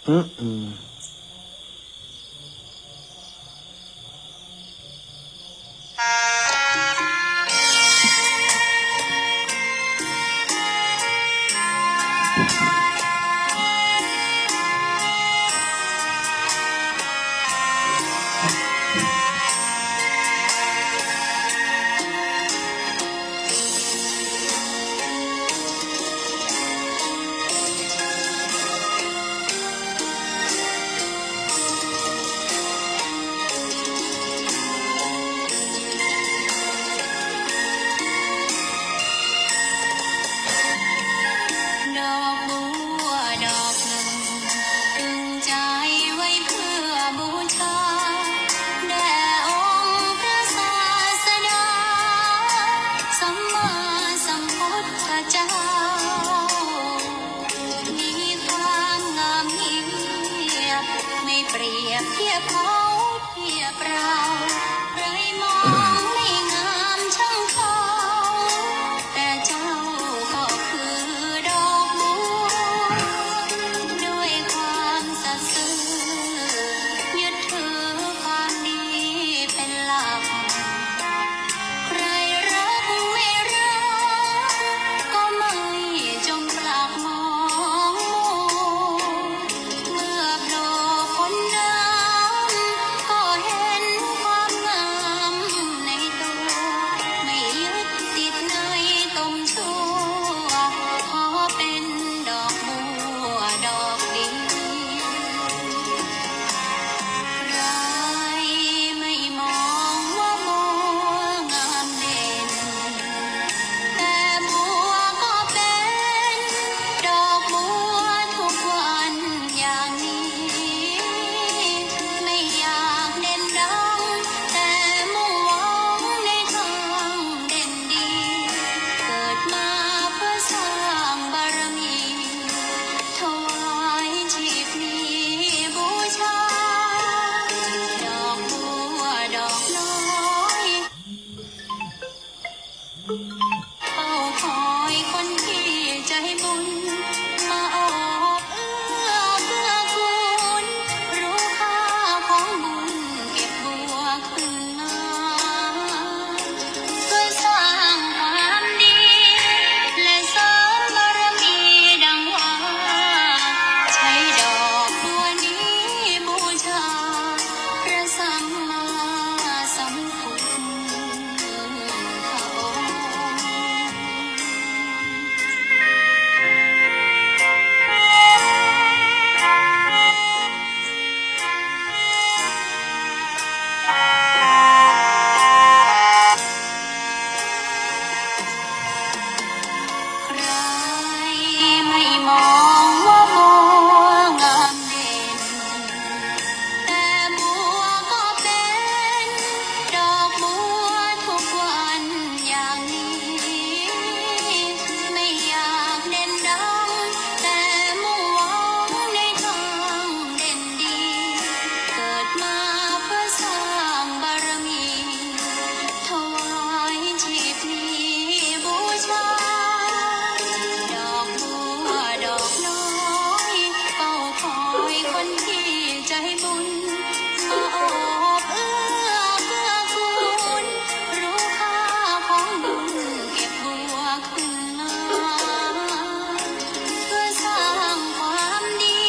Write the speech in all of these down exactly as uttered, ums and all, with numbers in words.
อืม อืม ดอกบัวดอกหนึ่ง ตึงใจไว้เพื่อบูชา แด่องค์พระศาสดา สัมมาสัมพุทธเจ้า มีความงามเงียบ ไม่เปรียบเทียบเขาเทียบเรา ใครมองไม่งามช่างเขา แต่เจ้าก็คือดอกบัว ด้วยความสัตย์ซื่อ ยึดถือความดีเป็นหลัก ใครรักไม่รัก ก็ไม่จงปลักมองมัว เมื่อโผล่พ้นน้ำ ก็เห็นความงามในตัว ไม่ยึดติดในตมชั่ว ขอเป็นดอกบัวดอกเดียว ใครไม่มองว่าบัวงามเด่น แต่บัวก็เป็นดอกบัวทุกวันอย่างนี้ ไม่อยากเด่นดัง แต่มุ่งหวังในทางเด่นดี เกิดมาเพื่อสร้างบารมี ถวายชีพนี้บูชา ดอกบัวดอกน้อย เฝ้าคอยคนที่ใจบุญ มาโอบเอื้อเกื้อกูล รู้ค่าของบุญ เก็บบัวขึ้นมา เพื่อสร้างความดี และเสริมบารมีดังว่า ใช้ดอกบัวนี้บูชา พระสัมมาสัมพุทธองค์ ใครไม่มองว่าบัวงามเด่น แต่บัวก็เป็นดอกบัวทุกวันอย่างนี้ ไม่อยากเด่นดัง แต่มุ่งหวังในทางเด่นดี เกิดมาเพื่อสร้างบารมี ถวายชีพนี้บูชา ดอกบัวดอกน้อย เฝ้าคอยคนที่ใจบุญ มาโอบเอื้อเกื้อกูล รู้ค่าของบุญ เก็บบัวขึ้นมา เพื่อสร้างความดี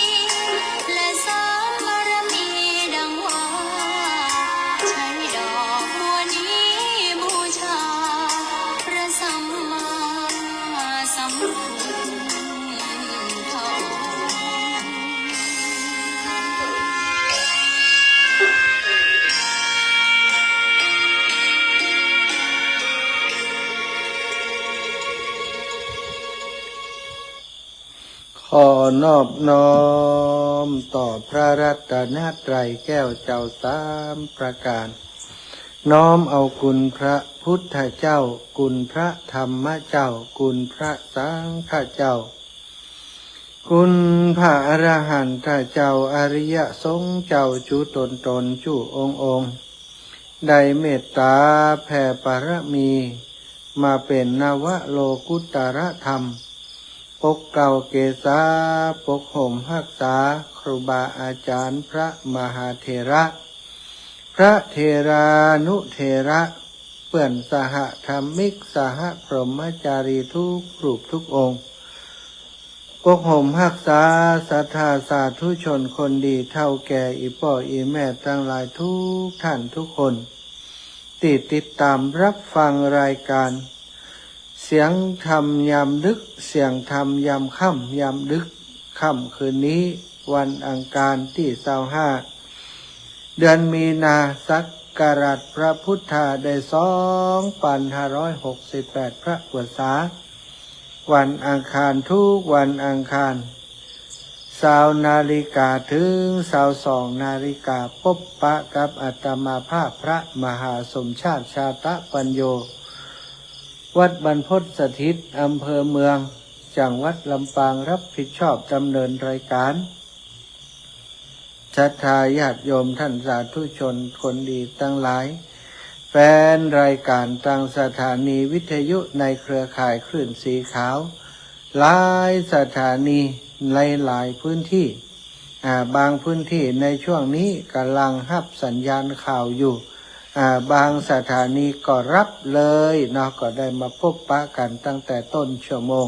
และเสริมบารมีดังว่า ใช้ดอกบัวนี้บูชา พระสัมมาสัมพุทธองค์ ขอนอบน้อมต่อพระรัตนตรัยแก้วเจ้าสามประการ น้อมเอาคุณพระพุทธเจ้า คุณพระธรรมเจ้า คุณพระสังฆเจ้า คุณพระอรหันตเจ้า อริยสงฆ์เจ้า จุ๊ต๋นต๋น จุ๊องค์องค์ ได้เมตต๋าแผ่ปารมี มาเป๋นนวโลกุตตรธรรม ปกเกล้าเกษา ปกห่มฮักษา ครูบาอาจ๋ารย์พระมหาเถระ พระเถรานุเถระ เปื้อนสหธรรมิก สหพรหมจารีทุกรูปทุกองค์ ปกห่มฮักษาศรัทธาสาธุชนคนดี เฒ่าแก่อี่ป้ออี่แม่ตังหลายทุกท่านทุกคน ตี้ติดต๋ามฮับฟังรายก๋าน เสียงธรรมยามดึก เสียงธรรมยามค่ำ ยามดึกค่ำคืนนี้ วันอังคารตี้ซาวห้า เดือนมีนา ศักราชพระพุทธาได้สองปันห้าร้อยหกสิบแปด พระกวดสา วันอังคาร ทุกวันอังคาร ซาวนาฬิกาเถิงซาวสองนาฬิกา ปบปะกับอาตมาภาพพระมหาสมชาติ ชาตะปัญโญ วัดบรรพตสถิต อำเภอเมือง จังหวัดลำปาง ฮับผิดชอบดำเนินรายก๋าน ศรัทธาญาติโยมต้านสาธุชนคนดีตังหลาย แฟนรายก๋านตางสถานีวิทยุในเครือข่ายคลื่นสีขาว หลายสถานี หลายๆ พื้นตี้ อ่า บางพื้นตี้ในช่วงนี้ก่ำลังฮับสัญญาณข่าวอยู่ อ่า บางสถานีก็ฮับเลยเนาะ ก็ได้มาปบปะกั๋นตั้งแต่ต้นชั่วโมง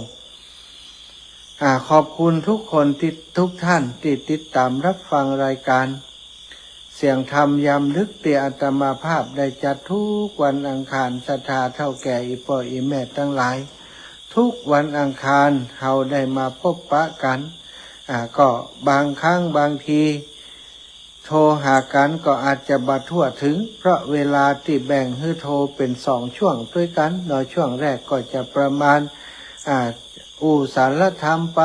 อ่า ขอบคุณทุกคนตี้ ทุกท่านตี้ติดต๋ามฮับฟังรายก๋าน เสียงธรรมยามดึกตี้อาตมาภาพได้จัดทุกวันอังคาร ศรัทธาเฒ่าแก่อี่ป้ออี่แม่ตังหลาย ทุกวันอังคารเฮาได้มาปบปะกั๋น อ่า ก็บางครั้งบางที โทรหากั๋นก็อาจจะบ่ทั่วเถิง เพราะเวลาตี้แบ่งหื้อโทรเป๋นสองช่วงตวยกั๋นเนาะ ช่วงแรกก็จะประมาณ อ่า อู้สารธรรมไป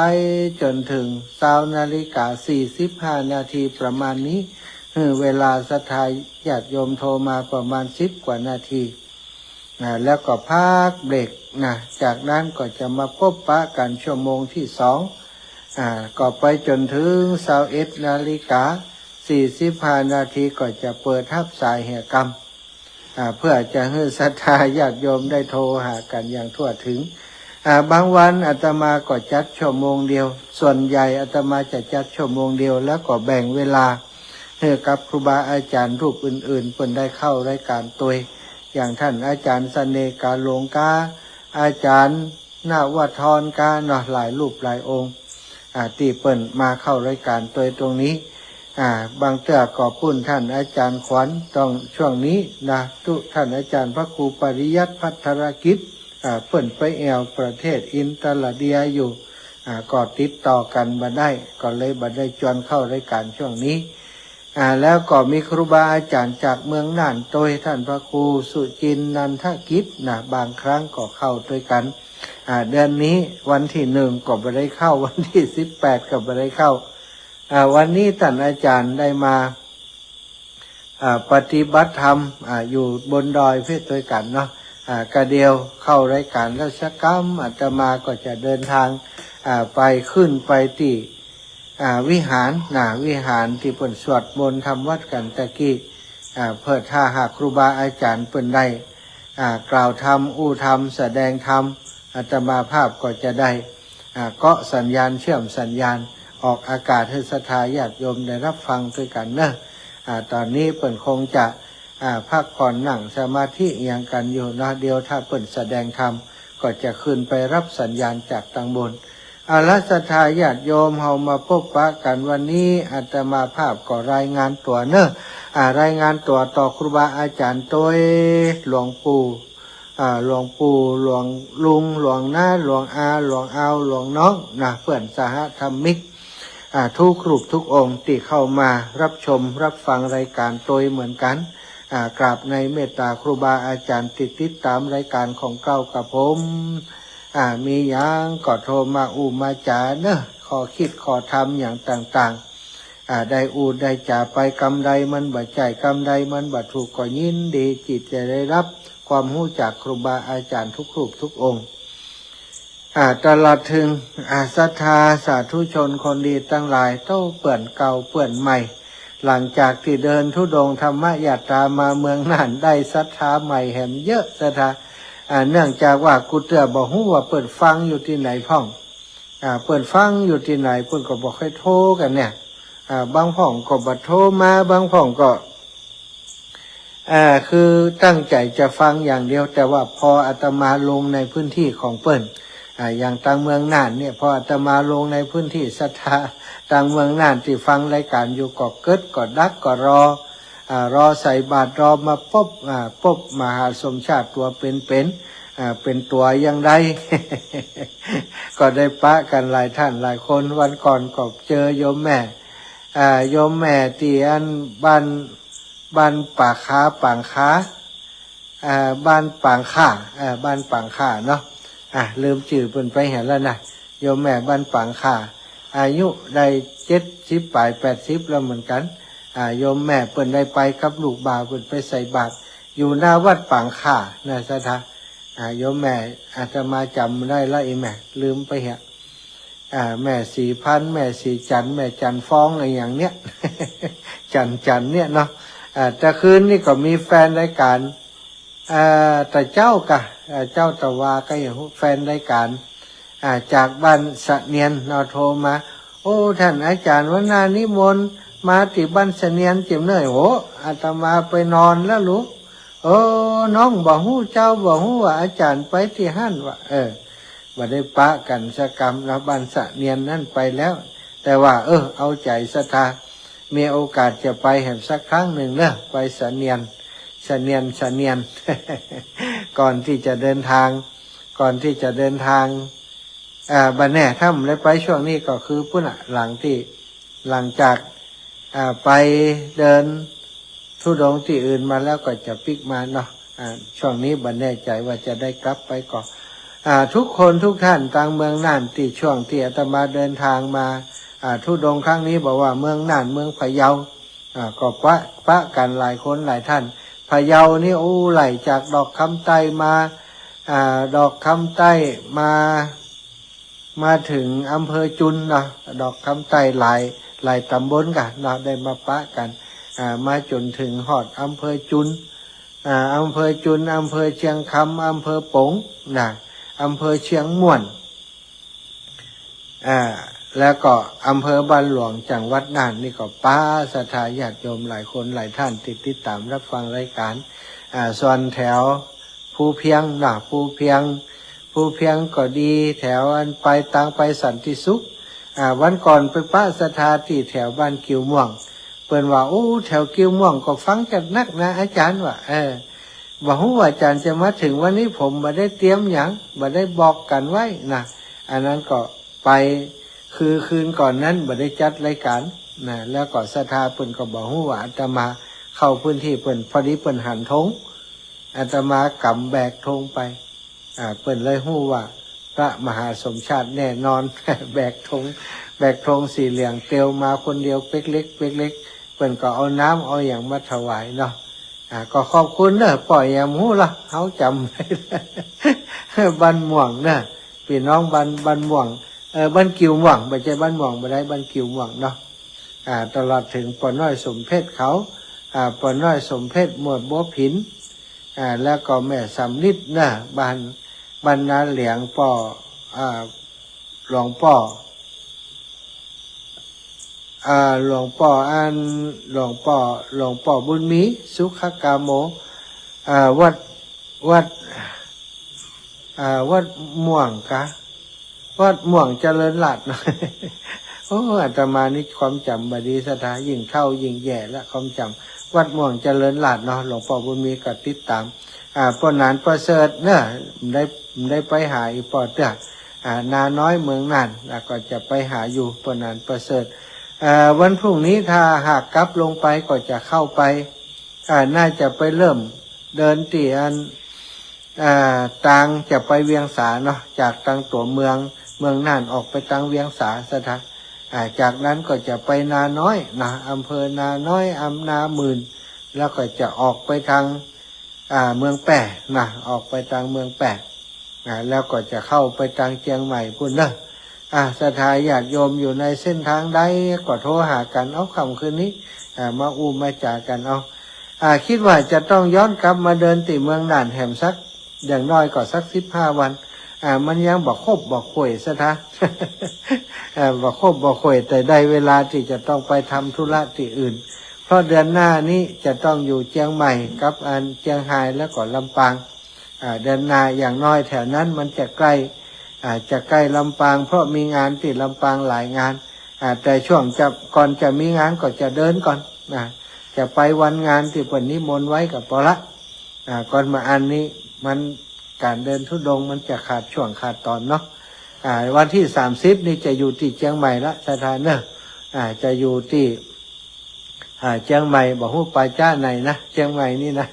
จ๋นเถิงซาวนาฬิกาสี่สิบห้านาทีประมาณนี้ หื้อเวลาศรัทธาญาติโยมโทรมาประมาณสิบกว่านาที อ่า แล้วก็พักเบรกนะ จากนั้นก็จะมาปบปะกั๋นชั่วโมงตี้สอง อ่า ก็ไปจ๋นเถิงซาวเอ็ดนาฬิกาสี่สิบห้านาที ก็จะเปิดฮับสายเหียกำ อ่า เปื้อจะหื้อศรัทธาญาติโยมได้โทรหากั๋นอย่างทั่วเถิง อ่า บางวันอาตมาก็จัดชั่วโมงเดียว ส่วนใหญ่อาตมาจะจัดชั่วโมงเดียว แล้วก็แบ่งเวลาหื้อกับครูบาอาจ๋ารย์รูปอื่นๆ เปิ้นได้เข้ารายก๋านตวย อย่างต้านอาจ๋ารย์เสน่ห์กาหลงกา อาจ๋ารย์นวทรกาเนาะ หลายรูปหลายองค์ อ่า ตี้เปิ้นมาเข้ารายก๋านตวยตรงนี้ อ่า บางเตื้อก็ปู้นต้านอาจ๋ารย์ขวัญ ต้องช่วงนี้นะ ตุ๊ต้านอาจ๋ารย์พระครูปริยัติภัทรกิจ อ่า เปิ้นไปแอ่วประเทศอินเตอร์เดียอยู่ อ่า ก็ติดต่อกั๋นบ่ได้ ก็เลยบ่ได้จวนเข้ารายก๋านช่วงนี้ อ่า แล้วก็มีครูบาอาจ๋ารย์จากเมืองน่านตวย ต้านพระครูสุจินนันทกิจนะ บางครั้งก็เข้าตวยกั๋น อ่า เดือนนี้วันตี้หนึ่งก็บ่ได้เข้า วันตี้สิบแปดก็บ่ได้เข้า อ่า วันนี้ต้านอาจ๋ารย์ได้มา อ่า ปฏิบัติธรรม อ่า อยู่บนดอยเพชรตวยกั๋นเนาะ อ่า กะเดียวเข้ารายก๋านแล้วสักกำ อาตมาก็จะเดินทาง อ่า ไปขึ้นไปตี้ อ่า วิหารนะ วิหารตี้เปิ้นสวดมนต์ทำวัตรกั๋นตะกี้ อ่า เปื้อถ้าหากครูบาอาจ๋ารย์เปิ้นได้ อ่า กล่าวธรรม อู้ธรรม แสดงธรรม อาตมาภาพก็จะได้ อ่า เกาะสัญญาณ เชื่อมสัญญาณ ออกอากาศหื้อศรัทธาญาติโยมได้ฮับฟังตวยกั๋นเนาะ อ่า ต๋อนนี้เปิ้นคงจะ อ่า พักผ่อนนั่งสมาธิอะหยังกั๋นอยู่เนาะ เดี๋ยวถ้าเปิ้นแสดงธรรมก็จะขึ้นไปฮับสัญญาณจากตังบน เอาละศรัทธาญาติโยม เฮามาปบปะกั๋นวันนี้ อาตมาภาพก็รายงานตั๋วเนาะ อ่า รายงานตั๋วต่อครูบาอาจ๋ารย์ตวย หลวงปู่ อ่า หลวงปู่ หลวงลุง หลวงน้า หลวงอา หลวงอาว หลวงน้องนะ เปื้อนสหธรรมิก อ่า ทุกรูปทุกองค์ตี้เข้ามาฮับชมฮับฟังรายก๋านตวยเหมือนกั๋น อ่า กราบในเมตต๋าครูบาอาจ๋ารย์ตี้ติดต๋ามรายก๋านของเก้ากับผม อ่า มีหยังก็โทรมาอู้มาจ๋าเนาะ ข้อคิดข้อธรรมอย่างต่างๆ อ่า ได้อู้ได้จ๋าไปกำใดมันบ่ใจ้ กำใดมันบ่ถูก ก็ยินดีตี้จะได้ฮับความฮู้จากครูบาอาจ๋ารย์ทุกรูปทุกองค์ อ่า ตลอดเถิง อ่า ศรัทธาสาธุชนคนดีตังหลาย เต้าเปื้อนเก่าเปื้อนใหม่ หลังจากตี้เดินธุดงค์ธรรมยาตรามาเมืองน่าน ได้ศรัทธาใหม่แหมเยอะศรัทธา อ่า เนื่องจากว่ากู้เตื้อบ่ฮู้ว่าเปิ้นฟังอยู่ตี้ไหนพ่อง อ่า เปิ้นฟังอยู่ตี้ไหน เปิ้นก็บ่ค่อยโทรกั๋นเนี่ย อ่า บางพ่องก็บ่โทรมา บางพ่องก็ อ่า คือตั้งใจ๋จะฟังอย่างเดียว แต่ว่าพออาตมาลงในพื้นตี้ของเปิ้น อ่า อย่างตางเมืองน่านเนี่ย พออาตมาลงในพื้นตี้ศรัทธาตางเมืองน่านตี้ฟังรายก๋านอยู่ก็กึ๊ดก็ดักก็รอ อ่า รอใส่บาตร รอมาปบ อ่า ปบมหาสมชาติตั๋วเป๋นๆ อ่า เป๋นตั๋วยังได้ ก็ได้ปะกั๋นหลายต้านหลายคน วันก่อนก็เจอโยมแม่ อ่า โยมแม่ตี้อันบ้าน บ้านป่าคา ปางคา อ่า บ้านปางค่า อ่า บ้านปางค่าเนาะ อ่า ลืมจื้อเปิ้นไปหั้นแล้วนะ โยมแม่บ้านปางค่า อายุได้เจ็ดสิบป๋ายแปดสิบแล้วเหมือนกั๋น อ่า โยมแม่เปิ้นได้ไปกับลูกบ่าว เปิ้นไปใส่บาตรอยู่หน้าวัดปางค่านะศรัทธา อ่า โยมแม่ อาตมาจ๋ำได้ละ อีแม่ ลืมไปเหีย อ่า แม่ศรีพันธุ์ แม่ศรีจันทร์ แม่จันทร์ฟอง อะหยังเนี่ย จันทร์ จันทร์เนี่ยเนาะ อ่า แต่คืนนี้ก็มีแฟนรายก๋าน อ่า ตะเจ๊ากะ อ่า เจ๊าตะวาก็อย่างฮู้ แฟนรายก๋าน อ่า จากบ้านเสนียนเนาะ โทรมา โอ้ ต้านอาจ๋ารย์ วันหน้านิมนต์มาตี้บ้านเสนียนเจียมเน่ย โห อาตมาไปนอนแล้วลูก เออ น้องบ่ฮู้ เจ้าบ่ฮู้ว่าอาจ๋ารย์ไปตี้หั้นวะ เออ บ่ได้ปะกั๋นสักกำเนาะ บ้านเสนียนนั้นไปแล้ว แต่ว่า เออ เอาใจ๋ศรัทธา มีโอกาสจะไปแหมสักครั้งนึ่งเนาะ ไปเสนียน เสนียน เสนียน ก่อนตี้จะเดินทาง ก่อนตี้จะเดินทาง อ่า บ่แน่ ถ้าบ่ได้ไปช่วงนี้ก็คือปู๊นน่ะ หลังตี้ หลังจาก อ่า ไปเดินธุดงค์ตี้อื่นมาแล้วก็จะปิ๊กมาเนาะ อ่า ช่วงนี้บ่แน่ใจ๋ว่าจะได้กลับไปก่อ อ่า ทุกคนทุกต้านตางเมืองน่านตี้ช่วงตี้อาตมาเดินทางมา อ่า ธุดงค์ครั้งนี้บอกว่าเมืองน่าน เมืองพะเยา อ่า ก็ปะ ปะกั๋นหลายคนหลายต้าน พะเยานี่ โอ้ ไล่จากดอกคำใต้มา อ่า ดอกคำใต้มา มาเถิงอำเภอจุนเนาะ ดอกคำใต้หลาย หลายต๋ำบลกั๋นเนาะ ได้มาปะกั๋น อ่า มาจ๋นเถิงฮอดอำเภอจุน อ่า อำเภอจุน อำเภอเชียงคำ อำเภอป๋งนะ อำเภอเชียงม่วน อ่า แล้วก็อำเภอบ้านหลวง จังหวัดน่านนี่ก็ปะศรัทธาญาติโยมหลายคนหลายต้านตี้ติดต๋ามรับฟังรายก๋าน อ่า ส่วนแถว ภูเพียงนะ ภูเพียง ภูเพียงก็ดี แถวอันไปตางไปสันติสุข อ่า วันก่อนไปปะศรัทธาตี้แถวบ้านกิ่วม่วง เปิ้นว่า โอ้ แถวกิ่วม่วงก็ฟังจะนักนะอาจ๋ารย์ ว่า เออ บ่ฮู้ว่าอาจ๋ารย์จะมาเถิงวันนี้ ผมบ่ได้เตรียมหยัง บ่ได้บอกกั๋นไว้นะ อันนั้นก็ไป คือคืนก่อนนั้นบ่ได้จัดรายก๋านนะ แล้วก็ศรัทธาเปิ้นก็บ่ฮู้ว่าอาตมาเข้าพื้นตี้เปิ้น พอดีเปิ้นหันธง อาตมากำแบกธงไป อ่า เปิ้นเลยฮู้ว่าพระมหาสมชาติแน่นอน แบกธง แบกธงสีเหลืองเตียวมาคนเดียว เป๊กเล็ก เป๊กเล็ก เปิ้นก็เอาน้ำเอาหยังมาถวายเนาะ อ่า ก็ขอบคุณเนาะ ป้อหยังบ่ฮู้ละ เฮาจ๋ำ บ้านม่วงเนาะ ปี้น้องบ้าน บ้านม่วง เอ่อ บ้านกิ่วม่วง บ่ใจ้บ้านม่วงบ่ได้ บ้านกิ่วม่วงเนาะ อ่า ตลอดเถิงป้อน้อยสมเพชรเขา อ่า ป้อน้อยสมเพชร หมวดบัวผิน อ่า แล้วก็แม่สำลิดเนาะ บ้าน บ้านนาเหลียง ป้อ อ่า หลวงป้อ อ่า หลวงป้ออัน หลวงป้อ หลวงป้อบุญมี สุขกาโม อ่า วัด วัด อ่า วัดม่วงกา วัดม่วงเจริญราษฎร์เนาะ โอ้ อาตมานี่ความจ๋ำบ่ดีศรัทธา ยิ่งเฒ่ายิ่งแย่ละความจ๋ำ วัดม่วงเจริญราษฎร์เนาะ หลวงป้อบุญมีก็ติดต๋าม อ่า ป้อหนานประเสริฐเนาะ ได้ ได้ไปหาอีป้อเตื้อ อ่า นาน้อยเมืองน่าน แล้วก็จะไปหาอยู่ ป้อหนานประเสริฐ เอ่อ วันพรุ่งนี้ถ้าหากกลับลงไปก็จะเข้าไป อ่า น่าจะไปเริ่มเดินตี้อัน อ่า ตางจะไปเวียงสาเนาะ จากตางตั๋วเมือง เมืองน่านออกไปตางเวียงสาศรัทธา อ่า จากนั้นก็จะไปนาน้อยนะ อำเภอนาน้อย อำ นาหมื่น แล้วก็จะออกไปตาง อ่า เมืองแป้นะ ออกไปตางเมืองแป้ อ่า แล้วก็จะเข้าไปตางเจียงใหม่ปู๊นเนาะ อ่า ศรัทธาญาติโยมอยู่ในเส้นตางใดก็โทรหากั๋น เอา ค่ำคืนนี้ อ่า มาอู้มาจ๋ากั๋นเอา อ่า กึ๊ดว่าจะต้องย้อนกลับมาเดินตี้เมืองน่านแหมสัก อย่างน้อยก็สักสิบห้าวัน อ่า มันยังบ่ครบบ่ถ้วนศรัทธา อ่า บ่ครบบ่ถ้วน แต่ได้เวลาตี้จะต้องไปทำธุระตี้อื่น เพราะเดือนหน้านี้จะต้องอยู่เจียงใหม่กับอันเจียงฮายแล้วก็ลำปาง อ่า เดือนหน้าอย่างน้อยแถวนั้นมันจะใกล้ อ่า จะใกล้ลำปาง เพราะมีงานตี้ลำปางหลายงาน อ่า แต่ช่วงจะ ก่อนจะมีงานก็จะเดินก่อน อ่า จะไปวันงานตี้เปิ้นนิมนต์ไว้ก็ปอละ อ่า ก่อนมาอันนี้มัน ก๋านเดินธุดงค์มันจะขาดช่วงขาดต๋อนเนาะ อ่า วันตี้สามสิบนี่จะอยู่ตี้เจียงใหม่ละศรัทธาเนอะ อ่า จะอยู่ตี้ อ่า เจียงใหม่ บ่ฮู้ป่าจ๊าไหนนะ เจียงใหม่นี่นะ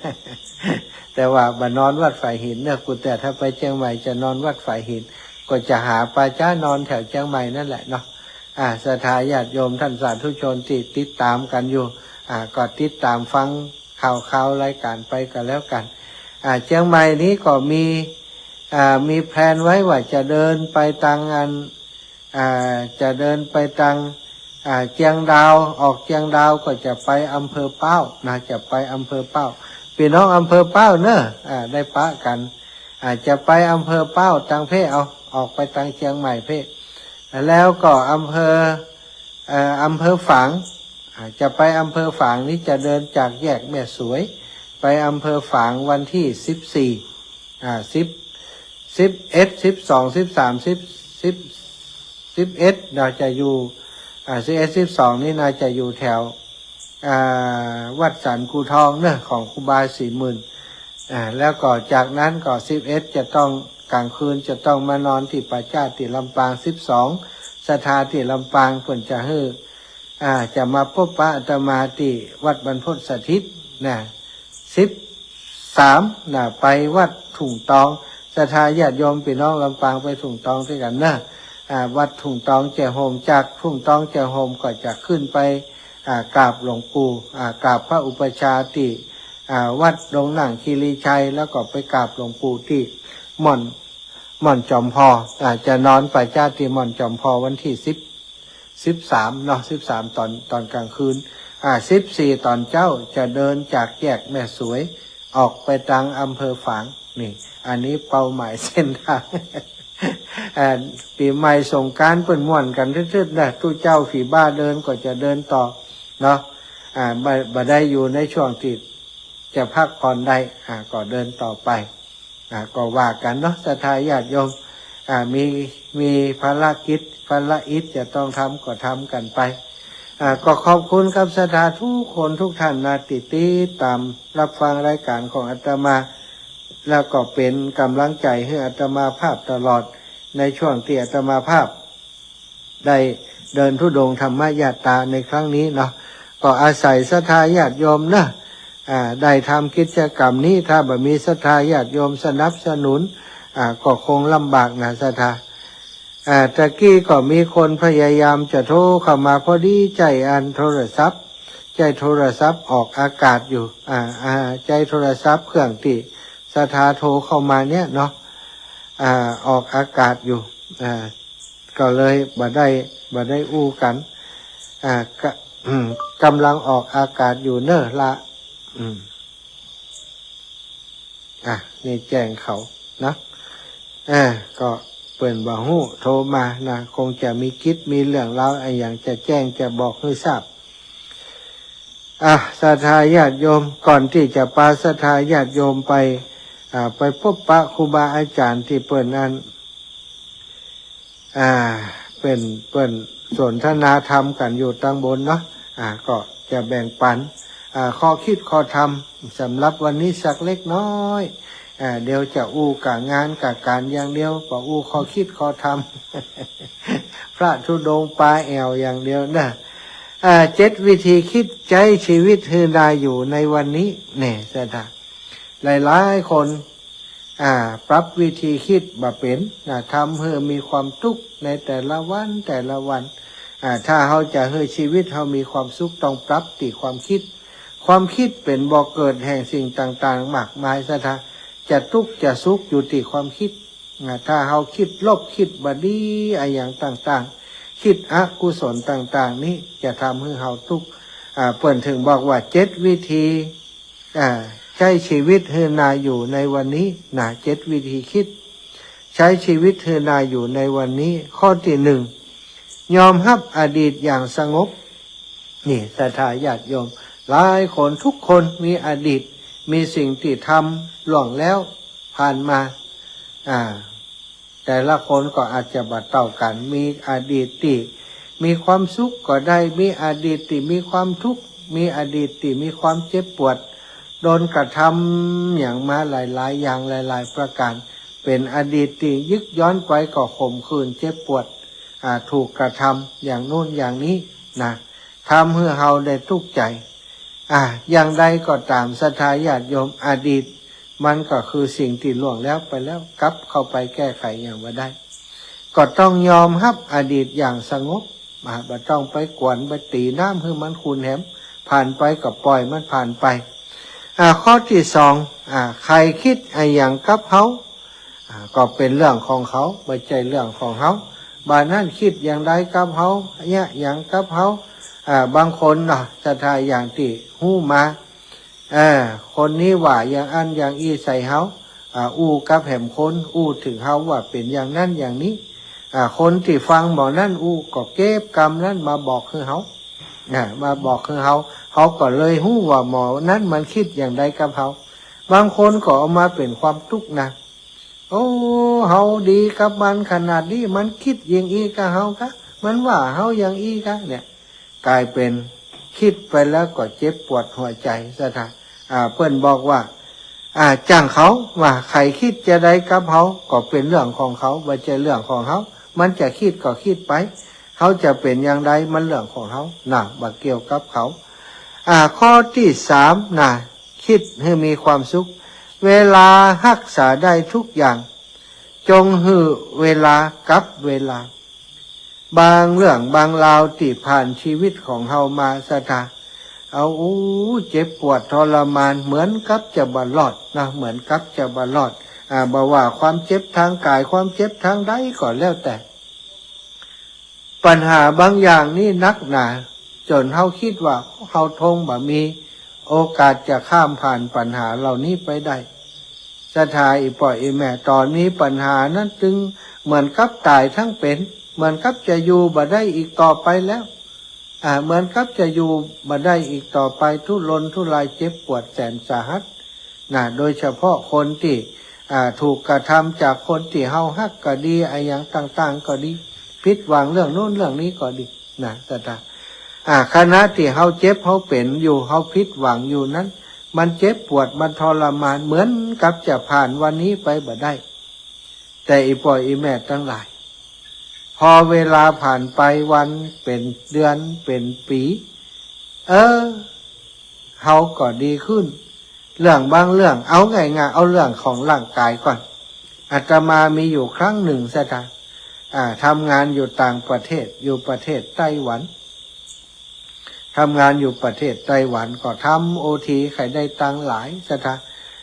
แต่ว่าบ่นอนวัดฝายหินเนอะ กูแต่ถ้าไปเจียงใหม่จะนอนวัดฝายหิน ก็จะหาป่าจ๊านอนแถวเจียงใหม่นั่นแหละเนาะ อ่า ศรัทธาญาติโยมท่านสาธุชนตี้ติดต๋ามกั๋นอยู่ อ่า ก็ติดต๋ามฟังข่าวๆ รายก๋านไปก็แล้วกั๋น อ่า เจียงใหม่นี้ก็มี อ่า มีแพลนไว้ว่าจะเดินไปตางอัน อ่า จะเดินไปตาง อ่า เจียงดาว ออกเจียงดาวก็จะไปอำเภอป๊าวนะ จะไปอำเภอป๊าว ปี้น้องอำเภอป๊าวเนอะ อ่า ได้ปะกั๋น อ่า จะไปอำเภอป๊าวตางเพ่ เอา ออกไปตางเจียงใหม่เพ่ แล้วก็อำเภอ เอ่อ อำเภอฝาง อ่า จะไปอำเภอฝางนี้จะเดินจากแยกแม่สวย ไปอำเภอฝางวันตี้สิบสี่ อ่า สิบ สิบเอ็ด สิบสอง สิบสาม สิบ สิบ สิบเอ็ด น่าจะอยู่ อ่า สิบเอ็ด สิบสอง นี่น่าจะอยู่แถว อ่า วัดสันกู่ทองเนอะ ของครูบาศรีหมื่น อ่า แล้วก็จากนั้นก็สิบเอ็ดจะต้อง ก๋างคืนจะต้องมานอนตี้ป่าจ๊าตี้ลำปาง สิบสอง ศรัทธาตี้ลำปางเปิ้นจะหื้อ อ่า จะมาปบปะอาตมาตี้วัดบรรพตสถิตนะ สิบสาม นะ ไปวัดทุ่งตอง ศรัทธาญาติโยมปี้น้องลำปางไปทุ่งตองตวยกั๋นเนอะ อ่า วัดทุ่งตองแจ่โฮม จากทุ่งตองแจ่โฮมก็จะขึ้นไป อ่า กราบหลวงปู่ อ่า กราบพระอุปัชฌาย์ตี้ อ่า วัดดงหนังคีรีชัย แล้วก็ไปกราบหลวงปู่ตี้ม่อน ม่อนจอมพอ อ่า จะนอนป่าจ๊าตี้ม่อนจอมพอวันตี้สิบ สิบสามเนาะ สิบสาม ต๋อน ต๋อนก๋างคืน อ่า สิบสี่ ต๋อนเจ๊าจะเดินจากแยกแม่สวย ออกไปตางอำเภอฝาง นี่ อันนี้เป้าหมายเส้นตาง อ่า ปี๋ใหม่สงกรานต์เปิ้นม่วนกั๋นตึ๊ดๆ นะ ตุ๊เจ้าผีบ้าเดินก็จะเดินต่อเนาะ อ่า บ่ บ่ได้อยู่ในช่วงตี้จะพักผ่อนได้ อ่า ก็เดินต่อไป อ่า ก็ว่ากั๋นเนาะ ศรัทธาญาติโยม อ่า มี มีภารกิจ ภารกิจจะต้องทำก็ทำกั๋นไป อ่า ก็ขอบคุณกับศรัทธากู้คนกู้ต้านนะ ตี้ติดต๋ามรับฟังรายก๋านของอาตมา แล้วก็เป๋นก๋ำลังใจ๋หื้ออาตมาภาพตลอด ในช่วงตี้อาตมาภาพ ได้เดินธุดงค์ธรรมยาตราในครั้งนี้เนาะ ก็อาศัยศรัทธาญาติโยมเนาะ อ่า ได้ทำกิจกรรมนี้ ถ้าบ่มีศรัทธาญาติโยมสนับสนุน อ่า ก็คงลำบากนะศรัทธา อ่า ตะกี้ก็มีคนพยายามจะโทรเข้ามา พอดีใจ๊อันโทรศัพท์ ใจ๊โทรศัพท์ออกอากาศอยู่ อ่า อ่า ใจ๊โทรศัพท์เครื่องตี้ศรัทธาโทรเข้ามาเนี่ยเนาะ อ่า ออกอากาศอยู่ อ่า ก็เลยบ่ได้ บ่ได้อู้กั๋น อ่า กะ อืม กำลังออกอากาศอยู่เน่อละ อืม อ่ะ นี่แจ้งเขานะ อ่า ก็เปิ้นบ่ฮู้ โทรมานะ คงจะมีกิจ มีเรื่องราวอะหยังจะแจ้ง จะบอกหื้อทราบ อ่ะ ศรัทธาญาติโยม ก่อนตี้จะปาศรัทธาญาติโยมไป อ่า ไปปบปะครูบาอาจ๋ารย์ตี้เปิ้นอัน อ่า เปิ้น เปิ้นสนทนาธรรมกั๋นอยู่ตางบนเนาะ อ่า ก็จะแบ่งปั๋น อ่า ข้อคิดข้อธรรมสำหรับวันนี้สักเล็กน้อย อ่า เดี๋ยวจะอู้ก่างานก่าก๋านอย่างเดียว บ่อู้ข้อคิดข้อธรรม พระธุดงค์ปาแอ่วอย่างเดียวนะ อ่า เจ็ดวิธีคิดใจ๊ชีวิตหื้อน่าอยู่ในวันนี้ แน่ ศรัทธา หลายๆ คน อ่า ปรับวิธีคิดบ่เป๋นนะ ทำหื้อมีความตุ๊กข์ในแต่ละวันแต่ละวัน อ่า ถ้าเฮาจะหื้อชีวิตเฮามีความสุข ต้องปรับตี้ความคิด ความคิดเป๋นบ่อเกิดแห่งสิ่งต่างๆ มากมาย ศรัทธา จะตุ๊กข์จะสุขอยู่ตี้ความคิด อ่า ถ้าเฮาคิดลบ คิดบ่ดีอะหยังต่างๆ คิดอกุศลต่างๆ นี้จะทำหื้อเฮาตุ๊กข์ อ่า เปิ้นถึงบอกว่าเจ็ดวิธี อ่า ใจ๊ชีวิตหื้อน่าอยู่ในวันนี้นะ เจ็ดวิธีคิด ใจ๊จีวิตหื้อน่าอยู่ในวันนี้ ข้อตี้นึ่ง ยอมฮับอดีตอย่างสงบ นี่ศรัทธาญาติโยม หลายคน ทุกคนมีอดีต มีสิ่งตี้ทำล่วงแล้วผ่านมา อ่า แต่ละคนก็อาจจะบ่เต้ากั๋น มีอดีตตี้มีความสุขก็ได้ มีอดีตตี้มีความทุกข์ มีอดีตตี้มีความเจ็บปวด โดนกระทำหยังมาหลายๆ อย่างหลายๆ ประก๋าน เป๋นอดีตตี้นึกย้อนไปก็ขมขื่นเจ็บปวด อ่า ถูกกระทำอย่างโน้นอย่างนี้นะ ทำหื้อเฮาได้ตุ๊กข์ใจ๋ อ่า อย่างใดก็ต๋ามศรัทธาญาติโยม อดีตมันก็คือสิ่งตี้ล่วงแล้วไปแล้ว กลับเข้าไปแก้ไขหยังบ่ได้ ก็ต้องยอมฮับอดีตอย่างสงบ อ่า บ่ต้องไปกวนไปตี๋น้ำหื้อมันขุ่นแหม ผ่านไปก็ป่อยมันผ่านไป อ่า ข้อตี้สอง อ่า ใผคิดอะหยังกับเฮา อ่า ก็เป๋นเรื่องของเขา บ่ใจ้เรื่องของเฮา บ่านั้นคิดอย่างใดกับเฮา เยียะหยังกับเฮา อ่า บางคนเนาะ ศรัทธาอย่างตี้ฮู้มา เออ คนนี้ว่าอย่างอั้นอย่างอี้ใส่เฮา อ่า อู้กับแหมคน อู้เถิงเฮาว่าเป๋นอย่างนั้นอย่างนี้ อ่า คนตี้ฟังหมอนั้นอู้ก็เก็บกำนั้นมาบอกหื้อเฮา อ่า มาบอกหื้อเฮา เฮาก็เลยฮู้ว่าหมอนั้นมันคิดอย่างใดกับเฮา บางคนก็เอามาเป๋นความตุ๊กข์นะ โอ้ เฮาดีกับมันขนาดนี้ มันคิดอย่างอี้กับเฮากะ มันว่าเฮาอย่างอี้กะ เนี่ย ก๋ายเป๋นคิดไปแล้วก็เจ็บปวดหัวใจ๋ ศรัทธา อ่า เปิ้นบอกว่า อ่า จ้างเขา ว่าใผคิดจะใดกับเฮา ก็เป๋นเรื่องของเขา บ่ใจ้เรื่องของเฮา มันจะคิดก็คิดไป เฮาจะเป๋นอย่างใดมันเรื่องของเฮา น่ะ บ่เกี่ยวกับเขา อ่า ข้อตี้สาม น่ะ คิดหื้อมีความสุข เวลาฮักษาได้ทุกอย่าง จงหื้อเวลากับเวลา บางเรื่องบางราวตี้ผ่านจีวิตของเฮามา ศรัทธา เอา อู้ เจ็บปวดทรมาน เหมือนกับจะบ่รอดนะ เหมือนกับจะบ่รอด อ่า บ่ว่าความเจ็บตางก๋าย ความเจ็บตางใดก็แล้วแต่ ปัญหาบางอย่างนี่นักหนา จ๋นเฮาคิดว่าเฮาคงบ่มีโอกาสจะข้ามผ่านปัญหาเหล่านี้ไปได้ ศรัทธา อี่ป้ออี่แม่ ต๋อนมีปัญหานั้นตึงเหมือนกับต๋ายตึงเป๋น เหมือนกับจะอยู่บ่ได้อีกต่อไปแล้ว อ่า เหมือนกับจะอยู่บ่ได้อีกต่อไป ทุรนทุรายเจ็บปวดแสนสาหัส นะ โดยเฉพาะคนตี้ อ่า ถูกกระทำจากคนตี้เฮาฮักก็ดี อะหยังต่างๆ ก็ดี ผิดหวังเรื่องโน้นเรื่องนี้ก็ดี นะ ศรัทธา อ่า ขณะตี้เฮาเจ็บเฮาเป๋นอยู่ เฮาผิดหวังอยู่นั้น มันเจ็บปวด มันทรมาน เหมือนกับจะผ่านวันนี้ไปบ่ได้ แต่อี่ป้ออี่แม่ตังหลาย พอเวลาผ่านไป วันเป๋นเดือนเป๋นปี๋ เออ เฮาก็ดีขึ้น เรื่องบางเรื่อง เอาง่ายๆ เอาเรื่องของร่างก๋ายก่อน อาตมามีอยู่ครั้งนึ่ง ศรัทธา อ่า ทำงานอยู่ต่างประเทศ อยู่ประเทศไต้หวัน ทำงานอยู่ประเทศไต้หวัน ก็ทำโอที ใค่ได้ตังค์หลาย ศรัทธา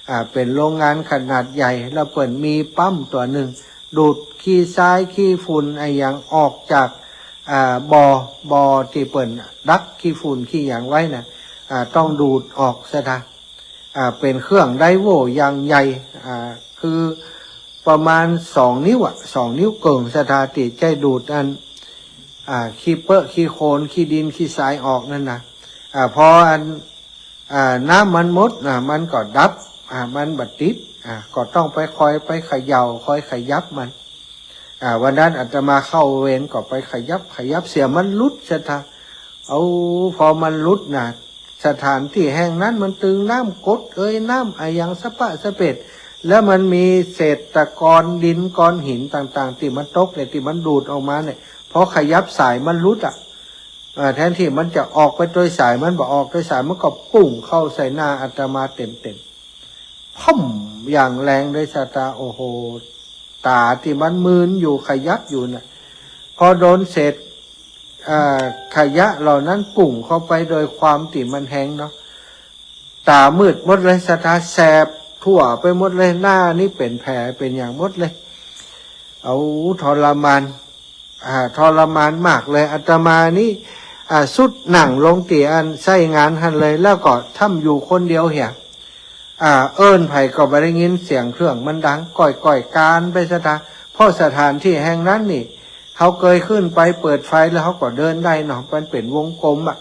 อ่า เป๋นโรงงานขนาดใหญ่ แล้วเปิ้นมีปั๊มตั๋วนึ่ง ดูดขี้ทรายขี้ฝุ่นอะหยังออกจาก อ่า บ่อ บ่อตี้เปิ้นดักขี้ฝุ่นขี้หยังไว้น่ะ อ่า ต้องดูดออก ศรัทธา อ่า เป๋นเครื่องไดโว่อย่างใหญ่ อ่า คือประมาณสองนิ้วอะ สองนิ้วเกิ่ง ศรัทธา ตี้ใจ๊ดูดอัน อ่า ขี้เปอะขี้โคลนขี้ดินขี้ทรายออกนั่นนะ อ่า พออัน อ่า น้ำมันหมดนะ มันก็ดับ อ่า มันบ่ติด อ่า ก็ต้องไปคอยไปเขย่า คอยขยับมัน อ่า วันนั้นอาตมาเข้าเวรก็ไปขยับ ขยับเสียมันหลุด ศรัทธา เอา พอมันหลุดนะ สถานตี้แห่งนั้นมันตึงน้ำกรดเอย น้ำอะหยังสะปะสะเปด แล้วมันมีเศษตะกอนดินก้อนหินต่างๆ ตี้มันตกเนี่ย ตี้มันดูดออกมาเนี่ย พอขยับสายมันหลุดอะ อ่า แทนตี้มันจะออกไปโดยสาย มันบ่ออกโดยสาย มันก็ปุ้งเข้าใส่หน้าอาตมาเต็มๆ พ่ำอย่างแรงเลย ศรัทธา โอ้โห ต๋าตี้มันมืนอยู่ขยับอยู่น่ะ พอโดนเศษ อ่า ขยะเหล่านั้นปุ้งเข้าไปโดยความตี้มันแฮงเนาะ ต๋ามืดหมดเลย ศรัทธา แสบทั่วไปหมดเลย หน้านี่เป๋นแผลเป๋นหยังหมดเลย เอา ทรมาน อ่า ทรมานมากเลย อาตมานี่ อ่า สุดนั่งลงตี้อันไซต์งานหั้นเลย แล้วก็ทำอยู่คนเดียวเหีย อ่า เอิ้นใผก็บ่ได้ยิน เสียงเครื่องมันดัง ก้อยๆ ก๋านไป ศรัทธา พราะสถานตี้แห่งนั้นนี่ เฮาเกยขึ้นไปเปิดไฟแล้วเฮาก็เดินได้เนาะ มันเป๋นวงกลมอะ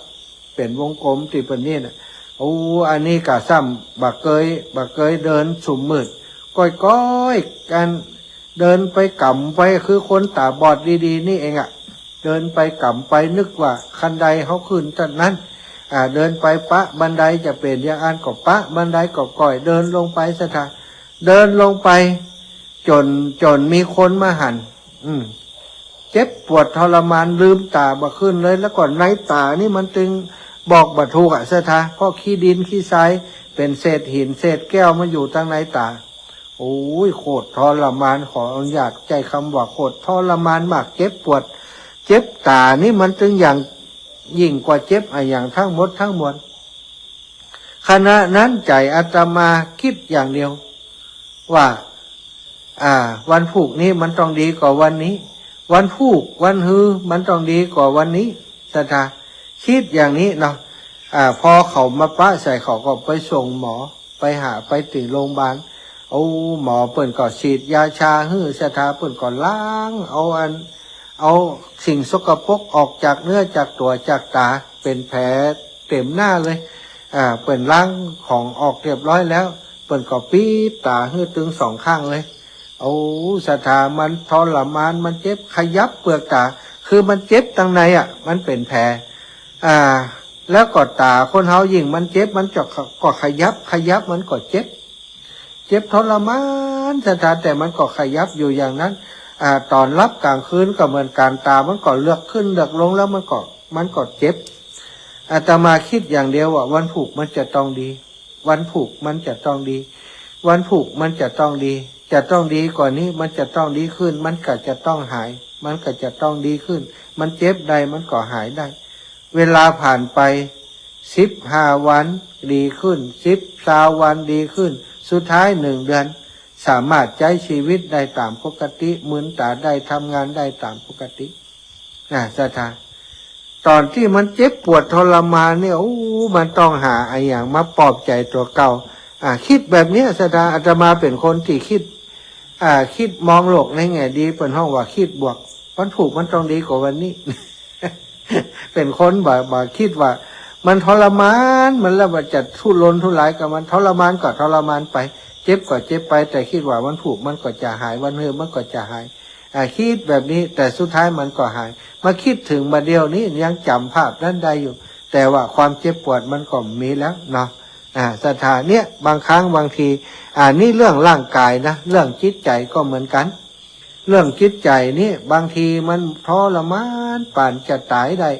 เป๋นวงกลมตี้เปิ้นนี่น่ะ โอ้ อันนี้ก็ซ้ำบ่เกย บ่เกยเดินสุมมืด ก้อยๆ กั๋น เดินไปก๋ำไป คือคนต๋าบอดดีๆ นี่เองอะ เดินไปก๋ำไปนึกว่าคันไดเฮาขึ้นตั๊ดนั้น อ่า เดินไปปะบันไดจะเป๋นอย่างอั้นก็ปะบันไดก็ก้อยเดินลงไปศรัทธา เดินลงไป จ๋น จ๋นมีคนมาหัน อืม เจ็บปวดทรมาน ลืมต๋าบ่ขึ้นเลย แล้วก็ในต๋านี่มันตึงบอกบ่ถูกอะศรัทธา เพราะขี้ดินขี้ทราย เป๋นเศษหินเศษแก้วมาอยู่ตังในต๋า โอ้ย โคตรทรมาน ขออนุญาตใจ๊กำว่าโคตรทรมานมาก เจ็บปวด เจ็บต๋านี่มันตึงอย่างยิ่งกว่าเจ็บอะหยังตึงหมดตึงมวล ขณะนั้นใจ๋อาตมาคิดอย่างเดียวว่า อ่า วันพูกนี้มันต้องดีกว่าวันนี้ วันพูกวันฮือมันต้องดีกว่าวันนี้ศรัทธา คิดอย่างนี้เนาะ อ่า พอเขามาปะใส่เขาก็ไปส่งหมอ ไปหา ไปเถิงโรงพยาบาล โอ้ หมอเปิ้นก็ฉีดยาชาหื้อศรัทธา เปิ้นก็ล้างเอาอัน เอาสิ่งสกปรกออกจากเนื้อจากตั๋วจากต๋า เป๋นแผลเต็มหน้าเลย อ่า เปิ้นล้างของออกเรียบร้อยแล้ว เปิ้นก็ปิดต๋าหื้อตึงสองข้างเลย โอ้ ศรัทธา มันทรมาน มันเจ็บ ขยับเปลือกต๋า คือมันเจ็บตังในอะ มันเป๋นแผล อ่า แล้วก็ต๋าคนเฮายิ่งมันเจ็บ มันจะก็ขยับ ขยับมันก็เจ็บ เจ็บทรมานศรัทธา แต่มันก็ขยับอยู่อย่างนั้น อ่า ต๋อนหลับก๋างคืนก็เหมือนกั๋น ต๋ามันก็เลือกขึ้นเลือกลง แล้วมันก็ มันก็เจ็บ อาตมาคิดอย่างเดียวว่าวันพูกมันจะต้องดี วันพูกมันจะต้องดี วันพูกมันจะต้องดี จะต้องดีกว่านี้ มันจะต้องดีขึ้น มันก็จะต้องหาย มันก็จะต้องดีขึ้น มันเจ็บใดมันก็หายได้ เวลาผ่านไป สิบห้าวันดีขึ้น สิบ ซาววันดีขึ้น สุดท้ายหนึ่งเดือน สามารถใจ๊ชีวิตได้ต๋ามปกติ มืนต๋าได้ ทำงานได้ต๋ามปกติ นะศรัทธา ต๋อนตี้มันเจ็บปวดทรมานเนี่ย โอ้ มันต้องหาอะหยังมาปลอบใจ๋ตั๋วเก่า อ่า คิดแบบเนี้ยศรัทธา อาตมาเป๋นคนตี้คิด อ่า คิดมองโลกในแง่ดี เปิ้นฮ้องว่าคิดบวก วันพูกมันต้องดีกว่าวันนี้ เป๋นคนบ่ บ่คิดว่ามันทรมาน มันแล้วว่าจะทุรนทุรายกับมัน ทรมานก็ทรมานไป เจ็บก็เจ็บไป แต่คิดว่าวันพูกมันก็จะหาย วันฮือมันก็จะหาย อ่า คิดแบบนี้ แต่สุดท้ายมันก็หาย มาคิดเถิงบ่าเดี่ยวนี้ยังจ๋ำภาพนั้นได้อยู่ แต่ว่าความเจ็บปวดมันก็มีแล้วเนาะ อ่า ศรัทธา เนี่ย บางครั้งบางที อ่า นี่เรื่องร่างกายนะ เรื่องจิตใจ๋ก็เหมือนกั๋น เรื่องจิตใจ๋นี่บางทีมันทรมานปานจะต๋ายได้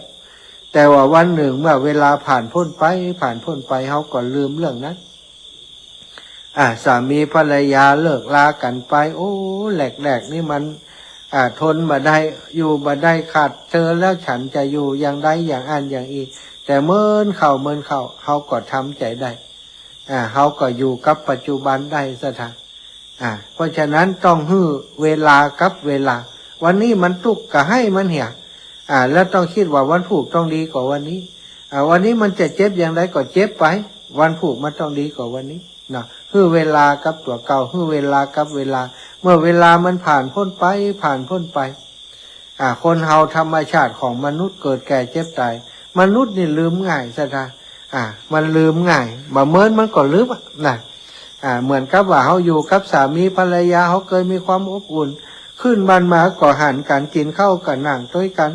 แต่ว่าวันหนึ่งเมื่อเวลาผ่านพ้นไป ผ่านพ้นไป เฮาก็ลืมเรื่องนั้น อ่า สามีภรรยาเลิกลากั๋นไป โอ้ แรกๆ นี่มัน อ่า ทนบ่ได้ อยู่บ่ได้ ขาดเธอแล้วฉันจะอยู่อย่างใดอย่างอั้นอย่างอี้ แต่เมินเข้าเมินเข้า เฮาก็ทำใจ๋ได้ อ่า เฮาก็อยู่กับปัจจุบันได้ศรัทธา อ่า เพราะฉะนั้นต้องหื้อเวลากับเวลา วันนี้มันตุ๊กข์ก็หื้อมันเหีย อ่า แล้วต้องคิดว่าวันพูกต้องดีกว่าวันนี้ อ่า วันนี้มันจะเจ็บอย่างใดก็เจ็บไป วันพูกมันต้องดีกว่าวันนี้เนาะ หื้อเวลากับตั๋วเก่า หื้อเวลากับเวลา เมื่อเวลามันผ่านพ้นไป ผ่านพ้นไป อ่า คนเฮาธรรมชาติของมนุษย์เกิดแก่เจ็บต๋าย มนุษย์นี่ลืมง่ายศรัทธา อ่า มันลืมง่าย บ่าเมินมันก็ลืมอะนะ อ่า เหมือนกับว่าเฮาอยู่กับสามีภรรยา เฮาเกยมีความอบอุ่น ขึ้นบ้านมาก็หันกั๋น กิ๋นข้าวกั๋น นั่งตวยกั๋น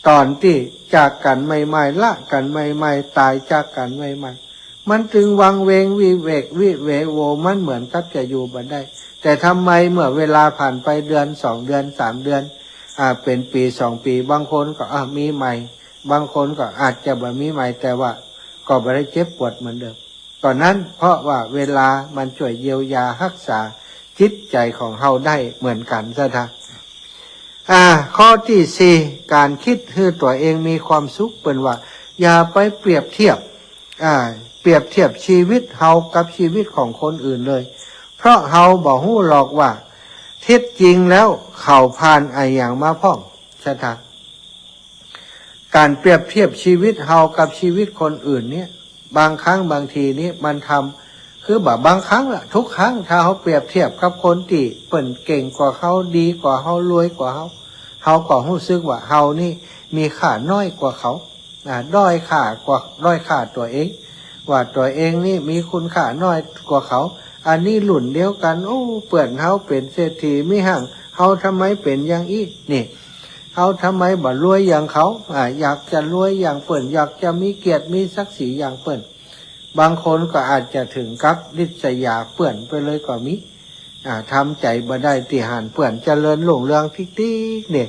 ต๋อนตี้จากกั๋นใหม่ๆ ละกั๋นใหม่ๆ ต๋ายจากกั๋นใหม่ๆ มันตึงวังเวงวิเวกวิเวโว มันเหมือนกับจะอยู่บ่ได้ แต่ทำไมเมื่อเวลาผ่านไปเดือนสองเดือนสามเดือน อ่า เป๋นปี๋สองปี๋ บางคนก็ อ่า มีใหม่ บางคนก็อาจจะบ่มีใหม่ แต่ว่าก็บ่ได้เจ็บปวดเหมือนเดิม ก็นั้นเพราะว่าเวลามันจ้วยเยียวยาฮักษาจิตใจ๋ของเฮาได้เหมือนกั๋นศรัทธา อ่า ข้อตี้สี่ ก๋านกึ๊ดหื้อตั๋วเองมีความสุข เปิ้นว่า อย่าไปเปรียบเทียบ อ่า เปรียบเทียบชีวิตเฮากับชีวิตของคนอื่นเลย เพราะเฮาบ่ฮู้หรอกว่าเท็จจริงแล้วเขาผ่านอะหยังมาพ่องศรัทธา ก๋านเปรียบเทียบชีวิตเฮากับชีวิตคนอื่นเนี่ย บางครั้งบางทีนี่มันทำ เค คือบ่าบางครั้งละ ทุกครั้ง ถ้าเฮาเปรียบเทียบกับคนตี้เปิ้นเก่งกว่าเฮา ดีกว่าเฮา รวยกว่าเฮา เฮาก็ฮู้สึกว่าเฮานี่มีค่าน้อยกว่าเขา อ่า ด้อยค่ากว่า ด้อยค่าตั๋วเอง ว่าตั๋วเองนี่มีคุณค่าน้อยกว่าเขา อันนี้รุ่นเดียวกั๋น โอ้ เปื้อนเฮาเป๋นเศรษฐีมีหั้ง เฮาทำไมเป๋นอย่างอี้ นี่ เฮาทำไมบ่รวยอย่างเขา อ่า อยากจะรวยอย่างเปิ้น อยากจะมีเกียรติมีศักดิ์ศรีอย่างเปิ้น บางคนก็อาจจะถึงกับริษยาเปื้อนไปเลยก็มี อ่า ทำใจ๋บ่ได้ตี้หันเปื้อนเจริญรุ่งเรืองติ๊กๆ เนี่ย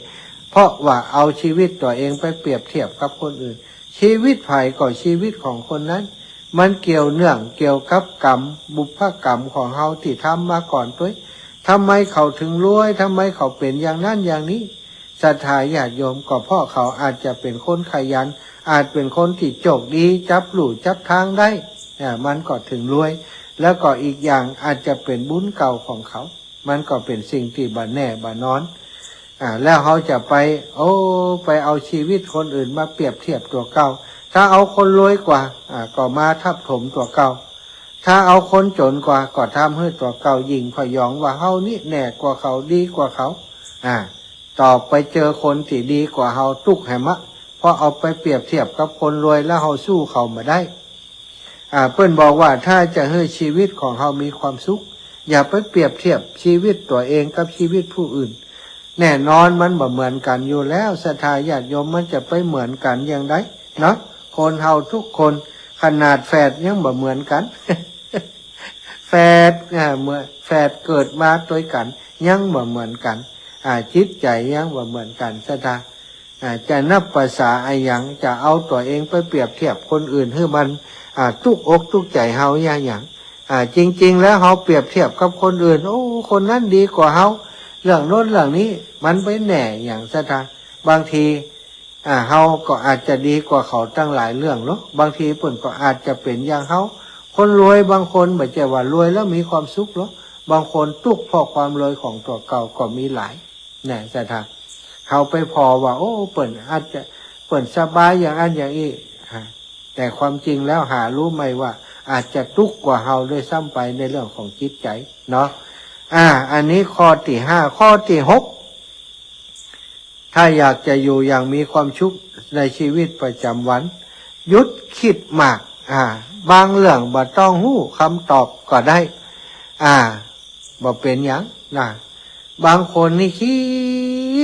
เพราะว่าเอาชีวิตตั๋วเองไปเปรียบเทียบกับคนอื่น ชีวิตใผก็ชีวิตของคนนั้น มันเกี่ยวเนื่องเกี่ยวกับกรรม บุพกรรมของเฮาตี้ทำมาก่อนตวย ทำไมเขาถึงรวย ทำไมเขาเป๋นอย่างนั้นอย่างนี้ ศรัทธาญาติโยม ก็เพราะเขาอาจจะเป๋นคนขยัน อาจเป๋นคนตี้โชคดี จับลู่จับทางได้ อ่า มันก็ถึงรวย แล้วก็อีกอย่างอาจจะเป๋นบุญเก่าของเขา มันก็เป๋นสิ่งตี้บ่แน่บ่นอน อ่า แล้วเฮาจะไป โอ้ ไปเอาชีวิตคนอื่นมาเปรียบเทียบตั๋วเก่า ถ้าเอาคนรวยกว่า อ่า ก็มาทับถมตั๋วเก่า ถ้าเอาคนจ๋นกว่า ก็ทำหื้อตั๋วเก่ายิ่งพยองว่าเฮานี่แน่กว่าเขา ดีกว่าเขา อ่า ต่อไปเจอคนตี้ดีกว่าเฮาตุ๊กแหมะ เพราะเอาไปเปรียบเทียบกับคนรวยแล้วเฮาสู้เขาบ่ได้ อ่า เปิ้นบอกว่าถ้าจะหื้อชีวิตของเฮามีความสุข อย่าไปเปรียบเทียบชีวิตตั๋วเองกับชีวิตผู้อื่น แน่นอนมันบ่เหมือนกั๋นอยู่แล้ว ศรัทธาญาติโยม มันจะไปเหมือนกั๋นอย่างใดเนาะ คนเฮาทุกคน ขนาดแฝดยังบ่เหมือนกั๋น แฝด อ่า เมื่อแฝดเกิดมาตวยกั๋นยังบ่เหมือนกั๋น อ่า จิตใจ๋ยังบ่เหมือนกั๋น ศรัทธา อ่า จะนับประสาอะหยัง จะเอาตั๋วเองไปเปรียบเทียบคนอื่นหื้อมัน อ่า ตุ๊กอกตุ๊กใจ๋เฮาอะหยัง อ่า จริงๆ แล้วเฮาเปรียบเทียบกับคนอื่น โอ้ คนนั้นดีกว่าเฮา เรื่องโน้นเรื่องนี้ มันไปแน่หยัง ศรัทธา บางที อ่า เฮาก็อาจจะดีกว่าเขาตั้งหลายเรื่องเนาะ บางทีเปิ้นก็อาจจะเป๋นอย่างเฮา คนรวยบางคนบ่ใจ้ว่ารวยแล้วมีความสุขหรอก บางคนตุ๊กเพราะความรวยของตั๋วเก่าก็มีหลาย นะ ศรัทธา เฮาไปผ่อว่า โอ้ เปิ้นอาจจะ เปิ้นสบายอย่างอั้นอย่างอี้ อ่า แต่ความจริงแล้วหารู้ไหมว่าอาจจะตุ๊กกว่าเฮาด้วยซ้ำไปในเรื่องของจิตใจ๋เนาะ อ่า อันนี้ข้อตี้ห้า ข้อตี้หก ถ้าอยากจะอยู่อย่างมีความสุขในชีวิตประจ๋ำวัน หยุดคิดมาก อ่า บางเรื่องบ่ต้องฮู้กำตอบก็ได้ อ่า บ่เป๋นหยังนะ บางคนนี่คิ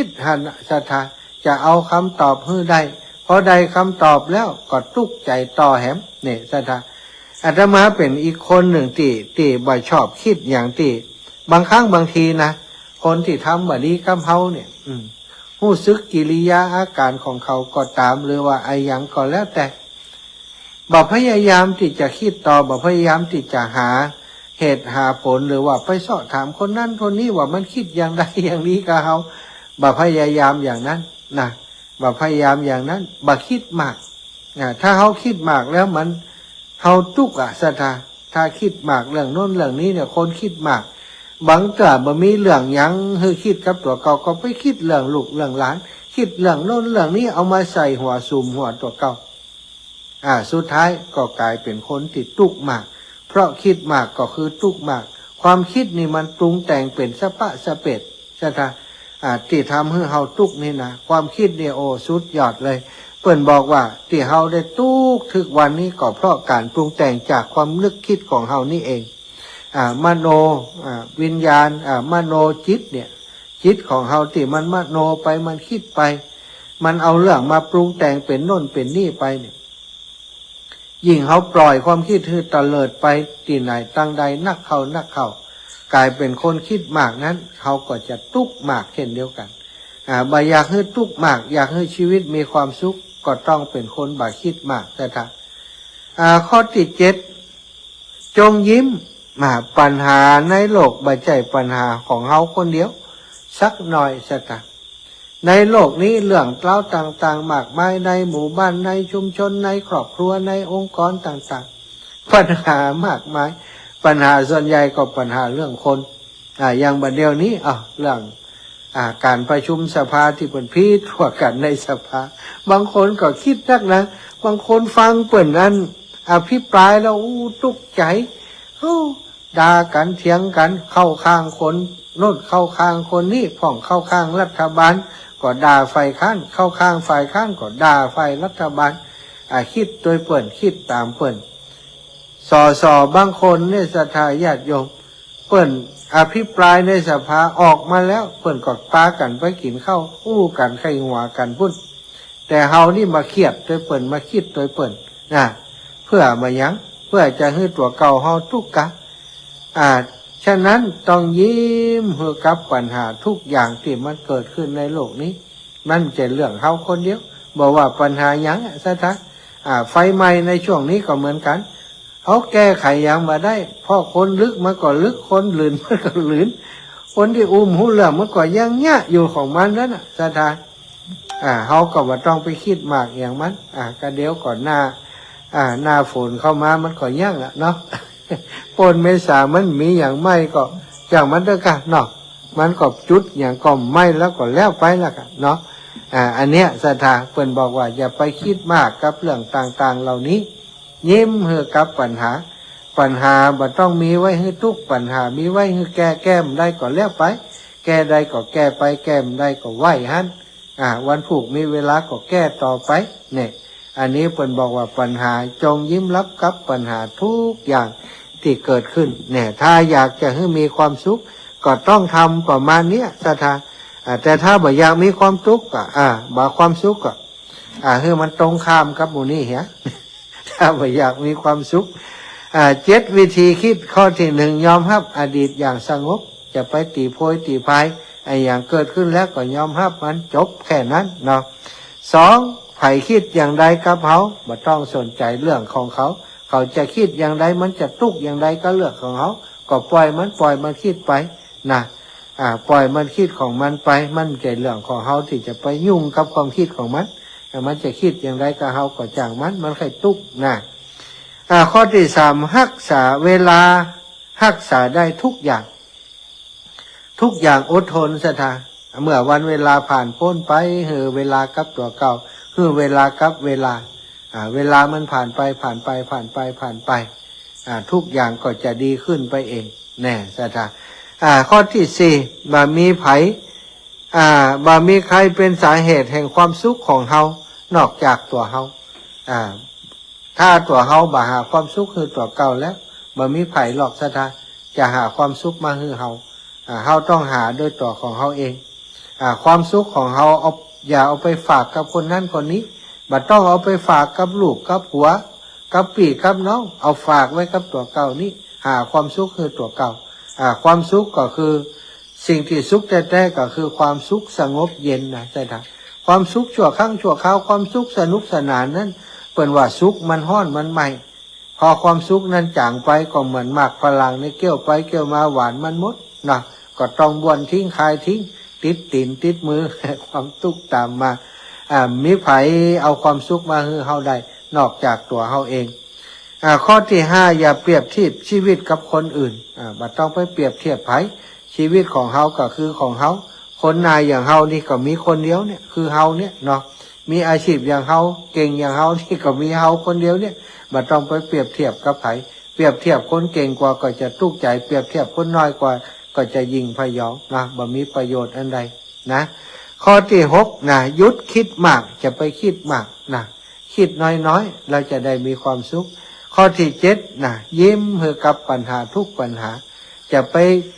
ดหั้นนะ ศรัทธา จะเอากำตอบหื้อได้ พอได้กำตอบแล้วก็ตุ๊กใจ๋ต่อแหม เนี่ย ศรัทธา อาตมาเป๋นอีกคนนึ่งตี้ ตี้บ่ชอบคิดอย่างตี้ บางครั้งบางทีนะ คนตี้ทำบ่ดีกับเฮาเนี่ย อืม ฮู้สึกกิริยาอาก๋านของเขาก็ต๋าม หรือว่าอะหยังก็แล้วแต่ บ่พยายามตี้จะคิดต่อ บ่พยายามตี้จะหาเหตุหาผล หรือว่าไปเซาะถามคนนั้นคนนี้ว่ามันคิดอย่างใดอย่างนี้กับเฮา บ่พยายามอย่างนั้นนะ บ่พยายามอย่างนั้น บ่คิดมาก อ่า ถ้าเฮาคิดมากแล้วมัน เฮาตุ๊กอะ ศรัทธา ถ้าคิดมากเรื่องโน้นเรื่องนี้เนี่ย คนคิดมาก บางเตื้อบ่มีเรื่องหยังหื้อคิดกับตั๋วเก่า ก็ไปคิดเรื่องลูกเรื่องหลาน คิดเรื่องโน้นเรื่องนี้ เอามาใส่หัวสุมหัวตั๋วเก่า อ่า สุดท้ายก็ก๋ายเป๋นคนตี้ตุ๊กมาก เพราะคิดมากก็คือตุ๊กมาก ความคิดนี่มันปรุงแต่งเป๋นสะปะสะเปด ศรัทธา อ่า ตี้ทำหื้อเฮาตุ๊กนี่นะ ความคิดนี่ โอ้ สุดยอดเลย เปิ้นบอกว่าตี้เฮาได้ตุ๊กทุกวันนี้ก็เพราะก๋านปรุงแต่งจากความนึกคิดของเฮานี่เอง อ่า มโน อ่า วิญญาณ อ่า มโนจิตเนี่ย จิตของเฮาตี้มันมโนไป มันคิดไป มันเอาเรื่องมาปรุงแต่งเป๋นโน้นเป๋นนี่ไปเนี่ย ยิ่งเฮาปล่อยความคิดหื้อเตลิดไปตี้ไหนตังใดนักเข้านักเข้า ก๋ายเป๋นคนคิดมากนั้น เฮาก็จะตุ๊กมากเช่นเดียวกั๋น อ่า บ่อยากหื้อตุ๊กมาก อยากหื้อชีวิตมีความสุข ก็ต้องเป๋นคนบ่คิดมาก ศรัทธา อ่า ข้อตี้เจ็ด จงยิ้ม อ่า ปัญหาในโลกบ่ใจ้ปัญหาของเฮาคนเดียวสักหน่อย ศรัทธา ในโลกนี้เรื่องราวต่างๆ มากมาย ในหมู่บ้าน ในชุมชน ในครอบครัว ในองค์กรต่างๆ ปัญหามากมาย ปัญหาส่วนใหญ่ก็ปัญหาเรื่องคน อ่า อย่างบ่าเดี่ยวนี้ อ่ะ เรื่อง อ่า ก๋านประชุมสภาตี้เปิ้นผิดตั๋วกั๋นในสภา บางคนก็คิดนักนะ บางคนฟังเปิ้นอันอภิปรายแล้ว อู้ ตุ๊กใจ๋ ฮู้ ด่ากั๋นเถียงกั๋น เข้าข้างคนโน่นเข้าข้างคนนี้ พ่องเข้าข้างรัฐบาลก็ด่าฝ่ายค้าน เข้าข้างฝ่ายค้านก็ด่าฝ่ายรัฐบาล อ่า กึ๊ดตวยเปิ้น กึ๊ดต๋ามเปิ้น สส บางคนเนี่ย ศรัทธาญาติโยม เปิ้นอภิปรายในสภาออกมาแล้ว เปิ้นก็ปากั๋นไปกิ๋นข้าว อู้กั๋นไขหัวกั๋นปู๊น แต่เฮานี่มาเคียดตวยเปิ้น มาคิดตวยเปิ้นนะ เปื้อบ่าหยัง เปื้อจะหื้อตั๋วเก่าเฮาตุ๊กข์กะ อ่า ฉะนั้นต้องยิ้มหื้อกับปัญหาทุกอย่างตี้มันเกิดขึ้นในโลกนี้ มันบ่ใจ้เรื่องเฮาคนเดียว บ่ว่าปัญหาหยังอะ ศรัทธา อ่า ไฟไหม้ในช่วงนี้ก็เหมือนกั๋น เฮาแก้ไขหยังบ่ได้ เพราะคนลึกมันก็ลึก คนหลืนมันก็หลืน คนตี้อู้บ่ฮู้เรื่องมันก็ยังเยียะอยู่ของมันนั้นน่ะ ศรัทธา อ่า เฮาก็บ่ต้องไปกึ๊ดมากอะหยังมัน อ่า ก็เดี๋ยวก่อนหน้า อ่า หน้าฝนเข้ามามันก็ยั้งละเนาะ ป้นเมษามันมีหยังไหม้ก็จ้างมันเต๊อะกะเนาะ มันก็จุดหยังก็ไหม้แล้วก็แล้วไปละกะเนาะ อ่า อันเนี้ยศรัทธาเปิ้นบอกว่าอย่าไปกึ๊ดมากกับเรื่องต่างๆ เหล่านี้ ยิ้มหื้อกับปัญหา ปัญหาบ่ต้องมีไว้หื้อตุ๊กข์ ปัญหามีไว้หื้อแก้ แก้บ่ได้ก็แล้วไป แก้ได้ก็แก้ไป แก้บ่ได้ก็ไหว้หั้น อ่า วันพูกมีเวลาก็แก้ต่อไป เนี่ย อันนี้เปิ้นบอกว่าปัญหา จงยิ้มรับกับปัญหาทุกอย่างตี้เกิดขึ้น เนี่ย ถ้าอยากจะหื้อมีความสุข ก็ต้องทำประมาณเนี้ย ศรัทธา อ่า แต่ถ้าบ่อยากมีความทุกข์ก็ อ่า บ่ความสุขก็ อ่า หื้อมันตรงข้ามกับหมู่นี้เหีย ถ้าบ่อยากมีความสุข อ่า เจ็ดวิธีกึ๊ด ข้อตี้หนึ่ง ยอมฮับอดีตอย่างสงบ จะไปตี้โพยตี้พาย ไอ้หยังเกิดขึ้นแล้วก็ยอมฮับมัน จบแค่นั้นเนาะ สอง ใผกึ๊ดอย่างใดกับเฮา บ่ต้องสนใจ๋เรื่องของเขา เขาจะกึ๊ดอย่างใด มันจะตุ๊กข์อย่างใดก็เรื่องของเขา ก็ปล่อยมัน ปล่อยมันกึ๊ดไปนะ อ่า ปล่อยมันกึ๊ดของมันไป มันบ่ใจ้เรื่องของเฮาตี้จะไปยุ่งกับความกึ๊ดของมัน อ่า มันจะกึ๊ดอย่างใดกับเฮาก็จ้างมัน มันใค่ตุ๊กข์นะ อ่า ข้อตี้สาม ฮักษาเวลา ฮักษาได้ทุกอย่าง ทุกอย่างอดทน ศรัทธา เมื่อวันเวลาผ่านป๊นไป หื้อเวลากับตั๋วเก่า หื้อเวลากับเวลา อ่า เวลามันผ่านไป ผ่านไป ผ่านไป ผ่านไป อ่า ทุกอย่างก็จะดีขึ้นไปเอง แน่ ศรัทธา อ่า ข้อตี้สี่ บ่มีใผ อ่า บ่มีใผเป๋นสาเหตุแห่งความสุขของเฮา นอกจากตั๋วเฮา อ่า ถ้าตั๋วเฮาบ่หาความสุขหื้อตั๋วเก่าแล้ว บ่มีใผหรอก ศรัทธา จะหาความสุขมาหื้อเฮา อ่า เฮาต้องหาโดยตั๋วของเฮาเอง อ่า ความสุขของเฮา เอา อย่าเอาไปฝากกับคนนั้นคนนี้ บ่ต้องเอาไปฝากกับลูกกับผัว กับปี้กับน้อง เอาฝากไว้กับตั๋วเก่านี้ หาความสุขหื้อตั๋วเก่า อ่า ความสุขก็คือ สิ่งตี้สุขแต๊ๆ ก็คือความสุขสงบเย็นนะ ศรัทธา ความสุขชั่วครั้งชั่วคราว ความสุขสนุกสนานนั้น เปิ้นว่าสุขมันฮ้อนมันไหม้ พอความสุขนั้นจ๋างไปก็เหมือนหมากฝรั่งนี่เคี้ยวไปเคี้ยวมาหวานมันหมดนะ ก็ต้องบ้วนทิ้งคายทิ้ง ติดตี๋นติดมือ ความตุ๊กข์ต๋ามมา อ่า บ่มีใผเอาความสุขมาหื้อเฮาได้ นอกจากตั๋วเฮาเอง อ่า ข้อตี้ห้า อย่าเปรียบเทียบชีวิตกับคนอื่น อ่า บ่ต้องไปเปรียบเทียบใผ ชีวิตของเฮาก็คือของเฮา คนหน้าอย่างเฮานี่ก็มีคนเดียวเนี่ย คือเฮาเนี่ยเนาะ มีอาชีพอย่างเฮา เก่งอย่างเฮานี่ก็มีเฮาคนเดียวเนี่ย บ่ต้องไปเปรียบเทียบกับใผ เปรียบเทียบคนเก่งกว่าก็จะตุ๊กข์ใจ๋ เปรียบเทียบคนน้อยกว่าก็จะยิ่งพยองนะ บ่มีประโยชน์อันใดนะ ข้อตี้หกนะ หยุดกึ๊ดมาก จะไปกึ๊ดมากนะ กึ๊ดน้อยๆ แล้วจะได้มีความสุข ข้อตี้เจ็ดนะ ยิ้มหื้อกับปัญหาทุกปัญหา จะไป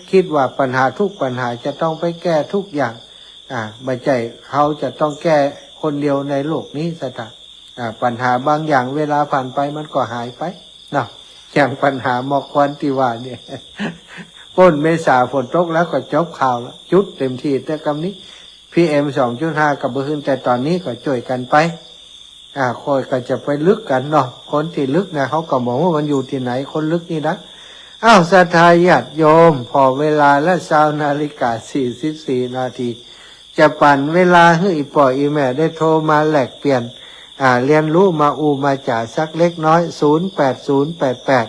กึ๊ดว่าปัญหาทุกปัญหาจะต้องไปแก้ทุกอย่าง อ่า บ่ใจ้เฮาจะต้องแก้คนเดียวในโลกนี้ ศรัทธา อ่า ปัญหาบางอย่างเวลาผ่านไปมันก็หายไปเนาะ อย่างปัญหาหมอกควันตี้ว่าเนี่ย ป๊นเมษาฝนตกแล้วก็จบข่าวละ จุดเต็มตี้ แต่กำนี้ PM สองจุดห้า ก็บ่หื้น แต่ต๋อนนี้ก็จ้วยกั๋นไป อ่า ข้อยก็จะไปลึกกั๋นเนาะ คนตี้ลึกนะ เฮาก็บ่ฮู้มันอยู่ตี้ไหน คนลึกนี่นะ อ้าว ศรัทธาญาติโยม ผ่อเวลาละ ซาวนาฬิกาสี่สิบสี่นาที จะปั๋นเวลาหื้ออี่ป้ออี่แม่ได้โทรมาแลกเปลี่ยน อ่า เรียนรู้มาอู้มาจ๋าสักเล็กน้อย ศูนย์แปดศูนย์แปดแปด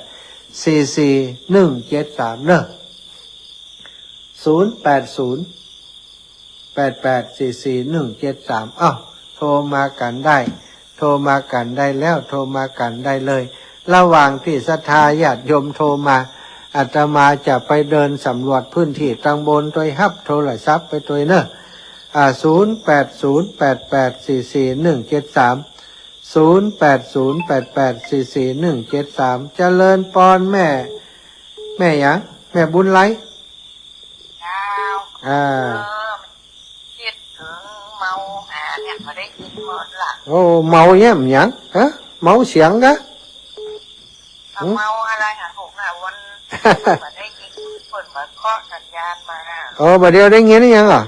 สี่สี่หนึ่งเจ็ดสาม เนาะ ศูนย์แปดศูนย์แปดแปดสี่สี่หนึ่งเจ็ดสาม อ้าว โทรมากั๋นได้ โทรมากั๋นได้แล้ว โทรมากั๋นได้เลย ระหว่างตี้ศรัทธาญาติโยมโทรมา อาตมาจะไปเดินสำรวจพื้นที่ตางบนตวย ฮับโทรศัพท์ไปตวยเน่อ อ่า ศูนย์แปดศูนย์แปดแปดสี่สี่หนึ่งเจ็ดสาม ศูนย์แปดศูนย์แปดแปดสี่สี่หนึ่งเจ็ดสาม เจริญปอนแม่ แม่หยัง แม่บุญไหล เจ้า อ่า เออ คิดเถิงเมาหาเนี่ย บ่ได้ยินหมดละ โอ้ เมาแย้มหยัง ฮะ เมาเสียงกะ เอา หืม เมาอะไรหาหกหาวัน บ่ได้ยิน เปิ้นบ่เคาะสัญญาณมา อ๋อ บ่าเดี่ยวได้ยินหรือยังอ่ะ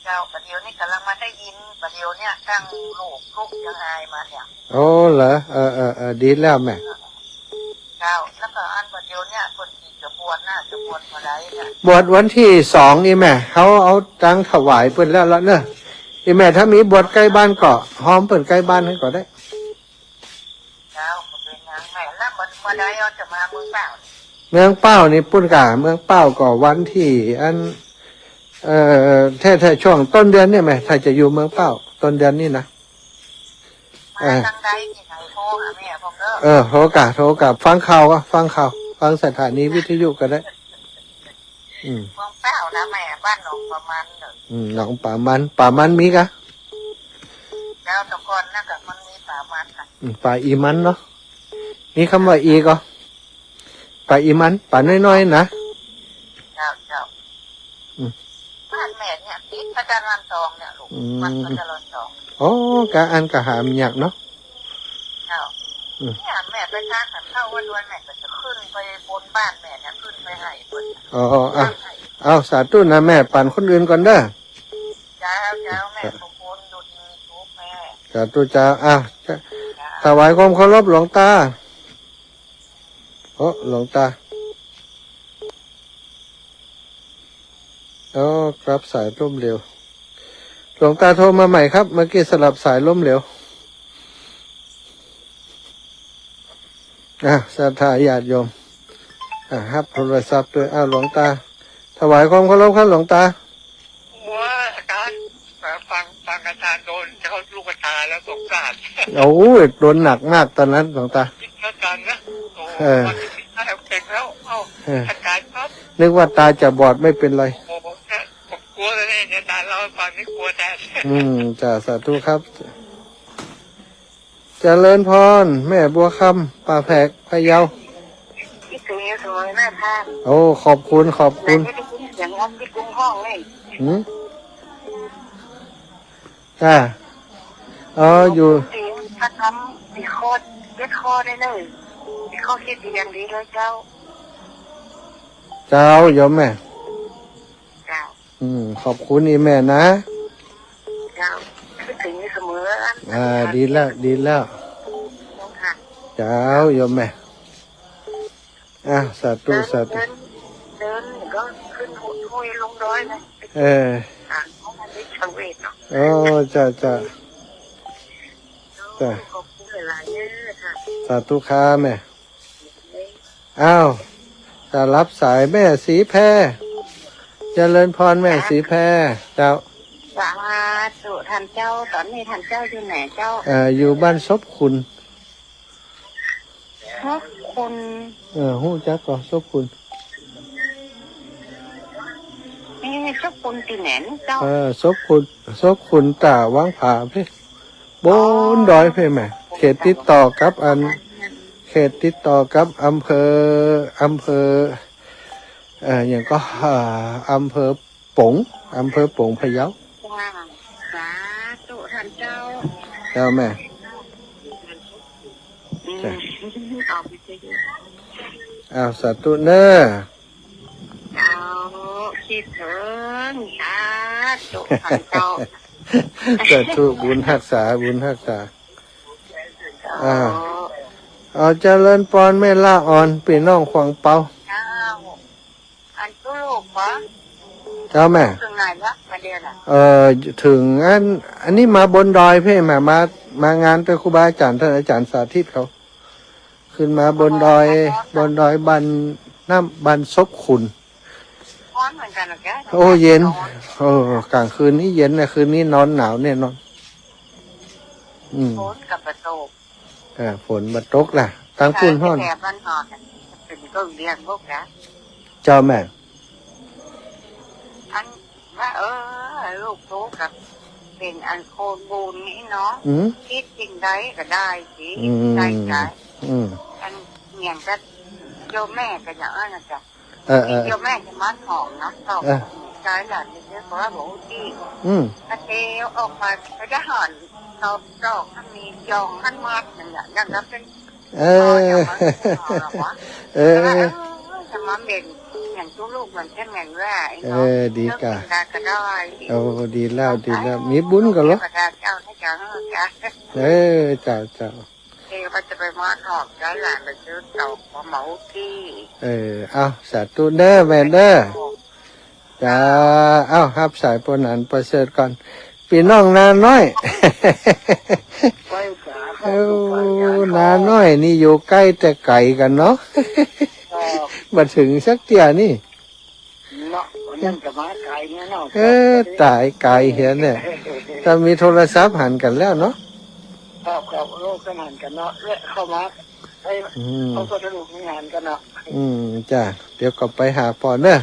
เจ้า บ่าเดี่ยวนี้ก่ำลังมาได้ยิน บ่าเดี่ยวเนี่ยตั้งลูก ลูกยังอายมาเนี่ย โอ้ เหรอ เออ เออ เออ ดีแล้วแม่ เจ้า แล้วก็อันบ่าเดี่ยวเนี่ยเปิ้นสิจะบวชนะ จะบวชเมื่อไหร่เนี่ย บวชวันตี้สองนี่แม่ เขาเอาตังถวายเปิ้นแล้วละเน่อ อีแม่ ถ้ามีบวชใก้บ้านก็ฮอมเปิ้นใก้บ้านหั้นก็ได้ เจ้า บ่เป๋นหยังแม่ แล้วเมื่อ เมื่อใดเอาจะมาเมืองเป้า เมืองเป้านี่ปุ้นก่า เมืองเป้าก็วันตี้อัน เอ่อ แท้ๆ ช่วงต้นเดือนเนี่ยแม่ ถ้าจะอยู่เมืองเป้า ต้นเดือนนี่นะ มา เออ ตางใดตี้ไหนโทรหาแม่พ่องเน่อ เออ โทรก่า โทรก่า ฟังข่าวก่า ฟังข่าว ฟังสถานีวิทยุก็ได้ อืม เมืองเป้านะแม่ บ้านหนองป่ามันเน่อ อืม หนองป่ามัน ป่ามันมีก่า เจ้า แต่ก่อนนะก็มันมีป่ามันก่า อืม ป่าอีมันเนาะ มีกำว่าอีก่อ ป่าอีมัน ป่าน้อยๆ นะ เจ้า เจ้า อืม บ้านแม่เนี่ยติดพระจันทร์วันทองเนี่ยลูก อืม วัดพระจันทร์วันทอง โอ้ กะอันกะหาบ่ยากเนาะ เจ้า อืม เนี่ยแม่ไปทานข้าววัดด้วย แม่ก็จะขึ้นไปบนบ้านแม่เนี่ย ขึ้นไปไหว้เปิ้น อ๋อ อ่ะ เอา สาธุนะแม่ ปันคนอื่นก่อนเด้อ เจ้า เจ้า แม่ขอบคุณ อยู่ดีมีสุขแม่ สาธุเจ้า อ่ะ เจ้า ถวายความเคารพหลวงตา โอ้ หลวงตา โอ้ ครับ สายล้มเหลว หลวงตาโทรมาใหม่ครับ เมื่อกี้สลับสายล้มเหลว อ่ะ ศรัทธาญาติโยม อ่ะ ฮับโทรศัพท์ตวย อ้าว หลวงตา ถวายความเคารพครับหลวงตา ว่าอาจารย์ ฟัง ฟังอาจารย์โดนเข้าลูกตาแล้วสงสาร โอ้ย โดนหนักมากตอนนั้นหลวงตา คิดแล้วกันนะ โอ้ เออ ตอนนี้คิดได้เก่งแล้ว เอ้า เออ อาจารย์ครับ นึกว่าตาจะบอด ไม่เป็นไร โอ้โห ผมกลัวเลยเนี่ย อาจารย์เล่าให้ฟังนี่กลัวแทน อืม จ้า สาธุครับ เจริญพร แม่บัวคำ ป่าแพก พะเยา คิดถึงอยู่เสมอนะท่าน โอ้ ขอบคุณ ขอบคุณ ไหนไม่ได้ยินเสียงออฟฟิศลุงห้องเลย หืม จ้า อ๋อ อยู่ เสียงพระธรรมสี่ข้อ เจ็ดข้อได้เลย สี่ข้อคิดดีอย่างดีเลยเจ้า เจ้า โยมแม่ เจ้า อืม ขอบคุณอีแม่นะ เจ้า คิดถึงอยู่เสมอ อ่า ดีแล้ว ดีแล้ว เจ้าค่ะ เจ้า โยมแม่ อ่ะ สาธุ เดิน สาธุ เดิน เดินก็ขึ้นห้วยลงดอยนะ เออ อ่ะ ห้องน้ำเด็กสังเวชเนาะ โอ้ จ้า จ้า จ้า ขอบคุณหลายๆเด้อค่ะ สาธุครับแม่ อ้าว จะรับสายแม่ศรีแพร เจริญพรแม่ศรีแพร เจ้า สาธุท่านเจ้า ตอนนี้ท่านเจ้าอยู่ไหนเจ้า เอ่อ อยู่บ้านศพขุน ศพขุน เออ ฮู้จักก่อ ศพขุน นี่ศพขุนตี้ไหนเจ้า เออ ศพขุน ศพขุนต๋าวังผาเพ่ บนดอยเพ่แม่ เขตติดต่อกับอัน เขตติดต่อกับอำเภอ อำเภอ เอ่อ หยังก่อ เอ่อ อำเภอป๋ง อำเภอป๋งพะเยา จ้า สาธุท่านเจ้า เจ้าแม่ อืม จ้ะ เอาไปเถอะ อ้าว สาธุเน้อ เจ้า คิดเถิง สาธุท่านเจ้า สาธุ บุญฮักษา บุญฮักษา เจ้า อ่า เอาเจริญปอนแม่ละอ่อน ปี้น้องขวางเปา เจ้า อันกู้ลูกบ่ เจ้าแม่ เถิงไหนละ มาเดียวน่ะ เอ่อ เถิงอัน อันนี้มาบนดอยเพ่แม่ มา มางานตวยครูบาอาจ๋ารย์ ต้านอาจ๋ารย์สาธิตเขา ขึ้นมาบนดอย บนดอยบ้านน้ำ บ้านศพขุน ฮ้อนเหมือนกันเหรอจ๊ะ โอ้ เย็น ร้อน โอ้ กลางคืนนี้เย็นนะ คืนนี้นอนหนาวแน่นอน อืม ฝนก็บ่ตก อ่า ฝนบ่ตกล่ะ ตางปุ้นฮ้อน แถบบ้านนอกน่ะเป็น ก็เลี้ยงลูกนะ เจ้าแม่ อันว่า เออ ลูกโตกับเป๋นอันคนบุญนี่เนาะ อืม คิดสิ่งใดก็ได้สิ อืม ได้ใจ อืม อันเหมือนกับโยมแม่ก็อย่างนั้นนะจ๊ะ เออ เออ โยมแม่จะมาถามเนาะ ตอบ เออ ใจหลานจะเชื่อ เพราะว่าบอกว่าที่ อืม กระเตวออกมาก็จะหัน ตอบ ตอบ มันมียองมันมัดนั่นแหละ อย่างนั้นเป็น เออ อ๋อ อย่างนั้น อ๋อ เหรอวะ เออ แต่ว่า เออ จะมาเป๋นอย่างตู้ลูกเหมือนแค่แม่นว่าไอ้ เอ เนาะ อ ดีก่ะ เจ้าเป๋นดาก็ได้ โอ้ ดีแล้ว ดีแล้ว มีบุญก่ะเหรอ เจ้านะจ๊ะ เออจ๊ะ เออ เจ้า เจ้า เออ ว่าจะไปมาถามใจหลานไปซื้อตอบมาเหมาตี้ เออ เอา สาธุเด้อแม่เด้อ จ้า เอ้า ฮับสายป้อหนานประเสริฐก่อน ปี้น้องนาน้อย ไปจ้ะ เอ้า นาน้อยนี่อยู่ใก้แต่ไก๋กั๋นเนาะ ครับ บ่เถิงสักเตื้อนี่ เนาะ วันนั้นก็มาไก๋เนี่ยเนาะ เออ ต๋ายไก๋เหียเนี่ย ถ้ามีโทรศัพท์หันกั๋นแล้วเนาะ ครับ ครับ โอ้ ก็หันกั๋นเนาะ แวะเข้ามา เอ้ย อืม เขาก็สนุกในงานกั๋นเนาะ อืม จ้ะ เดี๋ยวก็ไปหาป้อเนอะ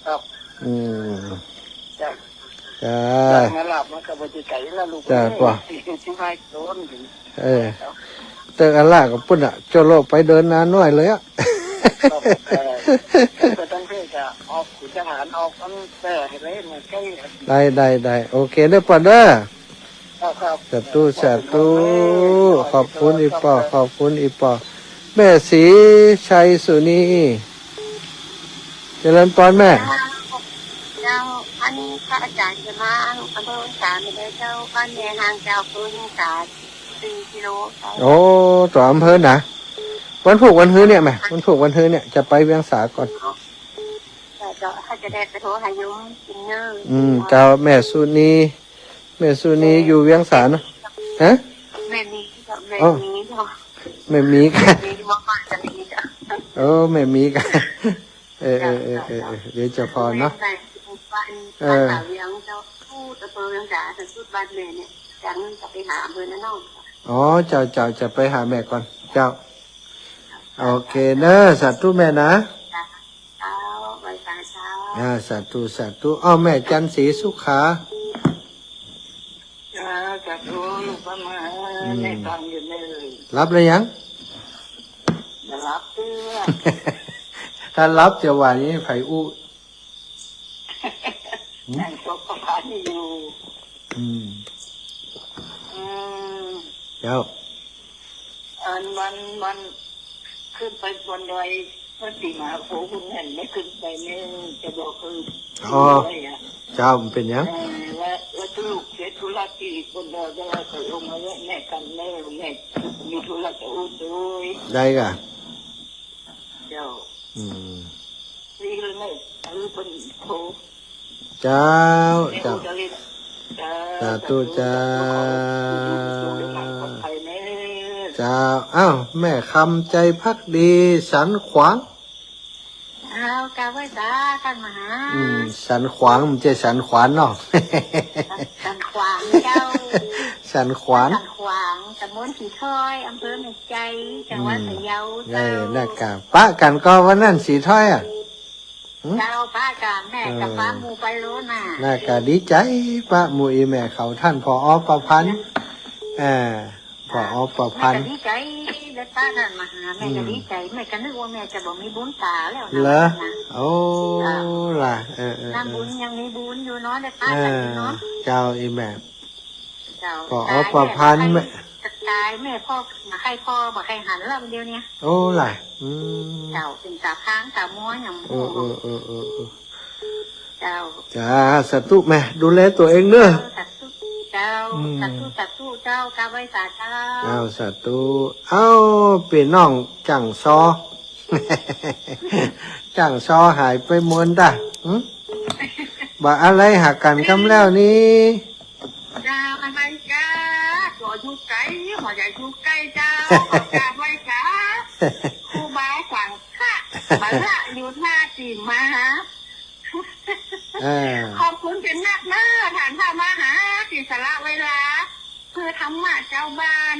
ครับ อืม จ้ะ จ้ะ มาหลับมันก็บ่ได้ไก๋แล้วลูก จ้ะ เอ้ย ป้อ ที่ไม่โดน เออ ครับ เติกอาล่ากับปุ้นอะ โจโลไปเดินนาน้อยเลยอะ ครับ เออ ก็ต้องเพื่อจะออกขุนทหารออกตั้งแต่เลยมันใกล้ ได้ ได้ ได้ โอเคเด้อป้อเด้อ ครับ ครับ สาธุ สาธุ ขอบคุณอีป้อ ขอบคุณอีป้อ แม่ศรีชัยสุนี เจริญพรแม่ เจ้า เจ้า อันนี้พระอาจารย์จะมาอำเภอเวียงสาไม่ได้เจ้า บ้านแม่ห่างจากอำเภอเวียงสาสี่กิโลเจ้า โอ้ ตั๋วอำเภอนะ วันพูกวันฮื้อเนี่ยแม่ วันพูกวันฮื้อเนี่ย จะไปเวียงสาก่อน เจ้า เจ้า ข้าจะได้ไปโทรหาโยมกินเนอะ อืม เจ้า แม่สุนี แม่สุนีอยู่เวียงสาเนาะ ฮะ แม่มีเจ้า แม่ อ๋อ มีเจ้า แม่มีก่ะ แม่มีมาฝากกันอีกเจ้า โอ้ แม่มีก่ะ เออ เออ เออ เออ เดี๋ยวจะพอเนาะ แม่ไปทุกวัน เออ บ้านสาวเวียงเจ้า พูดอำเภอเวียงสา แต่พูดบ้านแม่เนี่ย จังจะไปหาอำเภอนาน้อย อ๋อ เจ้า เจ้า จะไปหาแม่ก่อน เจ้า โอเคเนอะ สาธุแม่นะ เจ้า ไหว้สาเจ้า อ่า สาธุ สาธุ อ้าว แม่จันทร์ศรีสุขา จ้า สาธุ ลูกก็มา อืม แม่ฟังอยู่เนอะ หลับแล้วยัง บ่หลับเตื้อ ถ้าหลับจะว่าอย่างนี้ ใผอู้ หืม นั่งสบตาอยู่ อืม อืม เจ้า อันวัน วันขึ้นไปบนดอยพระศรีมหาโพธิ์พุ้นนั่น ไม่ขึ้นไปเนี่ย จะบอกคือ อ๋อ อะไรอะ เจ้า มันเป๋นหยัง เออ ว่า ว่าลูกเสียธุระตี้บนดอย แล้วก็ลงมาแวะแม่ก่อนเนอะ แม่มีธุระจะอู้ด้วย ได้ก่ะ เจ้า อืม นี่เลยแม่ อันนี้เปิ้นโทร เจ้า เจ้า เจ้า สาธุเจ้า สาธุ ขอให้อยู่ดีมีสุข เดินทางปลอดภัยเนอะ เจ้า อ้าว แม่คำใจภักดี สันขวาง อ้าว กราบไหว้สาต้านมหา อืม สันขวาง บ่ใจ้สันขวานเนาะ สันขวางเจ้า สันขวาน สันขวาง ตำบลสีถ้อย อำเภอแม่ใจ จังหวัด อืม พะเยา เออ เจ้า นั่นก่ะ ปะกั๋นก่อวันนั้น สีถ้อยอะ หืม เจ้า ปะกั๋น แม่กับ เออ ปะหมู่ไปโลน่ะ น่าก่ะดีใจ๋ ปะหมู่อี่แม่เขา ต้าน ผอ. ประพันธ์ เออ ผอ. ประพันธ์ แม่ก็ดีใจ๋ ได้ปะต้านมหา แม่ก็ อืม ดีใจ๋ แม่ก็นึกว่าแม่จะบ่มีบุญต๋าแล้วนะ เหรอ วันนั้นน่ะ โอ้ เจ้า ล่ะ เออ เออ เออ น้ำบุญยังมีบุญอยู่เนาะ ได้ปะกั๋นอยู่เนาะ เออ เจ้า อี่แม่ เจ้า ผอ. ประพันธ์ แม่ ต๋าย แม่พ่อ บ่ใค่พ่อ บ่ใค่หันแล้วเดี๋ยวนี้ โอ้ ล่ะ อืม เจ้า เป๋นต๋าพรางต๋ามัวอย่าง เออ เออ เออ เออ เออ เจ้า จ้า สาธุแม่ ดูแลตั๋วเองเนอะ เจ้า สาธุ เจ้า อืม สาธุ สาธุ เจ้า กราบไหว้สาเจ้า เจ้า สาธุ เอ้า ปี้น้องจ้างซอ จ้างซอหายไปเมินต้า หึ บ่อะไรหากั๋นกำแล้วนี่ เจ้า อันไหนกา ตั๋วอยู่ไก๋ บ่อยากอยู่ใก้เจ้า ขอกราบไหว้สา ครูบาสังฆะ มาละอยู่หน้าติ่มมาหา เออ ขอบคุณเป๋นนักเนอะ ต้านพระมหา ตี้สละเวลา เปื้อธรรมะเจ้าบ้าน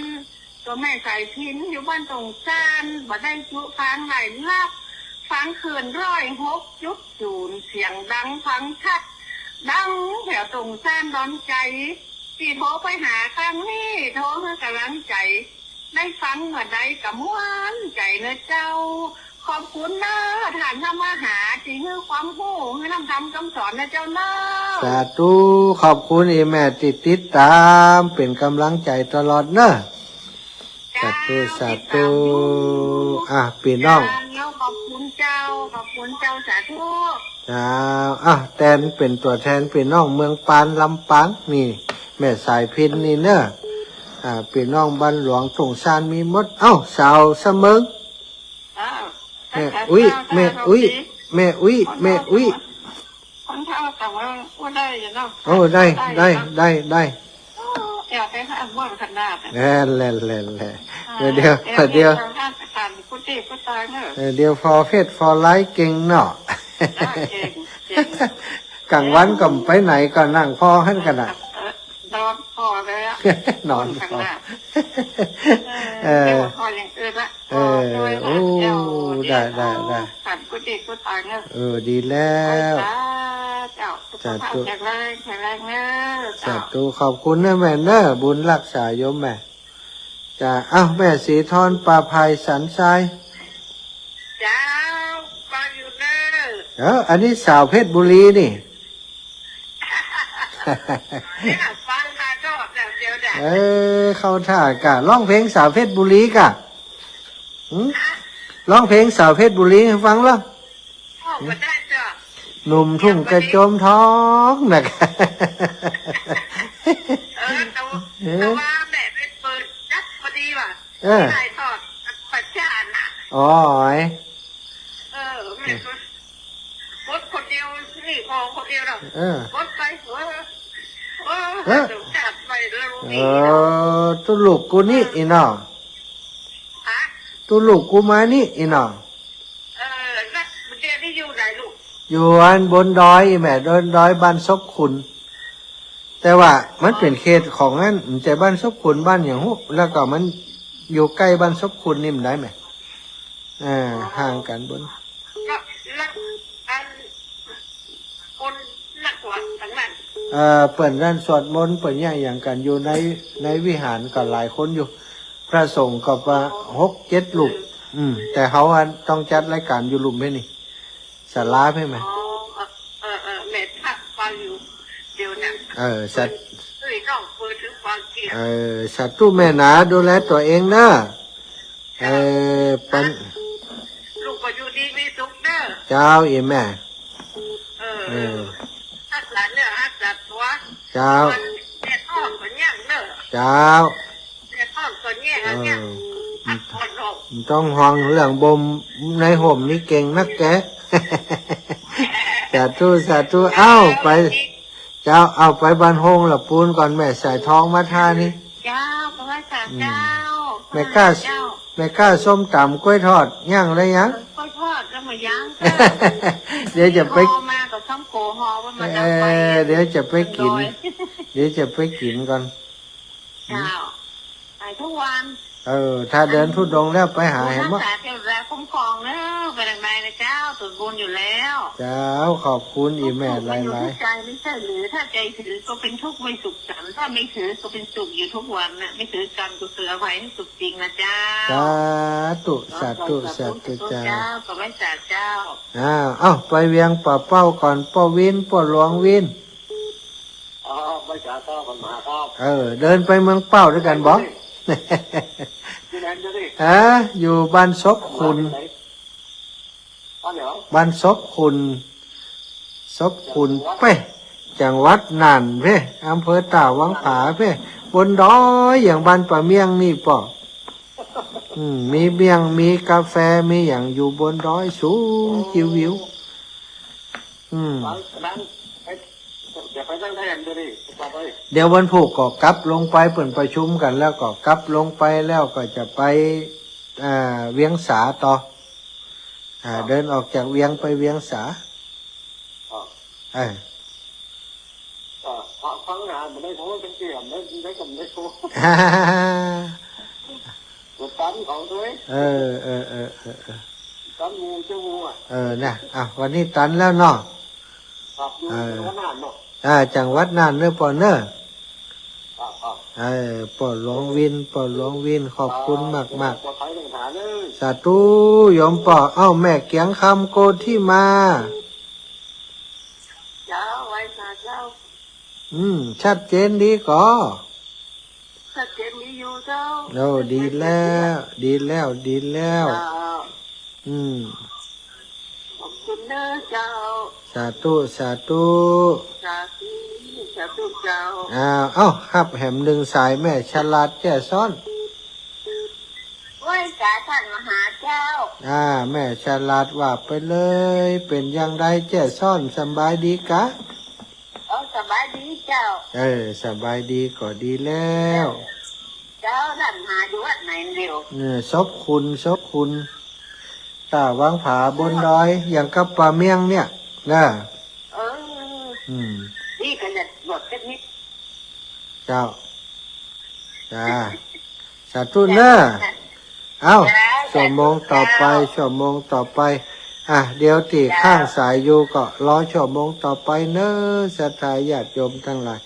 แม่สายพิณอยู่บ้านตงซาน บ่ได้จุฟังหลายลับ ฟังคลื่นร้อยหกจุดศูนย์ เสียงดังฟังชัด ดังแถวตงซานดอนใจ๋ ตี้โทรไปหาครั้งนี้ โทรหื้อกำลังใจ๋ ได้ฟังเมื่อใดก็ม่วนใจ๋เนาะเจ้า ขอบคุณเนาะ ต้านธรรมหา ตี้หื้อความฮู้ หื้อนำธรรมกำสอนเนาะเจ้าเนาะ สาธุ ขอบคุณอี่แม่ตี้ติดต๋าม เป๋นกำลังใจ๋ตลอดเนาะ สาธุ สาธุ อ่ะ ปี้น้อง เจ้า ขอบคุณเจ้า ขอบคุณเจ้า สาธุ เจ้า อ่ะ แตนเป๋นตั๋วแทนปี้น้องเมืองปานลำปาง นี่ แม่สายพิณนี่เนาะ อ่า ปี้น้องบ้านหลวงตงซานมีหมด เอ้า สาวเสมิง อ้าว แม่อุ๊ย แม่อุ๊ย แม่อุ๊ย แม่อุ๊ย คนเฒ่าก็ว่า โอ้ ได้อยู่เนาะ โอ้ ได้ ได้ ได้ ได้ โอ้ อยากไปหาม่วนขนาดนั้น แหละ แหละ แหละ แหละ อ่า เดี๋ยว เดี๋ยว เดี๋ยว เดี๋ยว เดี๋ยว เดี๋ยว เดี๋ยว พอเฟซพอไลน์เก่งเนาะ อ่า เก่ง เก่ง ก๋างวันก็ไปไหนก็นั่งผ่อหั้นกั๋นน่ะ เออ นอนผ่อเลยอะ นอนผ่อ ม่วนขนาด เออ เออ เดี๋ยวผ่ออย่างอื่นละ เออ โอ้ย โอ้ เดี๋ยว ได้ ได้ ได้ ขันกุฏิกุฏิเนอะ เออ ดีแล้ว สาธุ เจ้า สุขภาพ สาธุ แข็งแรง แข็งแรงเนอะ สาธุ เจ้า ขอบคุณเนอะแม่เนอะ บุญฮักษาโยมแม่ จ้า อ้าว แม่ศรีทร ป่าไผ่สันทราย เจ้า ฟังอยู่เนอะ เออ อันนี้สาวเพชรบุรีนี่ เนี่ยฟังมาก็แบบเดียวเนี่ย เออ เข้าท่าก่ะ ฮ้องเพลงสาวเพชรบุรีก่ะ หืม ฮ้องเพลงสาวเพชรบุรีหื้อฟังละ ฮ้องบ่ได้เจ้า หนุ่มทุ่งกระโจมทองนะ เออ แต่ว่า เออ แต่ว่าแม่ไปเปิดจั๊กพอดีว่ะ เออ ถ่ายทอดประจานน่ะ อ๋อ เออ แม่ก็ กดคนเดียวนี่ พอคนเดียวเนาะ เออ กดไป เออ เออ เออ สงสารไปแล้ว เอ นี่เนาะ อ ตุ๊ลูกกูนี่ เออ อี่น้อง ฮะ ตุ๊ลูกกูมานี่ อี่น้อง เออ แล้วเดี๋ยวนี้อยู่ไหนลูก อยู่อันบนดอยแม่ บนดอยบ้านศพขุน แต่ว่ามันเป๋นเขตของอัน บ่ใจ้บ้านศพขุน บ้านหยังฮู้ แล้วก็มันอยู่ใก้บ้านศพขุนนี่มันได้แม่ เออ ห่างกั๋นบน แล้ว แล้วอัน คนนักบวชตังนั้น เอ่อ เปิ้นนั่นสวดมนต์ เปิ้นเยียะหยังกั๋นอยู่ใน ในวิหารก็หลายคนอยู่ พระสงฆ์ก็ประมาณหกเจ็ดรูป อืม แต่เฮาอันต้องจัดรายก๋านอยู่ลุ่มเพ่นนี่ ศาลาเพ่นแหม อ๋อ เออ เออ เออ แม่ทักฟังอยู่ เดี๋ยวนะ เออ สา เอ้ย น้องเปิดถึงฟังเสียง เออ สาธุแม่หนา ดูแลตั๋วเองเนาะ เออ ปัน ลูกก็อยู่ดีมีสุขเด้อ เจ้า อี่แม่ เออ เออ ฮักษาเนื้อฮักษาตั๋ว เจ้า แม่ท้องก็ยังเด้อ เจ้า แม่ท้องก็ยัง เออ ยัง พักผ่อนเนาะ บ่ต้องห่วงเรื่องบ่มในห่มนี่เก่งนักแก สาธุ สาธุ เอ้า ไป เจ้า เอาไปบ้านโฮงละปูนก่อน แม่สายทองมาท่านี่ เจ้า ขอไหว้สาเจ้า อืม แม่ก้า เจ้า แม่ก้าส้มต๋ำกล้วยทอด ย่างแล้วยัง กล้วยทอดแล้วมาย่างเจ้า เดี๋ยวจะไป ห่อมากับส้มโกห่อว่ามาดังไฟ เออ เดี๋ยวจะไปกิ๋น ดอย เดี๋ยวจะไปกิ๋นก่อน เจ้า ไปทุกวัน เออ ถ้าเดินธุดงค์แล้วไปหาแหม บุญฮักษาเทวดาคุ้มครองเนอะ ไปตางใดนะเจ้า ส่วนบุญอยู่แล้ว เจ้า ขอบคุณอี่แม่หลายๆ ทุกข์มันอยู่ที่ใจไม่ใช่หรือ ถ้าใจถือก็เป็นทุกข์ไม่สุขสันต์ ถ้าไม่ถือก็เป็นสุขอยู่ทุกวันน่ะ ไม่ถือกรรมกุศลอภัยให้สุขจริงนะเจ้า สาธุ สาธุ สาธุเจ้า ขอไหว้สาเจ้า อ้าว เอ้า ไปเวียงป่าเป้าก่อน ป้อวิน ป้อหลวงวิน อ๋อ ไปหาข้าวก่อน มาครับ เออ เดินไปเมืองเป้าด้วยกั๋นบ่ อยู่ไหน อยู่นี่ ฮะ อยู่บ้านศพขุน บ้านศพขุน ศพขุนเป้ จังหวัดน่านเป้ อำเภอต้าวังผาเป้ บนดอยอย่างบ้านป่าเมี่ยงนี่ป้อ อืม มีเมี่ยง มีกาแฟ มีหยังอยู่บนดอยสูงจิ๋ววิว อืม เดี๋ยวไปนั่งได้กันเดี๋ยวนี้ ต่อไป เดี๋ยววันพูกก็กลับลงไป เปิ้นประชุมกั๋นแล้วก็กลับลงไป แล้วก็จะไป อ่า เวียงสาต่อ อ่า ครับ เดินออกจากเวียงไปเวียงสา ครับ เออ อ่า ฟัง ฟังหา บ่ได้โทรจังเตื้อ บ่ได้ บ่ได้ก็บ่ได้โทร ตันเขาด้วย เออ เออ เออ เออ เออ ตันหมู่เจ้าหมู่อะ เออ นะ อ่ะ วันนี้ตันแล้วเนาะ ครับ อยู่ เออ จังหวัดน่านเนาะ อ่า จังหวัดน่านเนอะป้อเนอะ ครับ ครับ เออ ป้อหลวงวิน ป้อหลวงวิน ขอบคุณมากๆ ปลอดภัยทั้งหลายเลย สาธุ โยมป้อ เอ้า แม่เกียงคำโกธิมา เจ้า ไหว้สาเจ้า อืม ชัดเจนดีก่อ ชัดเจนดีอยู่เจ้า โอ้ ดีแล้ว ดีแล้ว ดีแล้ว เจ้า อืม ขอบคุณเนอะเจ้า สาธุ สาธุ สาธุ สาธุเจ้า อ้าว เอ้า ฮับแหมหนึ่งสายแม่ฉลาดแจ้ซ้อน ไหว้สาท่านมหาเจ้า อ่า แม่ฉลาดว่าไปเลย เป๋นอย่างใดแจ้ซ้อน สำบายดีกา เออ สบายดีเจ้า เออ สบายดีก็ดีแล้ว เจ้า ท่านมหาอยู่วัดไหนเดียว เออ ศพคุณ ศพคุณ ต๋าวังผาบนดอย อย่างกับป่าเมี่ยงเนี่ย นะ เออ อืม นี่ก็จะบวชสักนิด เจ้า จ้า สาธุเนอะ เอ้า เจ้า ชั่วโมงต่อไป สาธุเจ้า ชั่วโมงต่อไป อ่ะ เดี๋ยวตี้ เจ้า ข้างสายอยู่ก็รอชั่วโมงต่อไปเนอะ ศรัทธาญาติโยมทั้งหลาย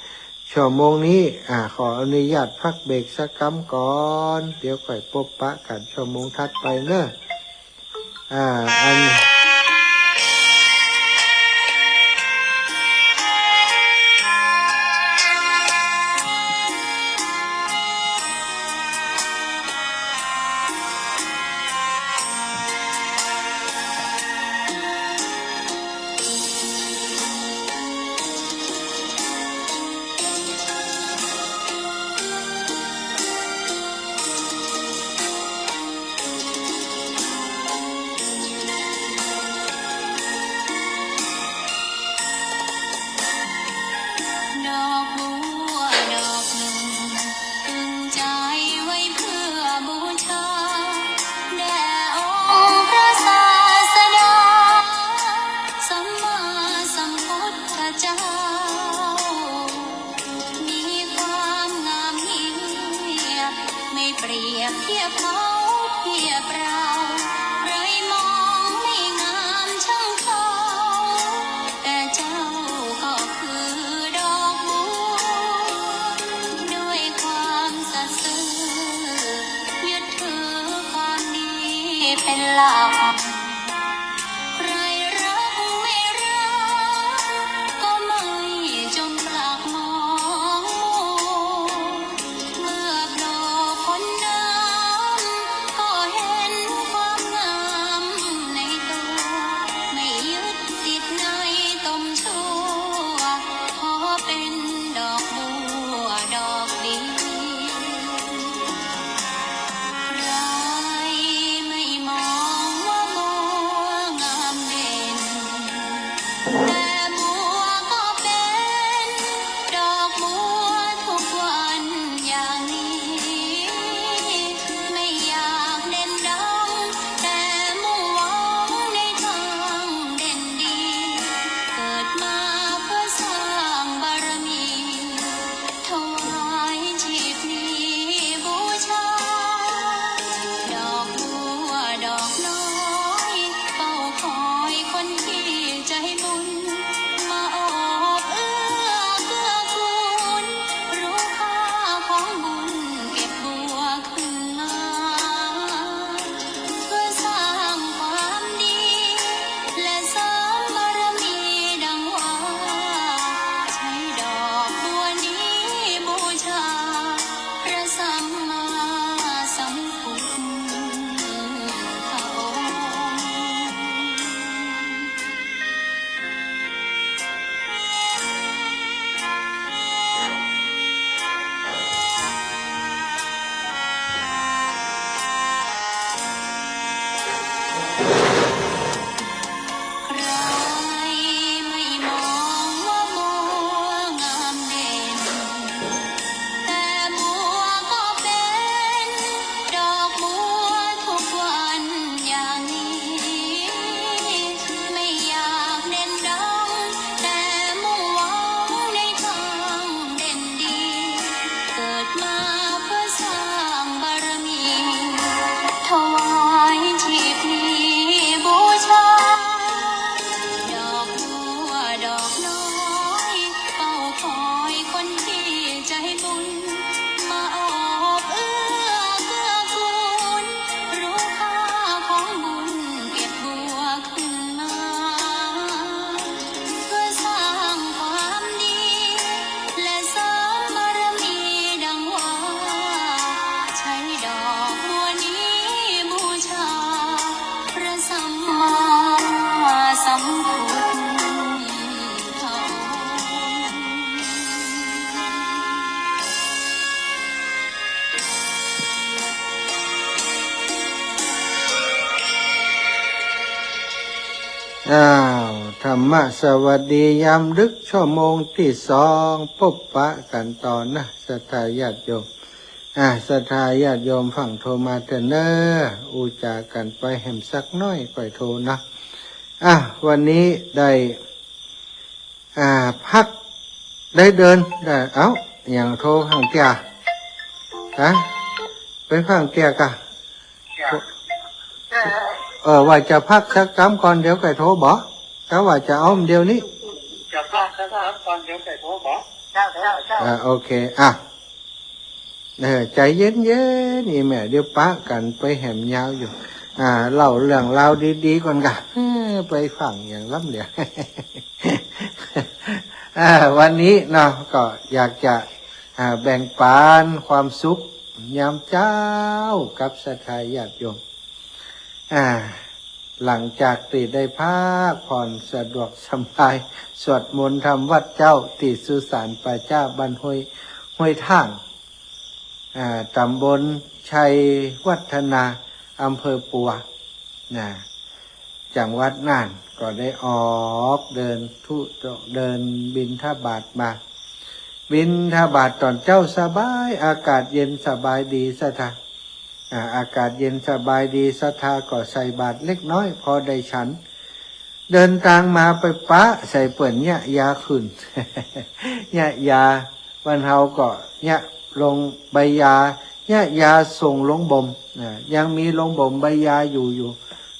ชั่วโมงนี้ อ่ะ ขออนุญาตพักเบรกสักกำก่อน เดี๋ยวค่อยปบปะกั๋นชั่วโมงถัดไปเนอะ อ่า อัน ดอกบัวดอกหนึ่ง ตึงใจไว้เพื่อบูชา แด่องค์พระศาสดา สัมมาสัมพุทธเจ้า มีความงามเยียบ ไม่เปรียบเทียบเขาเทียบเรา ใครมองไม่งามช่างเขา แต่เจ้าก็คือดอกบัว ด้วยความสัตย์ซื่อ ยึดถือความดีเป็นหลัก ใครรักไม่รัก ก็ไม่จงปลักมองมัว เมื่อโผล่พ้นน้ำ ก็เห็นความงามในตัว ไม่ยึดติดในตมชั่ว ขอเป็นดอกบัวดอกเดียว ใครไม่มองว่าโม อ้าว ธรรมะสวัสดียามดึก ชั่วโมงตี้สอง ปบปะกั๋นต่อนะ ศรัทธาญาติโยม อ่า ศรัทธาญาติโยมฟั่งโทรมาเต๊อะเน่อ อู้จ๋ากั๋นไปแหมสักหน้อยก่อยโทรนะ อ่ะ วันนี้ได้ อ่า พัก ได้เดิน ได้ เอ้า หยังโทรฟั่งเตื้อ ฮะ ไปฟั่งเตื้อกะ เออ ว่าจะพักสักกำก่อน เดี๋ยวก่อยโทรบ่ ถ้าว่าจะเอาเดี๋ยวนี้ จะพักสักกำก่อน เดี๋ยวก่อยโทรบ่ เจ้า เจ้า เจ้า อ่า โอเค อ่ะ เออ ใจ๋เย็นๆ อี่แม่ เดี๋ยวปะกั๋นไปแหมยาวอยู่ อ่า เล่าเรื่องราวดีๆ ก่อนกะ เออ ไปฟั่งอย่างล้ำเหลือ อ่า วันนี้เนาะ ก็อยากจะ อ่า แบ่งปันความสุขยามเจ๊ากับศรัทธาญาติโยม อ่า หลังจากตี้ได้พักผ่อนสะดวกสบาย สวดมนต์ทำวัตรเจ๊าตี้สุสานป่าจ๊าบ้านห้วย ห้วยถ่าง อ่า ต๋ำบลชัยวัฒนา อำเภอปัว นะ จังหวัดน่าน ก็ได้ออกเดินธุดงค์ เดินบิณฑบาตมา บิณฑบาตต๋อนเจ๊าสบาย อากาศเย็นสบายดีศรัทธา อ่า อากาศเย็นสบายดี ศรัทธาก็ใส่บาตรเล็กน้อย พอได้ฉัน เดินตางมาไปปะใส่เปิ้นเยียะยาขื่น เยียะยา บ้านเฮาก็เยียะลงใบยา เยียะยาส่งโรงบ่ม อ่า ยังมีโรงบ่มใบยาอยู่ อยู่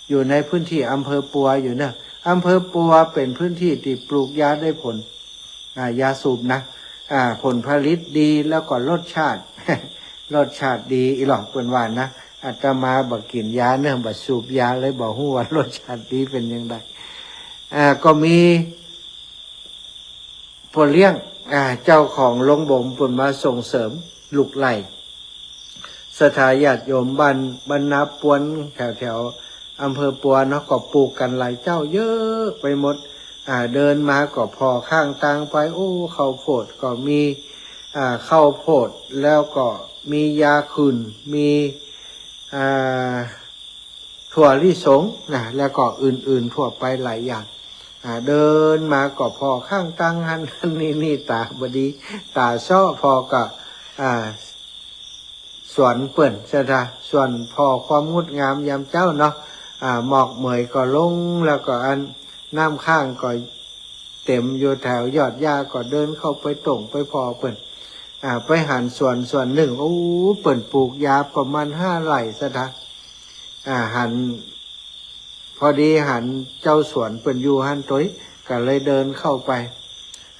อยู่ในพื้นที่อำเภอปัวอยู่เนาะ อำเภอปัวเป๋นพื้นที่ตี้ปลูกยาได้ผล อ่า ยาสูบนะ อ่า ผลผลิตดี แล้วก็รสชาติ รสชาติดีอี่หลอ เปิ้นว่านะ อาตมาบ่กิ๋นยาเนาะ บ่สูบยาเลย บ่ฮู้ว่ารสชาติดีเป๋นอย่างใด อ่า ก็มีป้อเลี้ยง อ่า เจ้าของโรงบ่มเปิ้นมาส่งเสริมลูกไร่ ศรัทธาญาติโยมบ้าน บ้านนาปวน แถวๆ อำเภอปัวเนาะ ก็ปลูกกั๋นหลายเจ้าเยอะไปหมด อ่า เดินมาก็ผ่อข้างตางไป โอ้ ข้าวโพดก็มี อ่า ข้าวโพด แล้วก็มียาขื่น มี อ่า ถั่วลิสงนะ แล้วก็อื่นๆ ทั่วไปหลายอย่าง อ่า เดินมาก็ผ่อข้างตางหั้น หั้นนี่นี่ ต๋าบ่ดี ต๋าเซาะ ผ่อก็ อ่า สวนเปิ้น ศรัทธา สวนผ่อความงดงามยามเจ๊าเนาะ อ่า หมอกเหมยก็ลง แล้วก็อันน้ำค้างก็เต๋มอยู่แถวยอดหญ้า ก็เดินเข้าไปต่งไปผ่อเปิ้น อ่า ไปหันสวนสวนนึ่ง โอ้ เปิ้นปลูกยาประมาณห้าไร่ ศรัทธา อ่า หัน พอดีหันเจ้าสวนเปิ้นอยู่หั้นตวย ก็เลยเดินเข้าไป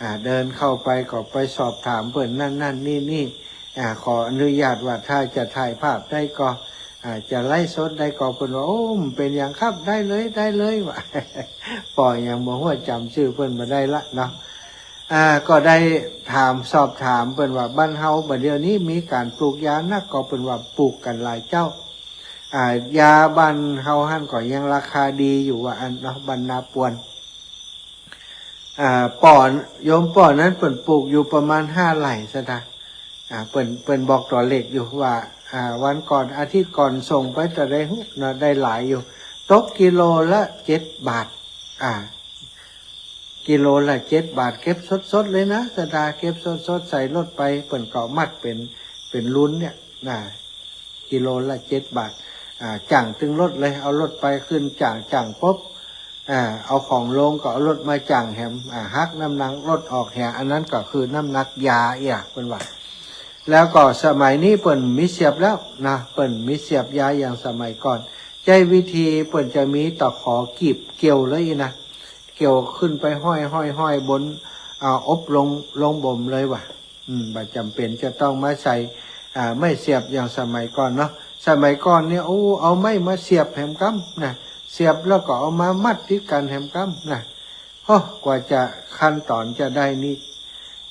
อ่า เดินเข้าไปก็ไปสอบถามเปิ้นนั่นนั่นนี่นี่ อ่า ขออนุญาตว่าถ้าจะถ่ายภาพได้ก็ อ่า จะไลฟ์สดได้ก็ เปิ้นว่า โอ้ บ่เป๋นหยังครับ ได้เลย ได้เลย ว่า ป้อหยังบ่ฮู้ จ๋ำจื้อเปิ้นบ่ได้ละเนาะ อ่า ก็ได้ถาม สอบถามเปิ้นว่าบ้านเฮาบ่าเดี่ยวนี้มีก๋านปลูกยานัก ก็เปิ้นว่าปลูกกั๋นหลายเจ้า อ่า ยาบ้านเฮาหั้นก็ยังราคาดีอยู่ว่าอั้นเนาะ บ้านนาปวน อ่า ป้อ โยมป้อนั้นเปิ้นปลูกอยู่ประมาณห้าไร่ ศรัทธา อ่า เปิ้น เปิ้นบอกตั๋วเลขอยู่ว่า อ่า วันก่อน อาทิตย์ก่อนส่งไปเต้าใดฮู้เนาะ ได้หลายอยู่ ตกกิโลละเจ็ดบาท อ่า กิโลละเจ็ดบาท เก็บสดๆ เลยนะ ศรัทธา เก็บสดๆ ใส่รถไป เปิ้นก็มัดเป๋น เป๋นลุนเนี่ยนะ กิโลละเจ็ดบาท อ่า จ้างตึงรถเลย เอารถไปขึ้นจ้าง จ้างปุ๊บ อ่า เอาของลงก็เอารถมาจ้างแหม อ่า หักน้ำหนักรถออกแหม อันนั้นก็คือน้ำหนักยาเอี้ย เปิ้นว่า แล้วก็สมัยนี้เปิ้นมีเสียบแล้วนะ เปิ้นมีเสียบยาอย่างสมัยก่อน ใจ๊วิธีเปิ้นจะมีตะขอกีบเกี่ยวเลยนะ เกี่ยวขึ้นไปห้อยๆๆ บน อ่า อบโรง โรงบ่มเลยว่ะ อืม บ่จ๋ำเป๋นจะต้องมาใส่ อ่า ไม้เสียบอย่างสมัยก่อนเนาะ สมัยก่อนเนี่ย โอ้ เอาไม้มาเสียบแหมกำนะ เสียบแล้วก็เอามามัดติดกั๋นแหมกำนะ โอ้ กว่าจะขั้นต๋อนจะได้นี่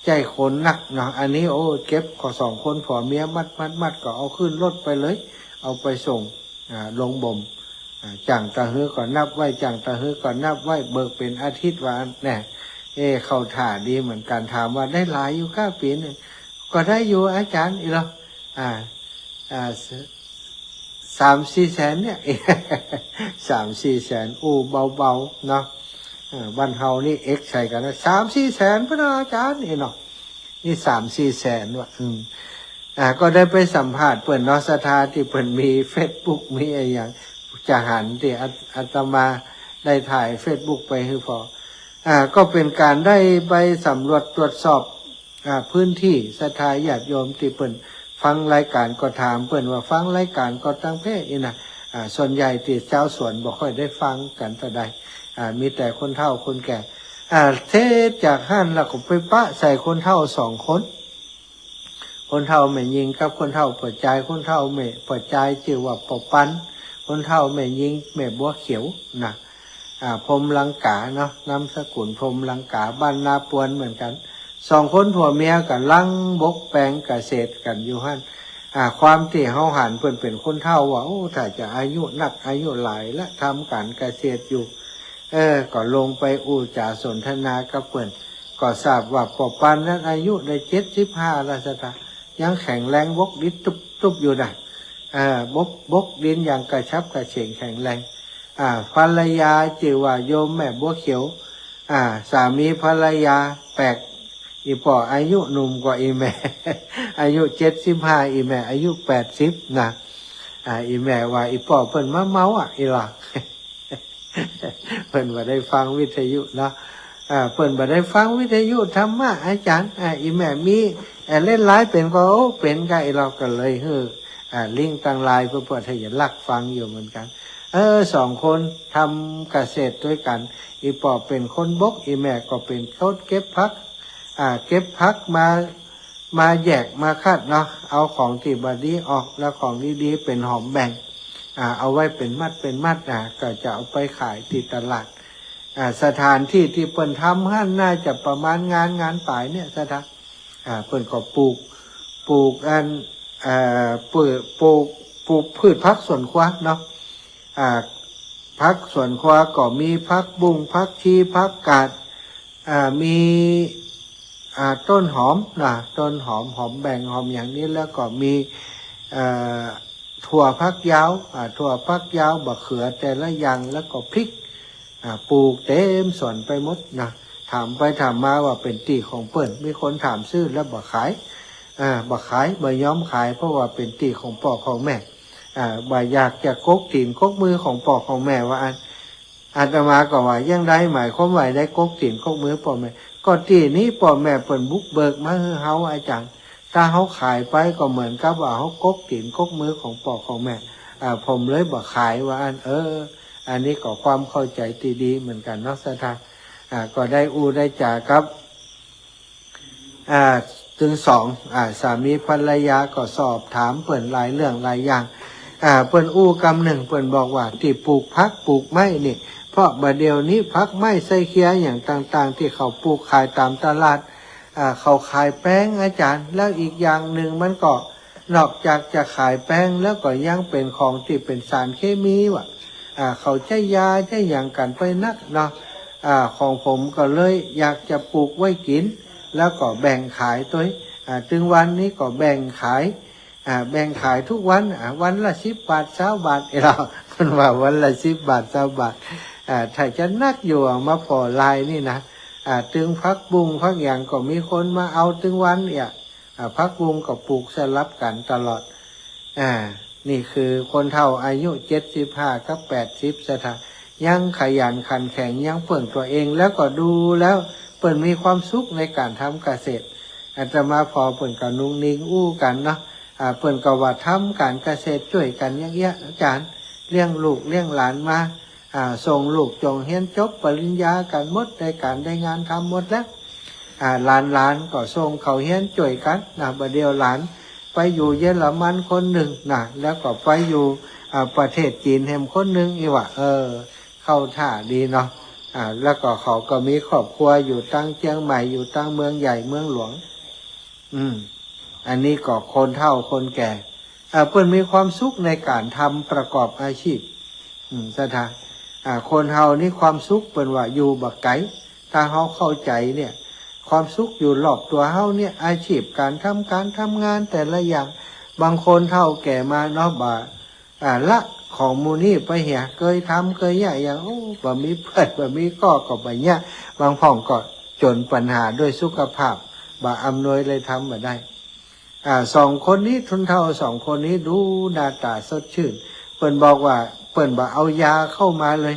ใจ๊คนนักเนาะ อันนี้ โอ้ เก็บขอสองคนผัวเมียมัดมัดมัดก็เอาขึ้นรถไปเลย เอาไปส่ง อ่า โรงบ่ม อ่า จ้างตะหื้อก็นับไว้ จ้างตะหื้อก็นับไว้ เบิกเป๋นอาทิตย์ว่าอั้นแน่ เอ๊ะ เข้าท่าดีเหมือนกั๋น ถามว่าได้หลายอยู่ก้าปี๋นึ่ง ก็ได้อยู่อาจ๋ารย์ อี้หลอ อ่า อ่า ส- สามสี่แสนเนี่ย สามสี่แสน อู้ เบาๆ เนาะ อ บ้านเฮานี่เอกใส่กั๋นนะ สามสี่แสนพุ้นนะอาจ๋ารย์ นี่เนาะ นี่สามสี่แสนว่ะ อืม อ่า ก็ได้ไปสัมภาษณ์เปิ้นเนาะ ศรัทธาตี้เปิ้นมีเฟซบุ๊ก มีอะหยัง จะหันตี้อาต อาตมาได้ถ่ายเฟซบุ๊กไปหื้อผ่อ อ่า ก็เป๋นก๋านได้ไปสำรวจตรวจสอบ อ่า พื้นตี้ ศรัทธาญาติโยมตี้เปิ้นฟังรายก๋านก็ถามเปิ้นว่าฟังรายก๋านก็ตังเพศอี้นะ อ่า ส่วนใหญ่ตี้จาวสวนบ่ค่อยได้ฟังกั๋นเต้าใด อ่า มีแต่คนเฒ่าคนแก่ อ่า เทศจากหั้นแล้วก็ไปปะใส่คนเฒ่าสองคน คนเฒ่าแม่ญิงกับคนเฒ่าป้อจาย คนเฒ่าแม่ป้อจายจื้อว่าป้อปัน คนเฒ่าแม่ญิงแม่บัวเขียวนะ อ่า พรหมลังกาเนาะ นามสกุลพรหมลังกา บ้านนาปวนเหมือนกั๋น สองคนผัวเมียก๋ำลังบกแปลงเกษตรกั๋นอยู่หั้น อ่า ความตี้เฮาหันเปิ้นเป๋นคนเฒ่าว่า โอ้ ถ้าจะอายุนักอายุหลายละ ทำก๋านเกษตรอยู่ เออ ก็ลงไปอู้จ๋าสนทนากับเปิ้น ก็ทราบว่าป้อปันนั้นอายุได้เจ็ดสิบห้าแล้ว ศรัทธา ยังแข็งแรงบกดินตุ๊บๆ อยู่นะ เออ บก บกดินอย่างกระฉับกระเฉงแข็งแรง อ่า ภรรยาจื้อว่าโยมแม่บัวเขียว อ่า สามีภรรยาแปลก อี่ป้ออายุหนุ่มกว่าอี่แม่ อายุเจ็ดสิบห้า อี่แม่อายุแปดสิบนะ อ่า อี่แม่ว่าอี่ป้อเปิ้นมาเมาอะ อี่หล่อ เปิ้นบ่ได้ฟังวิทยุเนาะ อ่า เปิ้นบ่ได้ฟังวิทยุธรรมะอาจ๋ารย์ อ่า อี่แม่มี เอ่อ เล่นไลน์เป๋นก่อ โอ้ เป๋นก่อ อี่หล่อก็เลยหื้อ อ่า ลิงก์ตางไลน์เปื้อ เปื้อตี้จะลักฟังอยู่เหมือนกั๋น เออ สองคนทำเกษตรตวยกั๋น อี่ป้อเป๋นคนบก อี่แม่ก็เป๋นคนเก็บผัก อ่า เก็บผักมา มาแยกมาคัดเนาะ เอาของตี้บ่ดีออก แล้วของดีๆ เป๋นหอมแบ่ง อ่า เอาไว้เป๋นมัดเป๋นมัด อ่า ก็จะเอาไปขายตี้ตลาด อ่า สถานตี้ตี้เปิ้นทำหั้นน่าจะประมาณงาน งานป๋ายเนี่ย ศรัทธา อ่า เปิ้นก็ปลูก ปลูกอัน เอ่อ ปลูก ปลูก ปลูกพืชผักสวนครัวเนาะ อ่า ผักสวนครัวก็มีผักบุ้ง ผักชี ผักกาด อ่า มี อ่า ต้นหอมนะ ต้นหอม หอมแบ่ง หอมอย่างนี้ แล้วก็มี เอ่อ ถั่วฝักยาว อ่า ถั่วฝักยาว บะเขือแต่ละอย่าง แล้วก็พริก อ่า ปลูกเต็มสวนไปหมดนะ ถามไปถามมาว่าเป๋นตี้ของเปิ้น มีคนถามซื้อแล้วบ่ขาย อ่า บ่ขาย บ่ยอมขาย เพราะว่าเป๋นตี้ของป้อของแม่ อ่า บ่อยากจะกกตี๋นกกมือของป้อของแม่ว่าอั้น อาตมาก็ว่า จั่งใด หมายความว่าใด กกตี๋นกกมือป้อแม่ ก็ตี้นี้ป้อแม่เปิ้นบุกเบิกมาหื้อเฮาอาจ๋ารย์ ถ้าเฮาขายไปก็เหมือนกับว่าเฮากกตี๋นกกมือของป้อของแม่ อ่า ผมเลยบ่ขายว่าอั้น เออ อันนี้ก็ความเข้าใจ๋ตี้ดีเหมือนกั๋นเนาะ ศรัทธา อ่า ก็ได้อู้ได้จ๋ากับ อ่า ตึงสอง อ่า สามีภรรยาก็สอบถามเปิ้นหลายเรื่องหลายอย่าง อ่า เปิ้นอู้กำนึ่ง เปิ้นบอกว่าตี้ปลูกผักปลูกไม้นี่ เพราะบ่าเดี่ยวนี้ผักไม้ไส้เครืออย่างต่างๆ ตี้เขาปลูกขายต๋ามตลาด อ่า เขาขายแปงอาจ๋ารย์ แล้วอีกอย่างนึ่งมันก็นอกจากจะขายแปงแล้วก็ยังเป๋นของตี้เป๋นสารเคมีว่ะ อ่า เขาใจ๊ยาใจ๊หยังกั๋นไปนักเนาะ อ่า ของผมก็เลยอยากจะปลูกไว้กิ๋น แล้วก็แบ่งขายตวย อ่า ตึงวันนี้ก็แบ่งขาย อ่า แบ่งขายกู้วัน อ่า วันละสิบบาท ซาวบาท เอ้ย เฮา เปิ้นว่าวันละสิบบาท ซาวบาท อ่า ถ้าจะนักอยู่ เอามาผ่อลายนี่นะ อ่า ตึงผักบุ้งผักหยังก็มีคนมาเอาตึงวันเนี่ย อ่า ผักบุ้งก็ปลูกสลับกั๋นตลอด อ่า นี่คือคนเฒ่าอายุเจ็ดสิบห้ากับแปดสิบ ศรัทธา ยังขยันขันแข็ง ยังเปิ้งตั๋วเอง แล้วก็ดูแล้วเปิ้นมีความสุขในก๋านทำเกษตร อาตมาผ่อเปิ้นก็นุงนิงอู้กั๋นเนาะ อ่า เปิ้นก็ว่าทำก๋านเกษตรจ้วยกั๋นอย่างเอี้ย อาจ๋ารย์ เลี้ยงลูกเลี้ยงหลานมา อ่า ส่งลูกจ่งเฮียนจบปริญญากั๋นหมด ได้ก๋านได้งานทำหมดแล้ว อ่า หลานๆ ก็ส่งเขาเฮียนจ้วยกั๋นนะ บ่าเดี่ยวหลานไปอยู่เยอรมันคนนึ่งนะ แล้วก็ไปอยู่ อ่า ประเทศจีนแหมคนนึ่งอี้ว่ะ เออ เข้าท่าดีเนาะ อ่า แล้วก็เขาก็มีครอบครัวอยู่ตางเจียงใหม่ อยู่ตางเมืองใหญ่เมืองหลวง อืม อันนี้ก็คนเฒ่าคนแก่ อ่า เปิ้นมีความสุขในก๋านทำประกอบอาชีพ อืม ศรัทธา อ่า คนเฮานี่ความสุขเปิ้นว่าอยู่บ่ไก๋ ถ้าเฮาเข้าใจ๋เนี่ย ความสุขอยู่รอบตั๋วเฮาเนี่ย อาชีพก๋านทำก๋านทำงานแต่ละอย่าง บางคนเฒ่าแก่มาเนาะ บ่า อ่า ละ ของหมู่นี้ไปเหีย เกยทำเกยเยียะอย่าง โอ้ บ่มีเปื้อน บ่มีก๊อก็บ่เยียะ บางพ่องก็จ๋นปัญหาด้วยสุขภาพ บ่อำนวยเลยทำบ่ได้ อ่า สองคนนี้ ทุนเฒ่าสองคนนี้ดูหน้าต๋าสดชื่น เปิ้นบอกว่าเปิ้นบ่เอายาเข้ามาเลย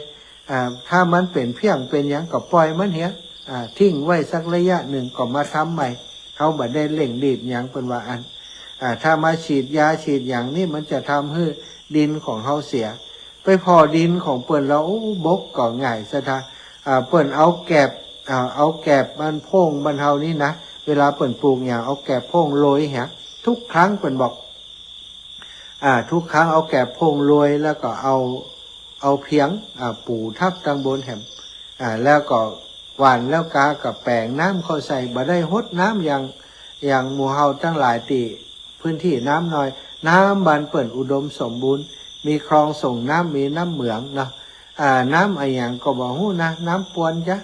อ่า ถ้ามันเป๋นเพี้ยงเป๋นหยังก็ป่อยมันเหีย อ่า ทิ้งไว้สักระยะนึ่งก็มาทำใหม่ เฮาบ่ได้เร่งรีบหยัง เปิ้นว่าอั้น อ่า ถ้ามาฉีดยาฉีดหยังนี่มันจะทำหื้อดินของเฮาเสีย ไปผ่อดินของเปิ้นแล้ว โอ้ บกก็ง่ายศรัทธา อ่า เปิ้นเอาแกบ อ่า เอาแกบมันโพ่งบ้านเฮานี่นะ เวลาเปิ้นปลูกหยังเอาแกบโพ่งโรยเหีย ทุกครั้งเปิ้นบอก อ่า ทุกครั้งเอาแกบโพ่งโรย แล้วก็เอา เอาเพียง อ่า ปูทับตังบนแหม อ่า แล้วก็หว่านแล้วกาก็แป๋งน้ำเข้าใส่ บ่ได้หดน้ำอย่าง อย่างหมู่เฮาตังหลายตี้พื้นตี้น้ำน้อย น้ำบ้านเปิ้นอุดมสมบูรณ์ มีคลองส่งน้ำ มีน้ำเหมืองเนาะ อ่า น้ำอะหยังก็บ่ฮู้นะ น้ำปวนจ๊ะ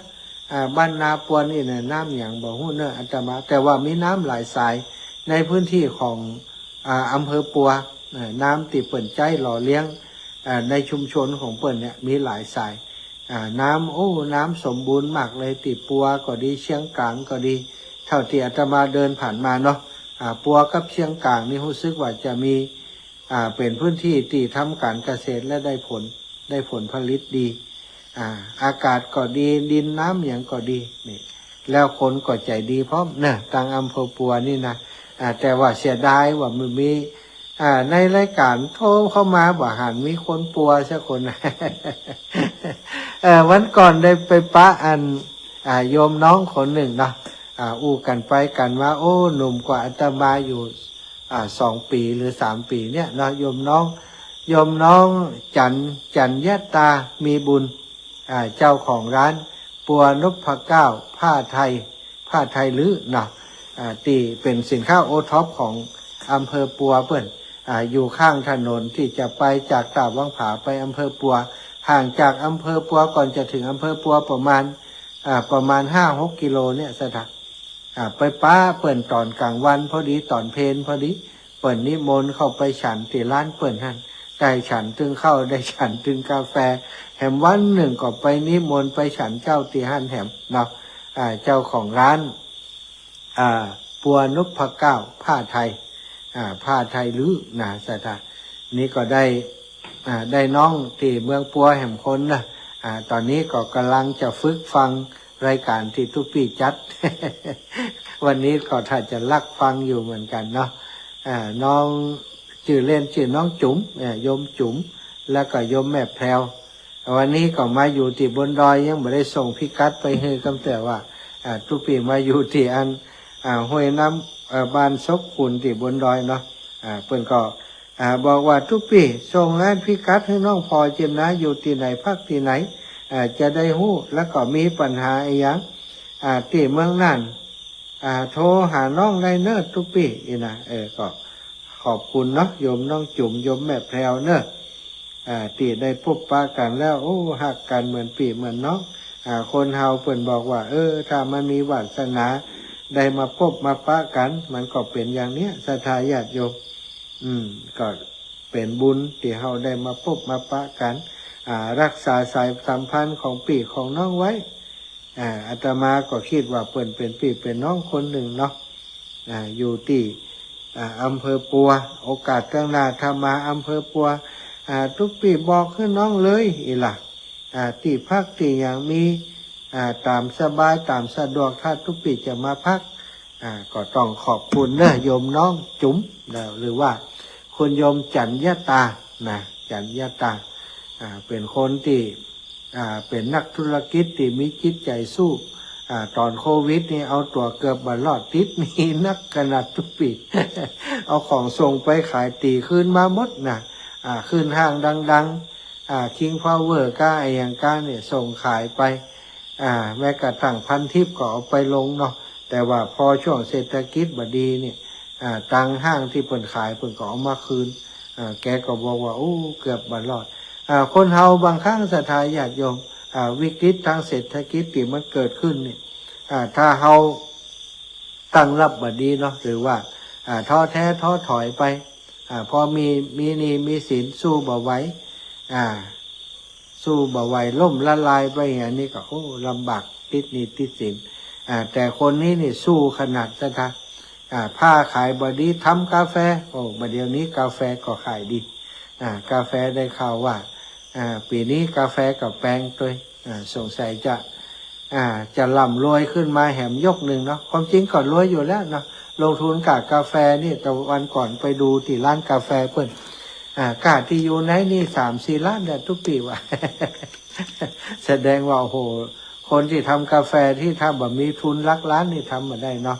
อ่า บ้านนาปวนนี่นะ น้ำหยังบ่ฮู้เน่ออาตมา แต่ว่ามีน้ำหลายสายในพื้นตี้ของ อ่า อำเภอปัว อ่า น้ำตี้เปิ้นใจ๊หล่อเลี้ยง อ่า ในชุมชนของเปิ้นเนี่ยมีหลายสาย อ่า น้ำ โอ้ น้ำสมบูรณ์มากเลย ตี้ปัวก็ดี เชียงกลางก็ดี เท่าตี้อาตมาเดินผ่านมาเนาะ อ่า ปัวกับเชียงกลางนี่ฮู้สึกว่าจะมี อ่า เป๋นพื้นตี้ตี้ทำก๋านเกษตรและได้ผล ได้ผลผลิตดี อ่า อากาศก็ดี ดินน้ำหยังก็ดี นี่ แล้วคนก็ใจ๋ดีพร้อมเน่อ ตังอำเภอปัวนี่นะ อ่า แต่ว่าเสียดายว่ามันมี อ่า ในรายก๋านโทรเข้ามาบ่หันมีคนปัวสักคน เออ วันก่อนได้ไปปะอัน อ่า โยมน้องคนนึ่งเนาะ อ่า อู้กั๋นไปกั๋นมา โอ้ หนุ่มกว่าอาตมาอยู่ อ่า สองปี๋หรือสามปี๋เนี่ยเนาะ โยมน้อง โยมน้องจัน จันยตา มีบุญ อ่า เจ้าของร้านปัวนพเกล้าผ้าไทย ผ้าไทยลื้อเนาะ อ่า ตี้เป๋นสินค้าโอท็อปของอำเภอปัวเปิ้น อ่า อยู่ข้างถนนตี้จะไปจากตาดวังผาไปอำเภอปัว ห่างจากอำเภอปัวก่อนจะถึงอำเภอปัวประมาณ อ่า ประมาณห้าหกกิโลเนี่ยศรัทธา อ่า ไปปะเปิ้นต๋อนก๋างวันพอดี ต๋อนเพลพอดี เปิ้นนิมนต์เข้าไปฉันตี้ร้านเปิ้นหั้น ได้ฉันตึงข้าว ได้ฉันตึงกาแฟ แถมวันนึ่งก็ไปนิมนต์ไปฉันเจ้าตี้หั้นแถมเนาะ อ่า เจ้าของร้าน อ่า ปัวนพเกล้าผ้าไทย อ่า ผ้าไทยลื้อนะศรัทธา นี่ก็ได้ อ่า ได้น้องตี้เมืองปัวแหมคนนะ อ่า ต๋อนนี้ก็ก่ำลังจะฝึกฟังรายก๋านตี้ตุ๊ปี้จัด วันนี้ก็ถ้าจะลักฟังอยู่เหมือนกั๋นเนาะ อ่า น้องจื้อเล่นจื้อน้องจุ๋ม เอ่อ โยมจุ๋ม แล้วก็โยมแม่แพรว วันนี้ก็มาอยู่ตี้บนดอย ยังบ่ได้ส่งพิกัดไปหื้อกำ แต่ว่า อ่า ตุ๊ปี้มาอยู่ตี้อัน อ่า ห้วยน้ำ อ่า บ้านศพขุนตี้บนดอยเนาะ อ่า เปิ้นก็ อ่า บอกว่าตุ๊ปี้ส่งอันพิกัดหื้อน้องผ่อเจียมนะ อยู่ตี้ไหนพักตี้ไหน อ่า จะได้ฮู้ แล้วก็มีปัญหาอะหยัง อ่า ตี้เมืองน่าน อ่า โทรหาน้องได้เน่อตุ๊ปี้ อี้นะ เออ ก็ขอบคุณเนาะ โยมน้องจุ๋ม โยมแม่แพรวเน่อ อ่า ตี้ได้ปบปะกั๋นแล้ว โอ้ ฮักกั๋นเหมือนปี้เหมือนน้อง อ่า คนเฮาเปิ้นบอกว่า เออ ถ้ามันมีวาสนาได้มาปบมาปะกั๋น มันก็เป๋นอย่างเนี้ย ศรัทธาญาติโยม อืม ก็เป๋นบุญตี้เฮาได้มาปบมาปะกั๋น อ่า ฮักษาสายสัมพันธ์ของปี้ของน้องไว้ อ่า อาตมาก็กึ๊ดว่าเปิ้นเป๋นปี้เป๋นน้องคนนึ่งเนาะ อ่า อยู่ตี้ อ่า อำเภอปัว โอกาสเตื้องหน้าถ้ามาอำเภอปัว อ่า ตุ๊ปี้บอกหื้อน้องเลย อี้ล่ะ อ่า ตี้พักตี้หยังมี อ่า ต๋ามสบายต๋ามสะดวก ถ้าตุ๊ปี้จะมาพัก อ่า ก็ต้องขอบคุณเน่อ โยมน้องจุ๋มนะ หรือว่าคุณโยมจันยตานะ จันยตา อ่า เป๋นคนตี้ อ่า เป๋นนักธุรกิจตี้มีจิตใจ๋สู้ อ่า ต๋อนโควิดนี่เอาตั๋วเกือบบ่รอด ติดหนี้หนักขนาดตุ๊ปี้ เอาของส่งไปขายตี๋คืนมาหมดนะ อ่า ขึ้นห้างดังๆ อ่า King Power ก้าอะหยังก้าเนี่ยส่งขายไป อ่า แม้กระทั่งพันทิปก็เอาไปลงเนาะ แต่ว่าพอช่วงเศรษฐกิจบ่ดีเนี่ย อ่า ตังค์ห้างตี้เปิ้นขายเปิ้นก็เอามาคืน อ่า แกก็บอกว่า โอ้ เกือบบ่รอด อ่า คนเฮาบางครั้งศรัทธาญาติโยม อ่า วิกฤตทางเศรษฐกิจตี้มันเกิดขึ้นเนี่ย อ่า ถ้าเฮาตั้งรับบ่ดีเนาะ หรือว่า อ่า ท้อแท้ท้อถอยไป อ่า พอมี มีหนี้มีสินสู้บ่ไหว อ่า สู้บ่ไหว ล้มละลายไป อันนี้ก็ โอ้ ลำบาก ติดหนี้ติดสิน อ่า แต่คนนี้นี่สู้ขนาด ศรัทธา อ่า ผ้าขายบ่ดี ทำกาแฟ โอ้ บ่าเดี่ยวนี้กาแฟก็ขายดี อ่า กาแฟได้ข่าวว่า อ่า ปี๋นี้กาแฟก็แปงตวย อ่า สงสัยจะ อ่า จะร่ำรวยขึ้นมาแหมยกนึ่งเนาะ ความจริงก็รวยอยู่แล้วเนาะ ลงทุนกับกาแฟนี่ แต่วันก่อนไปดูตี้ร้านกาแฟเปิ้น อ่า ก้าตี้อยู่ในนี่สามสี่ล้านเนี่ยตุ๊ปี้ว่า แสดงว่า โอ้โห คนตี้ทำกาแฟตี้ถ้าบ่มีทุนหลักล้านนี่ทำบ่ได้เนาะ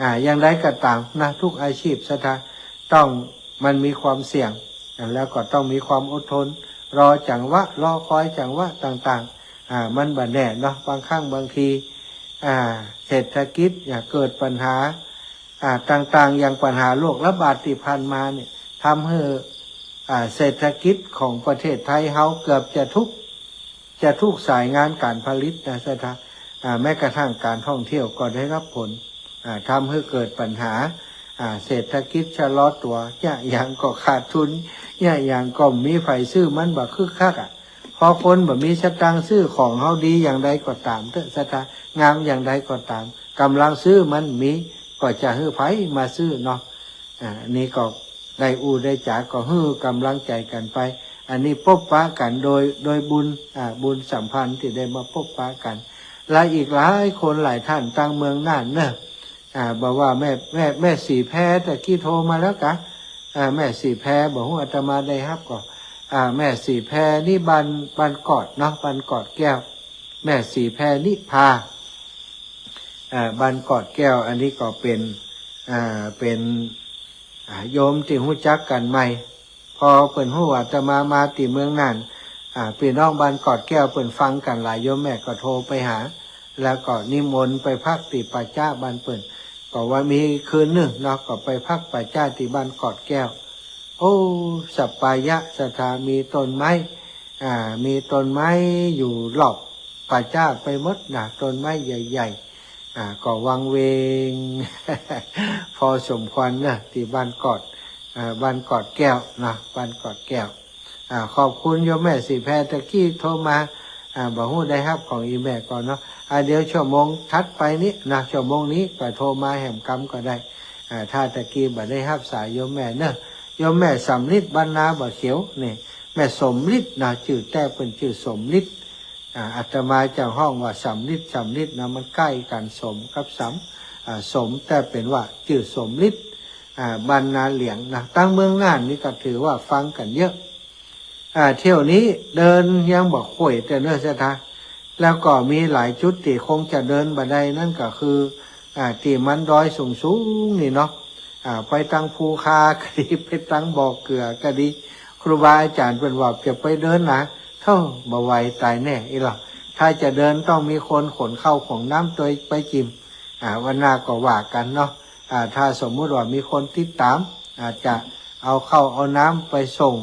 อ่า อย่างใดก็ต๋ามนะ ทุกอาชีพ ศรัทธา ต้อง มันมีความเสี่ยง แล้วก็ต้องมีความอดทน รอจังหวะ รอคอยจังหวะต่างๆ อ่า มันบ่แน่เนาะ บางครั้งบางที อ่า เศรษฐกิจเนี่ยเกิดปัญหา อ่า ต่างๆ อย่างปัญหาโรคระบาดตี้ผ่านมาเนี่ย ทำหื้อ อ่า เศรษฐกิจของประเทศไทยเฮาเกือบจะทุก จะทุกสายงานก๋านผลิตนะ ศรัทธา อ่า แม้กระทั่งก๋านท่องเที่ยวก็ได้รับผล อ่า ทำหื้อเกิดปัญหา อ่า เศรษฐกิจชะลอตั๋ว เยียะหยังก็ขาดทุน เยียะหยังก็บ่มีใผซื้อ มันบ่คึกคักอะ เพราะคนบ่มีสตางค์ซื้อ ของเฮาดีอย่างใดก็ต๋ามเต๊อะ ศรัทธา งามอย่างใดก็ต๋าม ก๋ำลังซื้อมันมี ก็จะหื้อใผมาซื้อเนาะ อ่า อันนี้ก็ได้อู้ได้จ๋า ก็หื้อก๋ำลังใจ๋กั๋นไป อันนี้ปบปะกั๋นโดย โดยบุญ อ่า บุญสัมพันธ์ตี้ได้มาปบปะกั๋น และอีกหลายคนหลายต้าน ตางเมืองน่านเนาะ อ่า บ่าว่าแม่ แม่ แม่ศรีแพรตะกี้โทรมาแล้วกา อ่า แม่ศรีแพร บ่ฮู้อาตมาได้ฮับก่อ อ่า แม่ศรีแพรนี่บ้าน บ้านกอดเนาะ บ้านกอดแก้ว แม่ศรีแพรนิพา อ่า บ้านกอดแก้ว อันนี้ก็เป๋น อ่า เป๋น อ่า โยมตี้ฮู้จักกั๋นใหม่ พอเปิ้นฮู้ว่าอาตมามาตี้เมืองน่าน อ่า ปี้น้องบ้านกอดแก้วเปิ้นฟังกั๋นหลาย โยมแม่ก็โทรไปหา แล้วก็นิมนต์ไปพักตี้ป่าจ๊าบ้านเปิ้น ก็ว่ามีคืนนึ่งเนาะ ก็ไปพักป่าจ๊าตี้บ้านกอดแก้ว โอ้ สัปปายะ ศรัทธา มีต้นไม้ อ่า มีต้นไม้อยู่รอบป่าจ๊าไปหมดนะ ต้นไม้ใหญ่ๆ อ่า ก็วังเวง พอสมควรนะ ตี้บ้านกอด อ่า บ้านกอดแก้วนะ บ้านกอดแก้ว อ่า ขอบคุณโยมแม่ศรีแพรตะกี้โทรมา อ่า บ่ฮู้ได้ฮับของอี่แม่ก่อเนาะ อ่า เดี๋ยวชั่วโมงถัดไปนี้นะ ชั่วโมงนี้ก็โทรมาแหมกำก็ได้ อ่า ถ้าตะกี้บ่ได้ฮับสายโยมแม่เนาะ โยมแม่สำริดบ้านนาบ่าเขียวนี่ แม่สมฤทธิ์นะ จื้อแต๊เปิ้นจื้อสมฤทธิ์ อ่า อาตมาจะฮ้องว่าสำริด สำริดนะ มันใก้กั๋น สมกับสำ อ่า สม แต่เป๋นว่าจื้อสมฤทธิ์ อ่า บ้านนาเหลียงนะ ตางเมืองน่านนี่ก็ถือว่าฟังกั๋นเยอะ อ่า เที่ยวนี้เดินยังบ่ค่อยเต๊อะเนาะ ศรัทธา แล้วก็มีหลายจุดตี้คงจะเดินบ่ได้ นั่นก็คือ อ่า ตี้มันดอยสูงๆ นี่เนาะ อ่า ไปตางภูคาก็ดี ไปตางบ่อเกือก็ดี ครูบาอาจ๋ารย์เปิ้นว่าจะไปเดินนะ โธ่ บ่ไหว ต๋ายแน่อี้หละ ถ้าจะเดินต้องมีคนขนข้าวขนน้ำตวยไปจิม อ่า วันหน้าก็ว่ากั๋นเนาะ อ่า ถ้าสมมุติว่ามีคนติดต๋าม อาจจะเอาข้าวเอาน้ำไปส่ง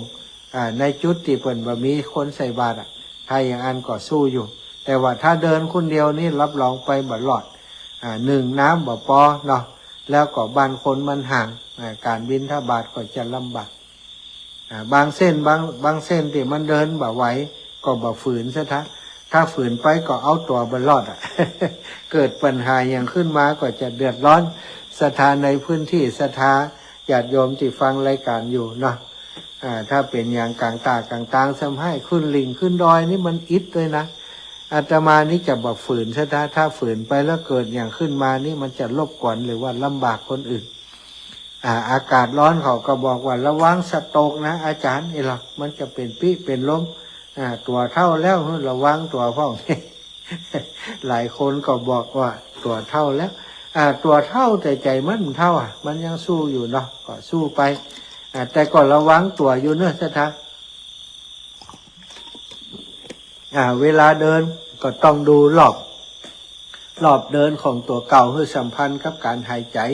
อ่า ในจุดตี้เปิ้นบ่มีคนใส่บาตรอะ ถ้าอย่างอั้นก็สู้อยู่ แต่ว่าถ้าเดินคนเดียวนี่รับรองไปบ่รอด อ่า นึ่งน้ำบ่ปอเนาะ แล้วก็บ้านคนมันห่าง อ่า ก๋านบิณฑบาตก็จะลำบาก อ่า บางเส้น บาง บางเส้นตี้มันเดินบ่ไหว ก็บ่ฝืน ศรัทธา ถ้าฝืนไปก็เอาตั๋วบ่รอดอะ เกิดปัญหาหยังขึ้นมาก็จะเดือดร้อน ศรัทธาในพื้นตี้ ศรัทธาญาติโยมตี้ฟังรายก๋านอยู่เนาะ อ่า ถ้าเป๋นอย่างก๋างต๋าก๋างตาง ซ้ำฮ้าย ขึ้นหลิ่งขึ้นดอยนี่มันอิดตวยนะ อาตมานี่จะบ่ฝืน ศรัทธา ถ้าฝืนไปแล้วเกิดหยังขึ้นมานี่มันจะรบกวนหรือว่าลำบากคนอื่น อ่า อากาศร้อนเขาก็บอกว่าระวังสโตรกนะอาจ๋ารย์ อี้หละ มันจะเป๋นปี้เป๋นลม อ่า ตั๋วเฒ่าแล้ว ระวังตั๋วพ่อง หลายคนก็บอกว่าตั๋วเฒ่าแล้ว อ่า ตั๋วเฒ่าแต่ใจ๋มันบ่เฒ่าอะ มันยังสู้อยู่เนาะ ก็สู้ไป อ่า แต่ก็ระวังตั๋วอยู่เนาะ ศรัทธา อ่า เวลาเดินก็ต้องดูรอบ รอบเดินของตั๋วเก่าหื้อสัมพันธ์กับก๋านหายใจ๋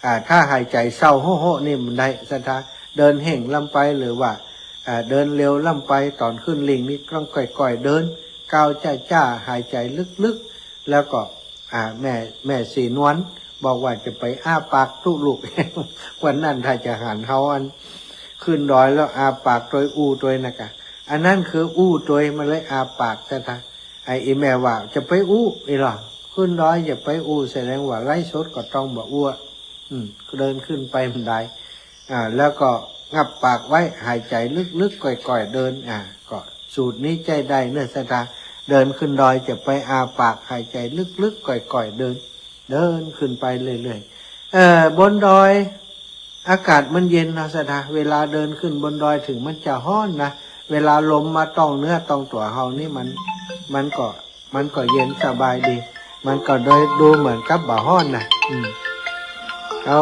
อ่า ถ้าหายใจ๋เซาโฮะๆ นี่บ่ได้ ศรัทธา เดินเฮ่งล้ำไปหรือว่า อ่า เดินเร็วล้ำไป ต๋อนขึ้นหลิ่งนี่ต้องก้อยๆ เดิน ก้าวจ้าๆ หายใจ๋ลึกๆ แล้วก็ อ่า แม่ แม่ศรีนวลบอกว่าจะไปอ้าปากตุ๊ลุก วันนั้นถ้าจะหันเฮาอันขึ้นดอยแล้วอ้าปากตวยอู้ตวยนะกะ อันนั้นคืออู้ตวย มันเลยอาปาก ศรัทธา ไอ้อีแม่ว่าจะไปอู้ อีหล่อ ขึ้นดอยจะไปอู้ แสดงว่าไลฟ์สดก็ต้องบ่อู้ อืม เดินขึ้นไปบ่ได้ อ่า แล้วก็งับปากไว้ หายใจ๋ลึกๆ ก่อยๆ เดิน อ่า ก็สูตรนี้ใจ๊ได้เน่อ ศรัทธา เดินขึ้นดอยจะไปอาปาก หายใจ๋ลึกๆ ก่อยๆ เดิน เดินขึ้นไปเรื่อยๆ เอ่อ บนดอย อากาศมันเย็นเนาะ ศรัทธา เวลาเดินขึ้นบนดอย เถิงมันจะฮ้อนนะ เวลาลมมาต้องเนื้อต้องตั๋วเฮานี่มัน มันก็ มันก็เย็นสบายดี มันก็โดยดูเหมือนกับบ่ฮ้อนนะ อืม เอา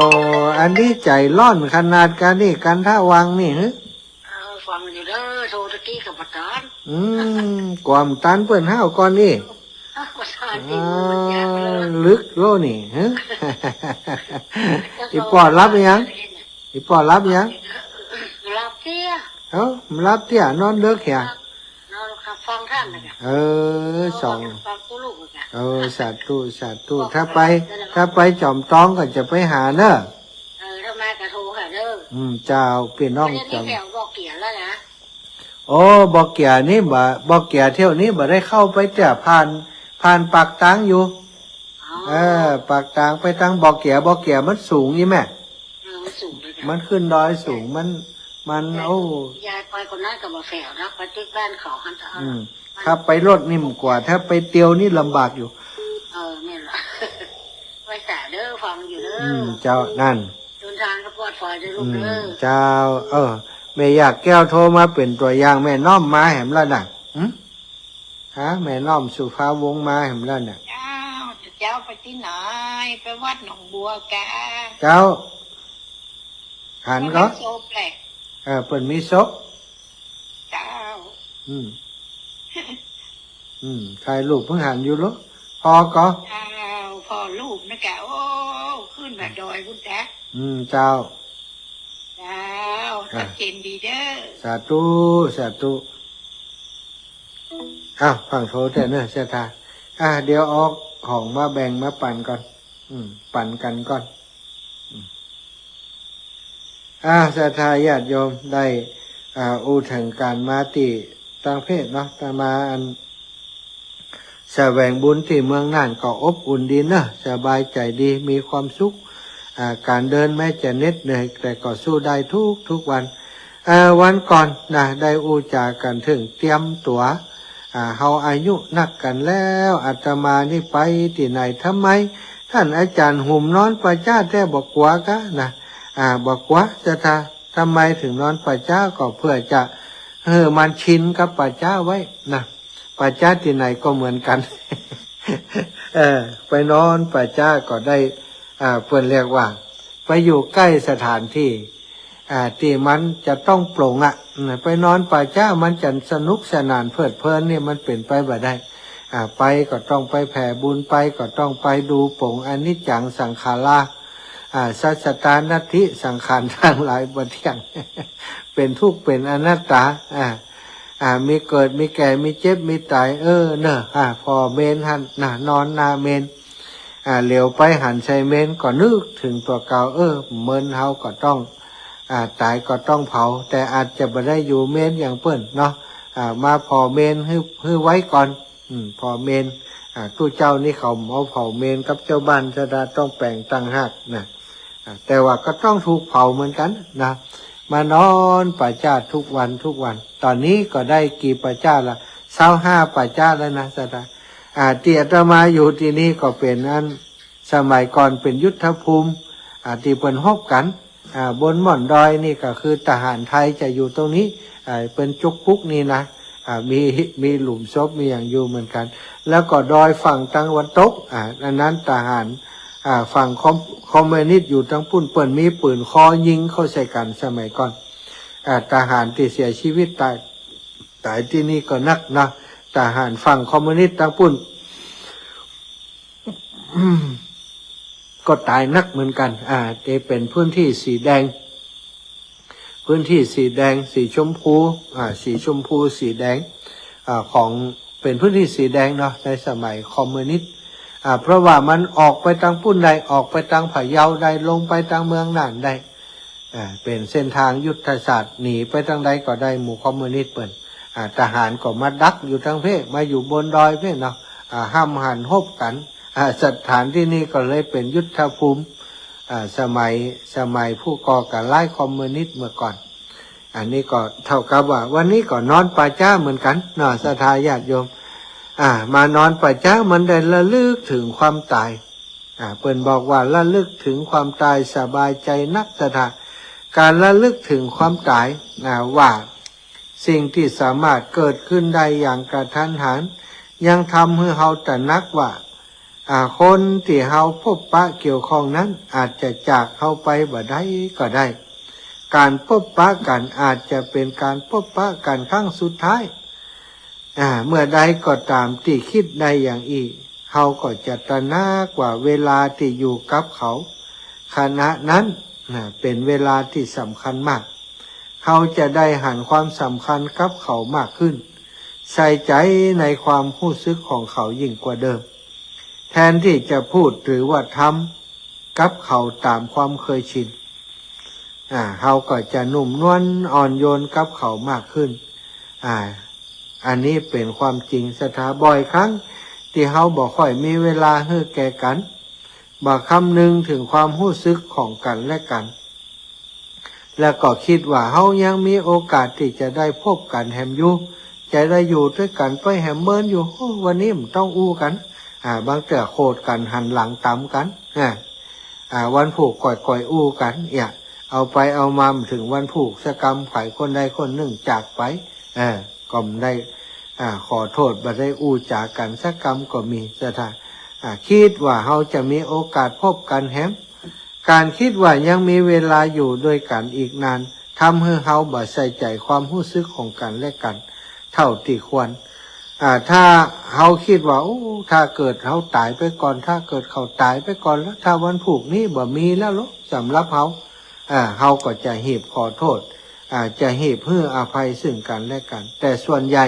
อันนี้ใจ๋ร้อนขนาดกั๋นนี่ กันทะวังนี่ ฮะ เออ ฟังอยู่เน่อ โทรตะกี้ก็บ่ตัน อืม กว่าบ่ตันเปิ้นห้าวก่อนนี่ บ่ตัน อ่า นี่มันยากเลย ลึกโลนี่ ฮะ อีป้อหลับหรือยัง อีป้อหลับหรือยัง หลับเตี้ย เอ้า หลับเตี้ย นอนเดิกเหีย นอนฟังธรรมน่ะ เออ สอง ฟังตุ๊ลุกน่ะ เออ สาธุ สาธุ บอก ถ้าไป ไปแล้ว ถ้าไปจอมตองก็จะไปหาเน่อ เออ ถ้ามาก็โทรหาเน่อ อืม เจ้า ปี้น้อง อันนี้ จอม แถวบ่อเกี๋ยแล้วนะ โอ้ บ่อเกี๋ยนี่บ่ บ่อเกี๋ยเที่ยวนี้บ่ได้เข้าไปเตื้อ ผ่าน ผ่านปากตางอยู่ อ๋อ เออ ปากตางไปตางบ่อเกี๋ย บ่อเกี๋ยมันสูงอีแม่ เออ มันสูงเลยนะ มันขึ้นดอยสูง มัน มัน แต่ โอ้ ยายไปคนนั้นก็บ่แซวนะ ไปตึกบ้านเขาหั้นเถาะ อืม ถ้าไปรถนี่มันกว่า ถ้าไปเตียวนี่ลำบากอยู่ เออ แม่นละ ไว้สาเน่อ ฟังอยู่เน่อ อืม เจ้า นั่น เดินทางก็ปลอดภัยเน่อลูกเน่อ อืม เจ้า เออ แม่หยาดแก้วโทรมาเป๋นตั๋วอย่าง แม่น้อมมาแหมแล้วน่ะ หึ ฮะ แม่น้อมสุภาวงศ์มาแหมแล้วน่ะ เจ้า เจ้าไปตี้ไหน ไปวัดหนองบัวกา เจ้า หันก่อ เปิ้นมีศพแหละ เออ เปิ้นมีศพ เจ้า อืม อืม ถ่ายรูปเพิ่งหันอยู่เหรอ พ่อก่อ เจ้า พ่อลูกนะกะ โอ้ ขึ้นมาดอยพุ้นกะ อืม เจ้า เจ้า อ่ะ ชัดเจนดีเน่อ สาธุ สาธุ อ้าว ฟังโทรแต๊เน่อ ศรัทธา อ่ะ เดี๋ยวเอาของมาแบ่งมาปั๋นก่อน อืม ปั๋นกั๋นก่อน อืม อ่า ศรัทธาญาติโยมได้ อ่า อู้เถิงก๋านมาตี้ต่างประเทศเนาะ อาตมาอันแสวงบุญตี้เมืองน่านก็อบอุ่นดีเนาะ สบายใจ๋ดี มีความสุข อ่า ก๋านเดินแม้จะเหน็ดเหนื่อย แต่ก็สู้ได้ทุกๆ วัน เอ่อ วันก่อนนะ ได้อู้จ๋ากั๋นเถิงเตรียมตั๋ว อ่า เฮาอายุนักกั๋นแล้ว อาตมานี่ไปตี้ไหน ทำไม ต้านอาจ๋ารย์หุมนอนป่าจ๊าแต๊บ่กั๋วกานะ อ่า บ่กั๋ว ศรัทธา ทำไมเถิงนอนป่าจ๊า ก็เปื้อจะหื้อมันชินกับป่าจ๊าไว้นะ ป่าจ๊าตี้ไหนก็เหมือนกั๋น เออ ไปนอนป่าจ๊าก็ได้ อ่า เปิ้นเรียกว่า ไปอยู่ใก้สถานตี้ อ่า ตี้มันจะต้องปลงอะ อืม ไปนอนป่าจ๊ามันจะสนุกสนานเพลิดเพลินนี่มันเป๋นไปบ่ได้ อ่า ไปก็ต้องไปแผ่บุญ ไปก็ต้องไปดูปลงอนิจจังสังขารา อ่า สัจจตานัตถิ สังขารตังหลายบ่เตี้ยง เป๋นทุกข์เป๋นอนัตตา อ่า อ่า มีเกิดมีแก่มีเจ็บมีต๋าย เออ เน่อ อ่า ผ่อเมนหั้นนะ นอนหน้าเมน อ่า เหลียวไปหันใส่เมนก็นึกเถิงตั๋วเก่า เออ เมนเฮาก็ต้อง อ่า ต๋ายก็ต้องเผา แต่อาจจะบ่ได้อยู่เมนอย่างเปิ้นเนาะ อ่า มาผ่อเมนหื้อ หื้อไว้ก่อน อืม ผ่อเมน อ่า ตุ๊เจ้านี่เขาบ่เอาเผาเมนกับเจ้าบ้าน ศรัทธา ต้องแป๋งต่างหากนะ อ่า แต่ว่าก็ต้องถูกเผาเหมือนกั๋นนะ มานอนป่าจ๊าทุกวันทุกวัน ต๋อนนี้ก็ได้กี่ป่าจ๊าละ ซาวห้าป่าจ๊าแล้วนะ ศรัทธา อ่า ตี้อาตมาอยู่ตี้นี่ก็เป๋นอัน สมัยก่อนเป๋นยุทธภูมิ อ่า ตี้เปิ้นฮบกั๋น อ่า บนหม่อนดอยนี่ก็คือทหารไทยจะอยู่ตรงนี้ อ่า เปิ้นจุกกุ๊กนี่นะ อ่า มี มีหลุมศพ มีหยังอยู่เหมือนกั๋น แล้วก็ดอยฝั่งตะวันตก อ่า อันนั้นทหาร อ่า ฝั่งคอม คอมมิวนิสต์อยู่ตางปุ้น เปิ้นมีปืนคอยิงเข้าใส่กั๋นสมัยก่อน อ่า ทหารตี้เสียชีวิตต๋าย ต๋ายตี้นี่ก็นักนะ ทหารฝั่งคอมมิวนิสต์ตางปุ้น ก็ต๋ายนักเหมือนกั๋น อ่า ตี้เป๋นพื้นตี้สีแดง พื้นตี้สีแดง สีชมพู อ่า สีชมพู สีแดง อ่า ของ เป๋นพื้นตี้สีแดงเนาะ ในสมัยคอมมิวนิสต์ อ่า เพราะว่ามันออกไปตางปุ้นได้ ออกไปตางพะเยาได้ ลงไปตางเมืองน่านได้ อ่า เป๋นเส้นตางยุทธศาสตร์ หนีไปตางใดก็ได้ หมู่คอมมิวนิสต์เปิ้น อ่า ทหารก็มาดักอยู่ตางเป๊ะ มาอยู่บนดอยเป๊ะเนาะ อ่า ห้ามหันฮบกั๋น อ่า สถานตี้นี่ก็เลยเป๋นยุทธภูมิ อ่า สมัย สมัยผู้ก่อก๋านร้ายคอมมิวนิสต์เมื่อก่อน อันนี้ก็เต้ากับว่าวันนี้ก็นอนป่าจ๊าเหมือนกั๋นเนาะ ศรัทธาญาติโยม อ่า มานอนป่าจ๊ามันได้ระลึกเถิงความต๋าย อ่า เปิ้นบอกว่าระลึกเถิงความต๋ายสบายใจ๋นัก ศรัทธา ก๋านระลึกเถิงความต๋าย อ่า ว่าสิ่งตี้สามารถเกิดขึ้นได้อย่างกระทันหัน ยังทำหื้อเฮาตระหนักว่า อ่า คนตี้เฮาพบปะเกี่ยวข้องนั้นอาจจะจากเฮาไปบ่ได้ก็ได้ ก๋านพบปะกั๋นอาจจะเป๋นก๋านพบปะกั๋นครั้งสุดท้าย อ่า เมื่อใดก็ต๋ามตี้กึ๊ดได้อย่างอี้ เฮาก็จะตระหนักว่าเวลาตี้อยู่กับเขาขณะนั้น น่ะ เป๋นเวลาตี้สำคัญมาก เฮาจะได้หันความสำคัญกับเขามากขึ้น ใส่ใจ๋ในความฮู้สึกของเขายิ่งกว่าเดิม แทนตี้จะพูดหรือว่าทำกับเขาต๋ามความเคยชิน อ่า เฮาก็จะนุ่มนวลอ่อนโยนกับเขามากขึ้น อ่า อันนี้เป๋นความจริง ศรัทธา บ่อยครั้งตี้เฮาบ่ค่อยมีเวลาหื้อแก่กั๋น บ่คำนึงเถิงความฮู้สึกของกั๋นและกั๋น แล้วก็กึ๊ดว่าเฮายังมีโอกาสตี้จะได้พบกั๋นแหมอยู่ จะได้อยู่ตวยกั๋นไปแหมเมินอยู่ โอ้ วันนี้บ่ต้องอู้กั๋น อ่า บางเตื้อโขดกั๋นหันหลังต๋ำกั๋น อ่า อ่า วันพูกก่อยๆ อู้กั๋น เนี่ย เอาไปเอามาบ่เถิงวันพูกสักกำ ใผคนใดคนนึ่งจากไป เออ ก็บ่ได้ อ่า ขอโต้ษ บ่ได้อู้จ๋ากั๋นสักกำก็มี ศรัทธา อ่า กึ๊ดว่าเฮาจะมีโอกาสพบกั๋นแหม ก๋านกึ๊ดว่ายังมีเวลาอยู่ตวยกั๋นอีกนาน ทำหื้อเฮาบ่ใส่ใจ๋ความฮู้สึกของกั๋นและกั๋นเต้าตี้ควร อ่า ถ้าเฮากึ๊ดว่า โอ้ ถ้าเกิดเฮาต๋ายไปก่อน ถ้าเกิดเขาต๋ายไปก่อนแล้ว ถ้าวันพูกนี้บ่มีแล้วลอ สำหรับเฮา อ่า เฮาก็จะหีบขอโต้ษ อ่า จะหีบหื้ออภัยซึ่งกั๋นและกั๋น แต่ส่วนใหญ่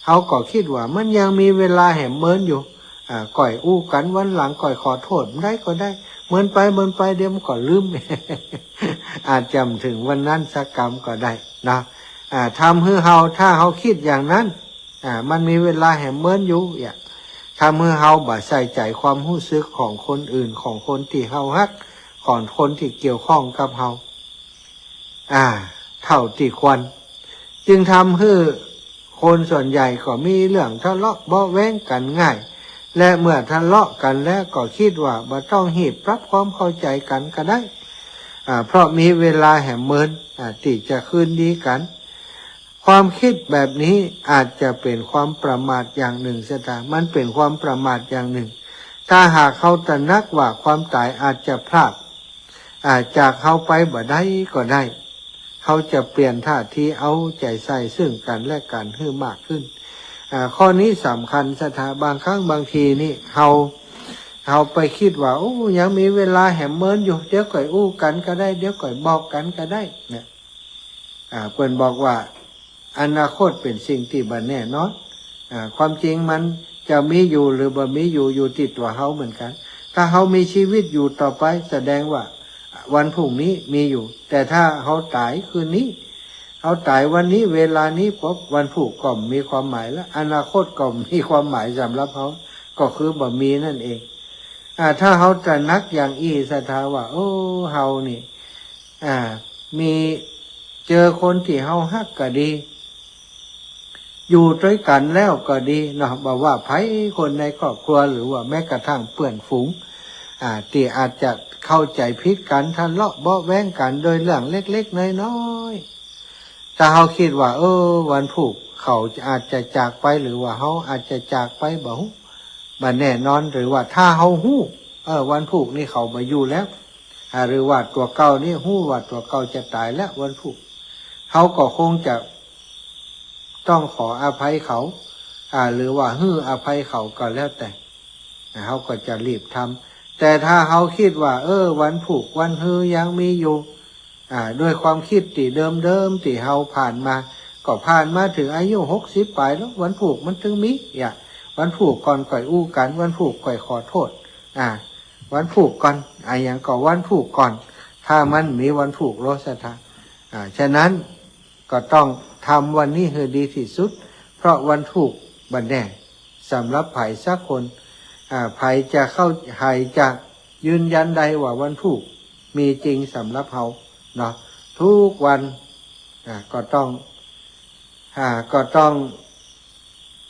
เฮาก็กึ๊ดว่ามันยังมีเวลาแหมเมินอยู่ อ่า ก่อยอู้กั๋นวันหลัง ก่อยขอโต้ษ บ่ได้ก็ได้ เมินไป เมินไป เดี๋ยวมันก็ลืม อาจจะบ่เถิงวันนั้นสักกำก็ได้เนาะ อ่า ทำหื้อเฮา ถ้าเฮากึ๊ดอย่างนั้น อ่า มันมีเวลาแหมเมินอยู่ เนี่ย ทำหื้อเฮาบ่ใส่ใจ๋ความฮู้สึกของคนอื่น ของคนตี้เฮาฮัก ของคนตี้เกี่ยวข้องกับเฮา อ่า เต้าตี้ควร จึงทำหื้อคนส่วนใหญ่ก็มีเรื่องทะเลาะเบาะแว้งกั๋นง่าย และเมื่อทะเลาะกั๋นแล้วก็กึ๊ดว่าบ่ต้องหีบปรับความเข้าใจ๋กั๋นก็ได้ อ่า เพราะมีเวลาแหมเมิน อ่า ตี้จะคืนดีกั๋น ความกึ๊ดแบบนี้อาจจะเป๋นความประมาทอย่างนึ่ง ศรัทธา มันเป๋นความประมาทอย่างนึ่ง ถ้าหากเฮาตระหนักว่าความต๋ายอาจจะพราก อ่า จากเฮาไปบ่ได้ก็ได้ เฮาจะเปลี่ยนท่าทีเอาใจ๋ใส่ซึ่งกั๋นและกั๋นหื้อมากขึ้น อ่า ข้อนี้สำคัญ ศรัทธา บางครั้งบางทีนี่เฮา เฮาไปกึ๊ดว่า โอ้ ยังมีเวลาแหมเมินอยู่ เดี๋ยวก่อยอู้กั๋นก็ได้ เดี๋ยวก่อยบอกกั๋นก็ได้ เนี่ย อ่า เปิ้นบอกว่า อนาคตเป๋นสิ่งตี้บ่แน่นอน อ่า ความจริงมันจะมีอยู่หรือบ่มีอยู่ อยู่ตี้ตั๋วเฮาเหมือนกั๋น ถ้าเฮามีชีวิตอยู่ต่อไป แสดงว่าวันพรุ่งนี้มีอยู่ แต่ถ้าเฮาต๋ายคืนนี้ เฮาต๋ายวันนี้เวลานี้ปุ๊บ วันพูกก็บ่มีความหมายละ อนาคตก็บ่มีความหมายสำหรับเฮา ก็คือบ่มีนั่นเอง อ่า ถ้าเฮาตระหนักอย่างอี้ ศรัทธา ว่า โอ้ เฮานี่ อ่า มี เจอคนตี้เฮาฮักก็ดี อยู่ตวยกั๋นแล้วก็ดีเนาะ บ่ว่าใผคนในครอบครัว หรือว่าแม้กระทั่งเปื้อนฝูง อ่า ตี้อาจจะเข้าใจ๋ผิดกั๋น ทะเลาะเบาะแว้งกั๋นโดยเรื่องเล็กๆ น้อยๆ ถ้าเฮากึ๊ดว่า เออ วันพูกเขาอาจจะจากไป หรือว่าเฮาอาจจะจากไป บ่ฮู้ บ่แน่นอน หรือว่าถ้าเฮาฮู้ เออ วันพูกนี้เขาบ่อยู่แล้ว อ่า หรือว่าตั๋วเก่านี้ฮู้ว่าตั๋วเก่าจะต๋ายแล้ววันพูก เฮาก็คงจะต้องขออภัยเขา อ่า หรือว่าหื้ออภัยเขาก็แล้วแต่ อ่า เฮาก็จะรีบทำ แต่ถ้าเฮากึ๊ดว่า เออ วันพูกวันฮือยังมีอยู่ อ่า ด้วยความกึ๊ดตี้เดิมๆ ตี้เฮาผ่านมา ก็ผ่านมาเถิงอายุหกสิบป๋ายแล้ว วันพูกมันเถิงมี อ่ะ วันพูกก่อนก่อยอู้กั๋น วันพูกก่อยขอโต้ษ อ่า วันพูกก่อน อะหยังก็วันพูกก่อน ถ้ามันมีวันพูกโล ศรัทธา อ่า ฉะนั้นก็ต้อง ทำวันนี้หื้อดีตี้สุด เพราะวันพูกบ่แน่สำหรับใผสักคน อ่า ใผจะเข้า ใผจะยืนยันได้ว่าวันพูกมีจริงสำหรับเฮาเนาะ ทุกวัน อ่า ก็ต้อง อ่า ก็ต้อง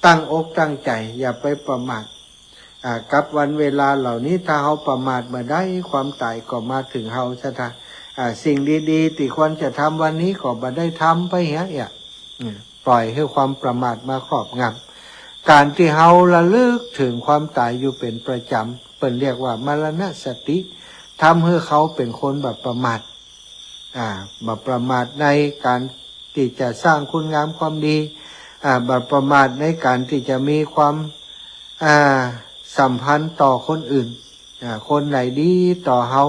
ตั้งอกตั้งใจ๋ อย่าไปประมาท อ่า กับวันเวลาเหล่านี้ ถ้าเฮาประมาทเมื่อใด ความต๋ายก็มาเถิงเฮา ศรัทธา อ่า สิ่งดีๆ ตี้ควรจะทำวันนี้ก็บ่ได้ทำไปเหีย เนี่ย อืม ปล่อยหื้อความประมาทมาครอบงำ ก๋านตี้เฮาระลึกเถิงความต๋ายอยู่เป๋นประจ๋ำ เปิ้นเรียกว่ามรณสติ ทำหื้อเฮาเป๋นคนบ่ประมาท อ่า บ่ประมาทในก๋านตี้จะสร้างคุณงามความดี อ่า บ่ประมาทในก๋านตี้จะมีความ อ่า สัมพันธ์ต่อคนอื่น อ่า คนไหนดีต่อเฮา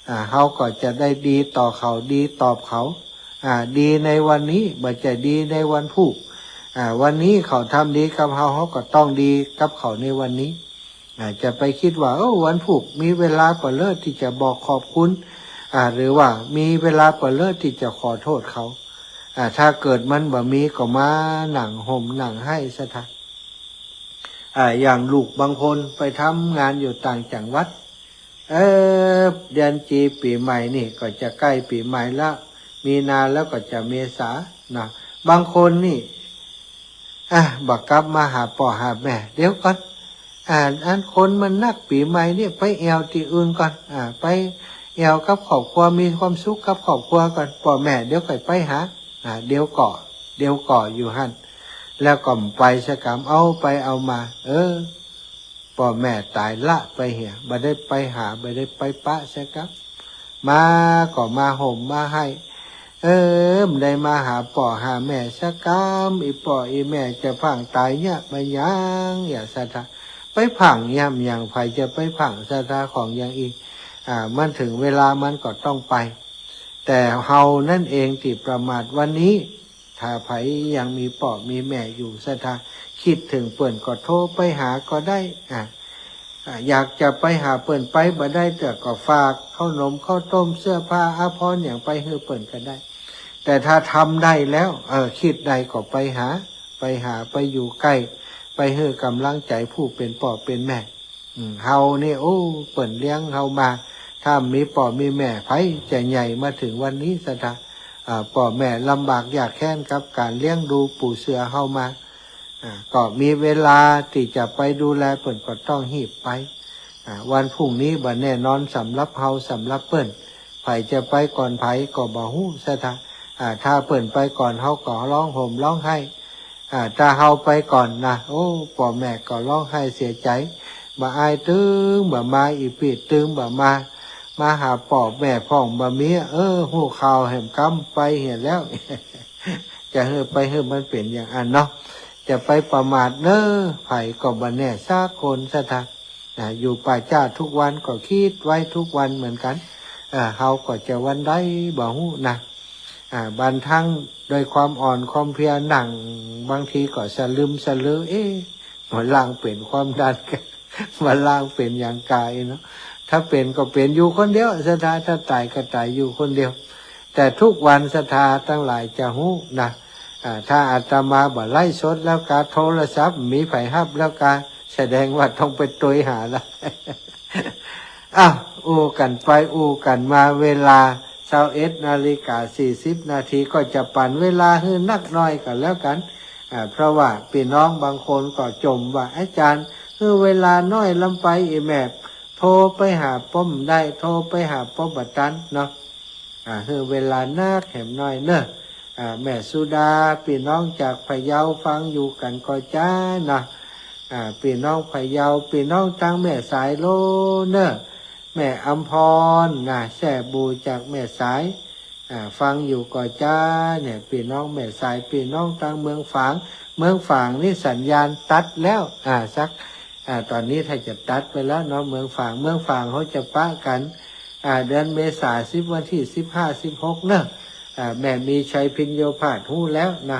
อ่า เฮาก็จะได้ดีต่อเขา ดีตอบเขา อ่า ดีในวันนี้ บ่ใจ้ดีในวันพูก อ่า วันนี้เขาทำดีกับเฮา เฮาก็ต้องดีกับเขาในวันนี้ อ่า จะไปกึ๊ดว่า เออ วันพูกมีเวลาบ่เล่อตี้จะบอกขอบคุณ อ่า หรือว่ามีเวลาบ่เล่อตี้จะขอโต้ษเขา อ่า ถ้าเกิดมันบ่มีก็มานั่งห่มนั่งไห้ ศรัทธา อ่า อย่างลูกบางคนไปทำงานอยู่ต่างจังหวัด เออ เดือนจีปี๋ใหม่นี่ก็จะใก้ปี๋ใหม่ละ มีนาแล้วก็จะเมษาเนาะ บางคนนี่ อ่ะ บ่กลับมาหาป้อหาแม่ เดี๋ยวก่อน อ่า อันคนมันนักปี๋ใหม่นี่ ไปแอ่วตี้อื่นก่อน อ่า ไปแอ่วกับครอบครัว มีความสุขกับครอบครัวก่อน ป้อแม่เดี๋ยวก่อยไปหา อ่า เดี๋ยวก่อ เดี๋ยวก่ออยู่หั้น แล้วก็บ่ไปสักกำ เอาไปเอามา เออ ป้อแม่ต๋ายละไปเหีย บ่ได้ไปหา บ่ได้ไปปะสักกำ มาก็มาห่มมาไห้ เออ บ่ได้มาหาป้อหาแม่สักกำ อี่ป้ออี่แม่จะพร่างต๋ายเยียะบ่ยัง อย่า ศรัทธา ไปพร่างเยียะบ่ยัง ใผจะไปพร่าง ศรัทธา ของอย่างอี้ อ่า มันเถิงเวลามันก็ต้องไป แต่เฮานั้นเองตี้ประมาทวันนี้ ถ้าใผยังมีป้อมีแม่อยู่ ศรัทธา กึ๊ดเถิงเปิ้นก็โทรไปหาก็ได้ อ่า อ่า อยากจะไปหาเปิ้นไปบ่ได้ แต่ก็ฝากข้าวหนมข้าวต้ม เสื้อผ้าอาภรณ์หยังไปหื้อเปิ้นก็ได้ แต่ถ้าทำได้แล้ว เออ กึ๊ดได้ก็ไปหา ไปหา ไปอยู่ใก้ ไปหื้อกำลังใจ๋ผู้เป๋นป้อเป๋นแม่ อืม เฮานี่ โอ้ เปิ้นเลี้ยงเฮามา ถ้ามีป้อมีแม่ ใผจะใหญ่มาเถิงวันนี้ ศรัทธา อ่า ป้อแม่ลำบากยากแค้นกับก๋านเลี้ยงดูปู๋เสือเฮามา อ่า ก็มีเวลาตี้จะไปดูแลเปิ้นก็ต้องฮีบไป อ่า วันพรุ่งนี้บ่แน่นอนสำหรับเฮา สำหรับเปิ้น ใผจะไปก่อนใผก็บ่ฮู้ ศรัทธา อ่า ถ้าเปิ้นไปก่อน เฮาก็ฮ้องห่มฮ้องไห้ อ่า ถ้าเฮาไปก่อนนะ โอ้ ป้อแม่ก็ฮ้องไห้เสียใจ๋ บ่อายตึงบ่มา อี่ปี้ตึงบ่มา มาหาป้อแม่พ่องบ่มี เออ ฮู้ข่าวแหมกำไปเหียแล้ว จะหื้อไปหื้อมันเป๋นอย่างอั้นเนาะ จะไปประมาทเน้อ ใผก็บ่แน่สักคน ศรัทธา นะ อยู่ป่าจ๊าทุกวันก็กึ๊ดไว้ทุกวันเหมือนกั๋น เออ เฮาก็จะวันใดบ่ฮู้นะ อ่า บางครั้งด้วยความอ่อนความเพลียนั่ง บางทีก็สะลึมสะลือ เอ๊ะ บ่ลางเป๋นความดัน บ่ลางเป๋นหยังกาอี้เนาะ ถ้าเป๋นก็เป๋นอยู่คนเดียว ศรัทธา ถ้าต๋ายก็ต๋ายอยู่คนเดียว แต่ทุกวันศรัทธาตังหลายจะฮู้นะ อ่า ถ้าอาตมาบ่ไลฟ์สดแล้วกา โทรศัพท์บ่มีใผฮับแล้วกา แสดงว่าต้องไปตวยหาละ อ้าว อู้กั๋นไปอู้กั๋นมา เวลาซาวเอ็ดนาฬิกาสี่สิบนาที ก็จะปั๋นเวลาหื้อนักหน้อยกั๋นแล้วกั๋น อ่า เพราะว่าปี้น้องบางคนก็จ่มว่า อาจ๋ารย์ หื้อเวลาน้อยลำไป อี่แม่โทรไปหาป้อบ่ได้ โทรไปหาป้อบ่ตันเนาะ อ่า หื้อเวลานักแหมหน้อยเน้อ อ่า แม่สุดา ปี้น้องจากพะเยาฟังอยู่กั๋นก่อจ๊าเนาะ อ่า ปี้น้องพะเยา ปี้น้องตังแม่สายโลเน้อ แม่อำพรนะ แซ่บู่จากแม่สาย อ่า ฟังอยู่ก่อจ๊าเนี่ย ปี้น้องแม่สาย ปี้น้องตังเมืองฝาง เมืองฝางนี่สัญญาณตัดแล้ว อ่า สัก อ่า ต๋อนนี้ถ้าจะตัดไปแล้วเนาะ เมืองฝาง เมืองฝางเขาจะปะกั๋น อ่า เดือนเมษา สิบ วันตี้สิบห้า สิบหกเน้อ อ่า แม่มีชัยภิญโญภาสฮู้แล้วนะ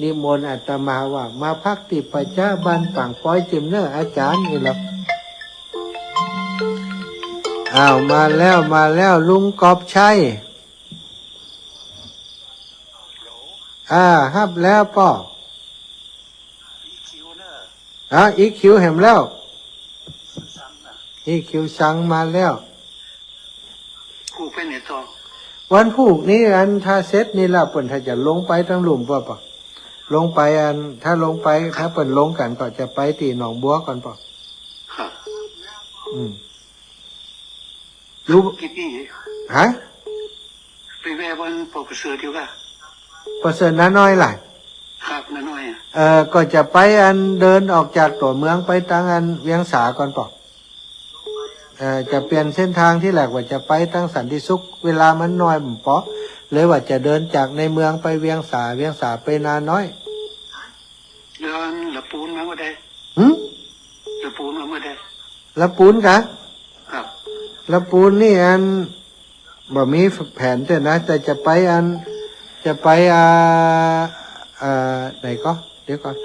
นิมนต์อาตมาว่า มาพักตี้ป่าจ๊าบ้านป่างป๊อยจิมเน้ออาจ๋ารย์ นี่แหละ อ้าว มาแล้ว มาแล้ว ลุงกอบชัย ฮัลโหล อ่า ฮับแล้วป้อ อีคิวเนอะ อ่ะ อีคิวแหมแล้ว ซังน่ะ อีคิวซังมาแล้ว ผูกไปไหนต่อ วันพูกนี้ อันถ้าเสร็จนี่ละ เปิ้นถ้าจะลงไปตังลุ่มป้อ ป้อ ลงไปอัน ถ้าลงไป ถ้าเปิ้นลงกั๋นก็จะไปตี้หนองบัวก่อนป้อ ครับ อืม อยู่ กี่ปี ฮะ ไปแวะบ้านป้อประเสริฐอยู่ก่ะ ประเสริฐน้าน้อยล่ะ ครับ น้าน้อยอะ เอ่อ ก็จะไปอันเดินออกจากตั๋วเมืองไปตังอันเวียงสาก่อนป้อ เอ่อ จะเปลี่ยนเส้นทางตี้แรกว่าจะไปตังสันติสุข เวลามันน้อยบ่ปอ เลยว่าจะเดินจากในเมืองไปเวียงสา เวียงสาไปนาน้อย เดินละปูนมาเมื่อใด หึ ละปูนมาเมื่อใด ละปูนกะ ครับ ละปูนนี่อัน บ่มีแผนเตื้อนะ แต่จะไปอัน จะไป อ่า อ่า ไหนก่อ เดี๋ยวก่อน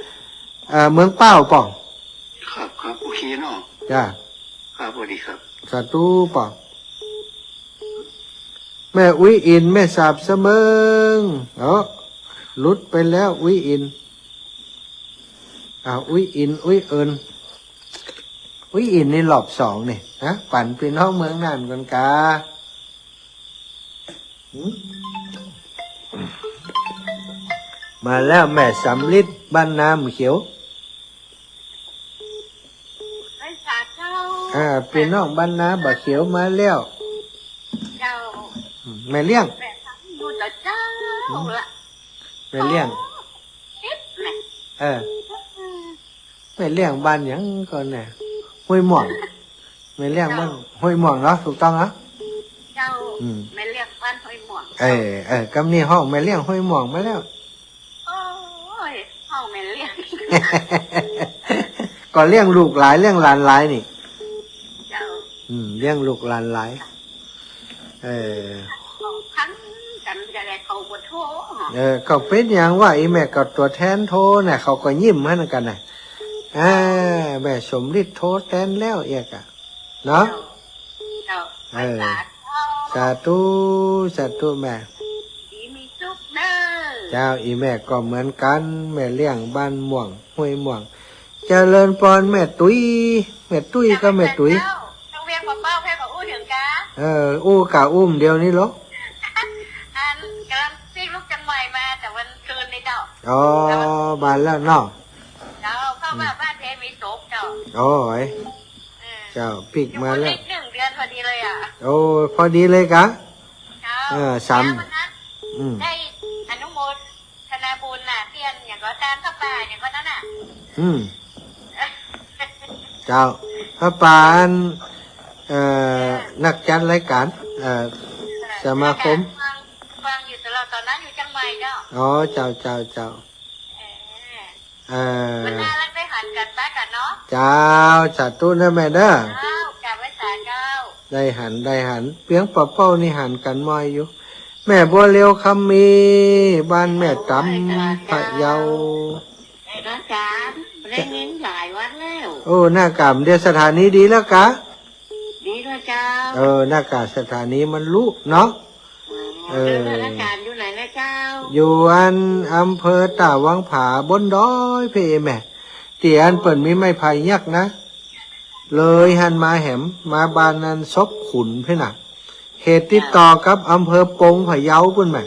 อ่า เมืองป้าวป้อ ครับ ครับ โอเคเนาะ จ้า ครับ สวัสดีครับ สาธุป้อ แม่อุ๊ยอิน แม่สาบเสมิง เอ้อ หลุดไปแล้ว อุ๊ยอิน อ่า อุ๊ยอิน อุ๊ยเอิญ อุ๊ยอินนี่รอบสองนี่นะ ปั๋นปี้น้องเมืองน่านก่อนกา หืม มาแล้วแม่สำริดบ้านนาบ่าเขียว ไปสาเจ้า อ่า ปี้น้องบ้านนาบ่าเขียวมาแล้ว เจ้า อืม แม่เลี้ยง แม่สำริดอยู่เจ้า อืม ละ แม่เลี้ยง โอ้ สิบแหละ เออ แม่เลี้ยงบ้านหยังก่อแน่ ห้วยม่วง แม่เลี้ยงบ้าน เจ้า ห้วยม่วงเนาะ ถูกต้องเนาะ เจ้า อืม แม่เลี้ยงบ้านห้วยม่วง เออ เออ กำนี้ฮ้องแม่เลี้ยงห้วยม่วงมาแล้ว โอ้ย ฮ้องแม่เลี้ยง ก็เลี้ยงลูกหลาย เลี้ยงหลานหลายนี่ เจ้า อืม เลี้ยงลูกหลานหลาย เออ เขาคันกั๋นจะได้เขาบ่โทร เออ ก็เป๋นหยังวะ อีแม่ก็ตั๋วแตนโทรน่ะ เขาก็ยิ้มหั้นกั๋นน่ะ อ่า แม่สมฤทธิ์โทรแตนแล้วเอียกอะ เนาะ เจ้า เจ้า เออ สาธุ สาธุ สาธุแม่ ดีมีสุขเด้อ เจ้า อีแม่ก็เหมือนกั๋น แม่เลี้ยงบ้านม่วง ห้วยม่วง เจริญปอนแม่ตุ้ย แม่ตุ้ยก็แม่ตุ้ย เจ้า ต้องเวียงปะเป้าแค่ก็อู้เถิงกา เออ อู้กะอู้เดี๋ยวนี้เหรอ อันกำลังปิ๊กลูกเจียงใหม่มาแต่วันซืนนี่เจ้า อ๋อ มาแล้วเนาะ เจ้า เข้ามาบ้านเพมีสุขเจ้า โอ้ย เออ เจ้าปิ๊กมาแล้ว อยู่มาได้หนึ่งเดือนพอดีเลยอะ โอ้ พอดีเลยกะ เจ้า เออ สาม แล้ววันนั้น อืม ได้อนุโมทนาบุญน่ะ เปลี่ยนอย่างก็ตามผ้าป่าอย่างก็นั่นน่ะ อืม เจ้า ผ้าป่าอัน เอ่อ นักจัดรายการ เอ่อ สมาคม ฟัง ฟังอยู่ตลอด ต๋อนนั้นอยู่เจียงใหม่เจ้า อ๋อ เจ้า เจ้า เจ้า เออ เออ วันหน้าเราได้หันกั๋นซะก่อนเนาะ เจ้า สาธุนะแม่เด้อ เจ้า กราบไหว้สาเจ้า ได้หัน ได้หัน เปียงปะเป้านี่หันกั๋นบ่อยอยู่ แม่บัวเรียวคำมี บ้านแม่ต๋ำ โอ้ย พะเยา อาจ๋ารย์ ได้ยินหลายวันแล้ว โอ้ หน้ากากเดี๋ยวสถานีดีแล้วกะ ดีแล้วเจ้า เออ หน้ากากสถานีมันลุเนาะ อ๋อ เออ เจ้า อาจ๋ารย์อยู่ไหนนะเจ้า อยู่อันอำเภอต้าหวังผาบนดอยเพแม่ ตี้อันเปิ้นมีไม้ไผ่ยักษ์นะ เลยหั้นมาแหม มาบ้านนั้นศพขุนเพน่ะ เขตติดต่อกับอำเภอปงพะเยาปุ้นแม่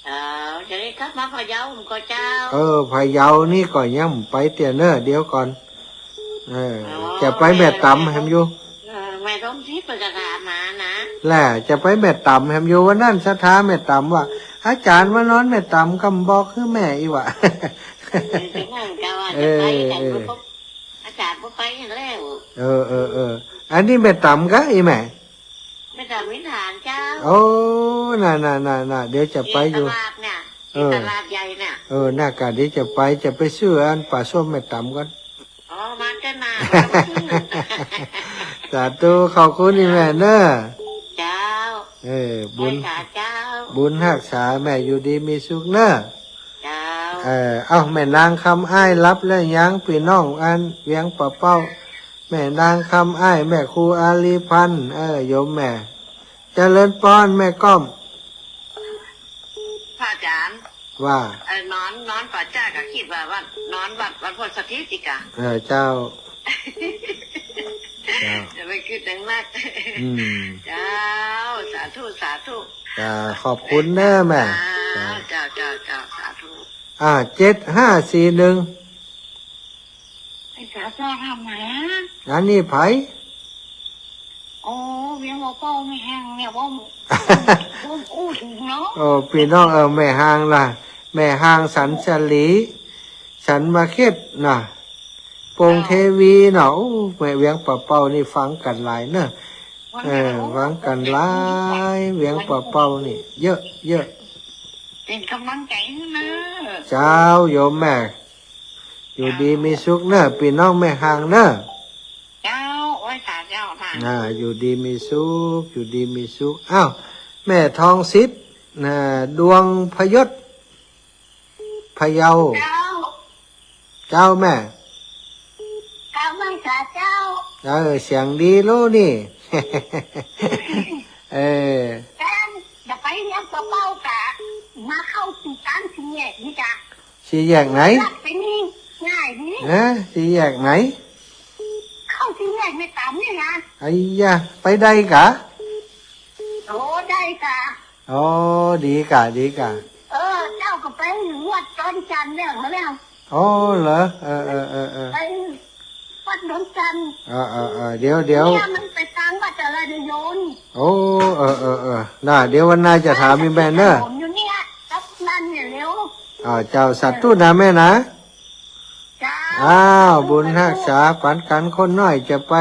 เออ จะได้กลับมาพะเยาผมก็เจ้า เออ พะเยานี่ก็ยังไปเตื้อเน่อ เดี๋ยวก่อน เออ อ๋อ จะไปแม่ต๋ำแหมอยู่ เออ แม่ต้องทิพย์ไปกระถามหานะ แหละ จะไปแม่ต๋ำแหมอยู่ วันนั้นศรัทธาแม่ต๋ำว่า อาจ๋ารย์มานอนแม่ต๋ำกำบอกคือแม่อีหว่า เออ จะนั่งกะว่าจะไป เออ แต่ เออ ก็พบอาจ๋ารย์ก็ไปแล้ว เออ เออ เออ อันนี้แม่ต๋ำกะอีแม่ แม่ต๋ำวิหารเจ้า โอ้ น่ะ น่ะ น่ะ น่ะ เดี๋ยวจะไปอยู่ ตลาดเนี่ย เออ ตลาดใหญ่เนี่ย เออ หน้ากากเดี๋ยวจะไป จะไปซื้ออันป๋าส้มแม่ต๋ำก่อน อ๋อ มาเจ้าหน้า สาธุ ขอบคุณอีแม่เน่อ เจ้า เออ บุญ ไหว้สาเจ้า บุญฮักษาแม่อยู่ดีมีสุขเน่อ เจ้า เออ เอ้า แม่นางคำอ้ายหลับแล้วยัง ปี้น้องอันเวียงปะเป้า แม่นางคำอ้าย แม่ครูอาลีพันธ์ เออ โยมแม่ เจริญปอน แม่ก้อม พระอาจ๋ารย์ ว่า เออ นอน นอนป๋าจ๊ะก็กึ๊ดว่า ว่านอนวัด วัดโพธิ์สถิตอีกอะ เออ เจ้า เจ้า อย่าไปกึ๊ดอย่างนัก อืม เจ้า สาธุ สาธุ จ้า ขอบคุณเน้อแม่ เจ้า เจ้า เจ้า เจ้า สาธุ อ่า เจ็ดห้าสี่หนึ่ง ไอ้สาจ้าทำไมอะ อันนี้ใผ โอ้ เวียงบ่าเป้าแม่ฮางเนี่ย บ่ บ่อู้ถึงเนาะ โอ้ ปี้น้อง เออ แม่ฮางล่ะ แม่ฮางสันสลี สันมาเข็ดน่ะ โป่งเทวีเนาะ โอ้ แม่เวียงบ่าเป้านี่ฟังกั๋นหลายเนาะ เออ ฟังกั๋นหลาย เวียงบ่าเป้านี่ เยอะ เยอะ เป๋นก๋ำลังใจ๋หื้อเน้อ เจ้า โยมแม่ อยู่ดีมีสุขเน้อ ปี้น้องแม่ฮางเน้อ เจ้า โอ้ย สาเจ้าค่ะ อ่า อยู่ดีมีสุข อยู่ดีมีสุข อ้าว แม่ทองสิทธิ์ น่ะ ดวงพยศ พะเยา เจ้า เจ้าแม่ เจ้าแม่สาเจ้า เออ เสียงดีลูกนี่ เออ แฟน อย่าไปเวียงบ่าเป้ากะ มาเข้าสี่ กลางสี่แยกนี่กะ สี่แยกไหน ลัดไปนี่ง่ายดี ฮะ สี่แยกไหน เข้าสี่แยกแม่ต๋ำนี่นะ ไอ้ยะ ไปได้กะ โอ้ ได้กะ อ๋อ ดีกะ ดีกะ เออ เจ้าก็ไปวัดดอนจันทน์เนี่ย เขาเรียก อ๋อ เหรอ เออ เออ เออ เออ ไปวัดดอนจันทน์ เออ เออ เออ เดี๋ยว เดี๋ยว เนี่ยมันไปตางวัดอะไรเนี่ยโยม โอ้ เออ เออ เออ น่ะ เดี๋ยววันหน้าจะถามอีแม่เน้อ ผมอยู่เนี่ย วัดนั่นเนี่ยเร็ว อ่า เจ้า สาธุนะแม่นะ เจ้า อ้าว บุญฮักษาปันกั๋น คนน้อยจะไป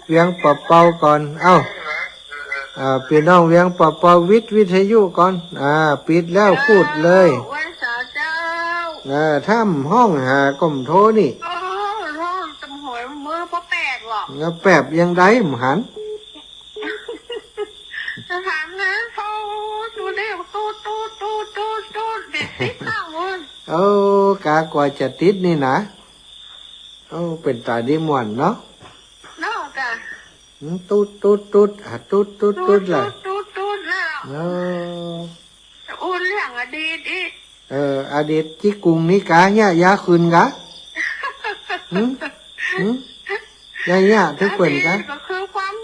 เวียงบ่าเป้าก่อน เอ้า อ่า ปี้น้องเวียงบ่าเป้า ปิดวิทยุก่อน อ่า ปิดแล้วพูดเลย เจ้า วันเสาร์เจ้า เออ ถ้าบ่ฮ้องหาก็บ่โทรนี่ เออ ฮ้องตำหวยมือบ่แปบหรอก แล้วแปบยังได๋บ่หัน จะถามนะ โทรดูดิ ตูด ตูด ตูด ตูด ตูด เด็ดติดข้างบน เออ กากว่าจะติดนี่นะ เออ เป๋นต๋าดีม่วนเนาะ เนาะจ้ะ อืม ตุ๊ด ตุ๊ด ตุ๊ด อ่ะ ตุ๊ด ตุ๊ด ตุ๊ด ตุ๊ด ล่ะ ตุ๊ด ตุ๊ด ตุ๊ด น่ะ เออ อู้เรื่องอดีตอีก เออ อดีตตี้กุงนี่กา เยียะยาคืนกา หืม หืม เยียะ เยียะ ตึกเปิ้นกา อดีตก็คือความ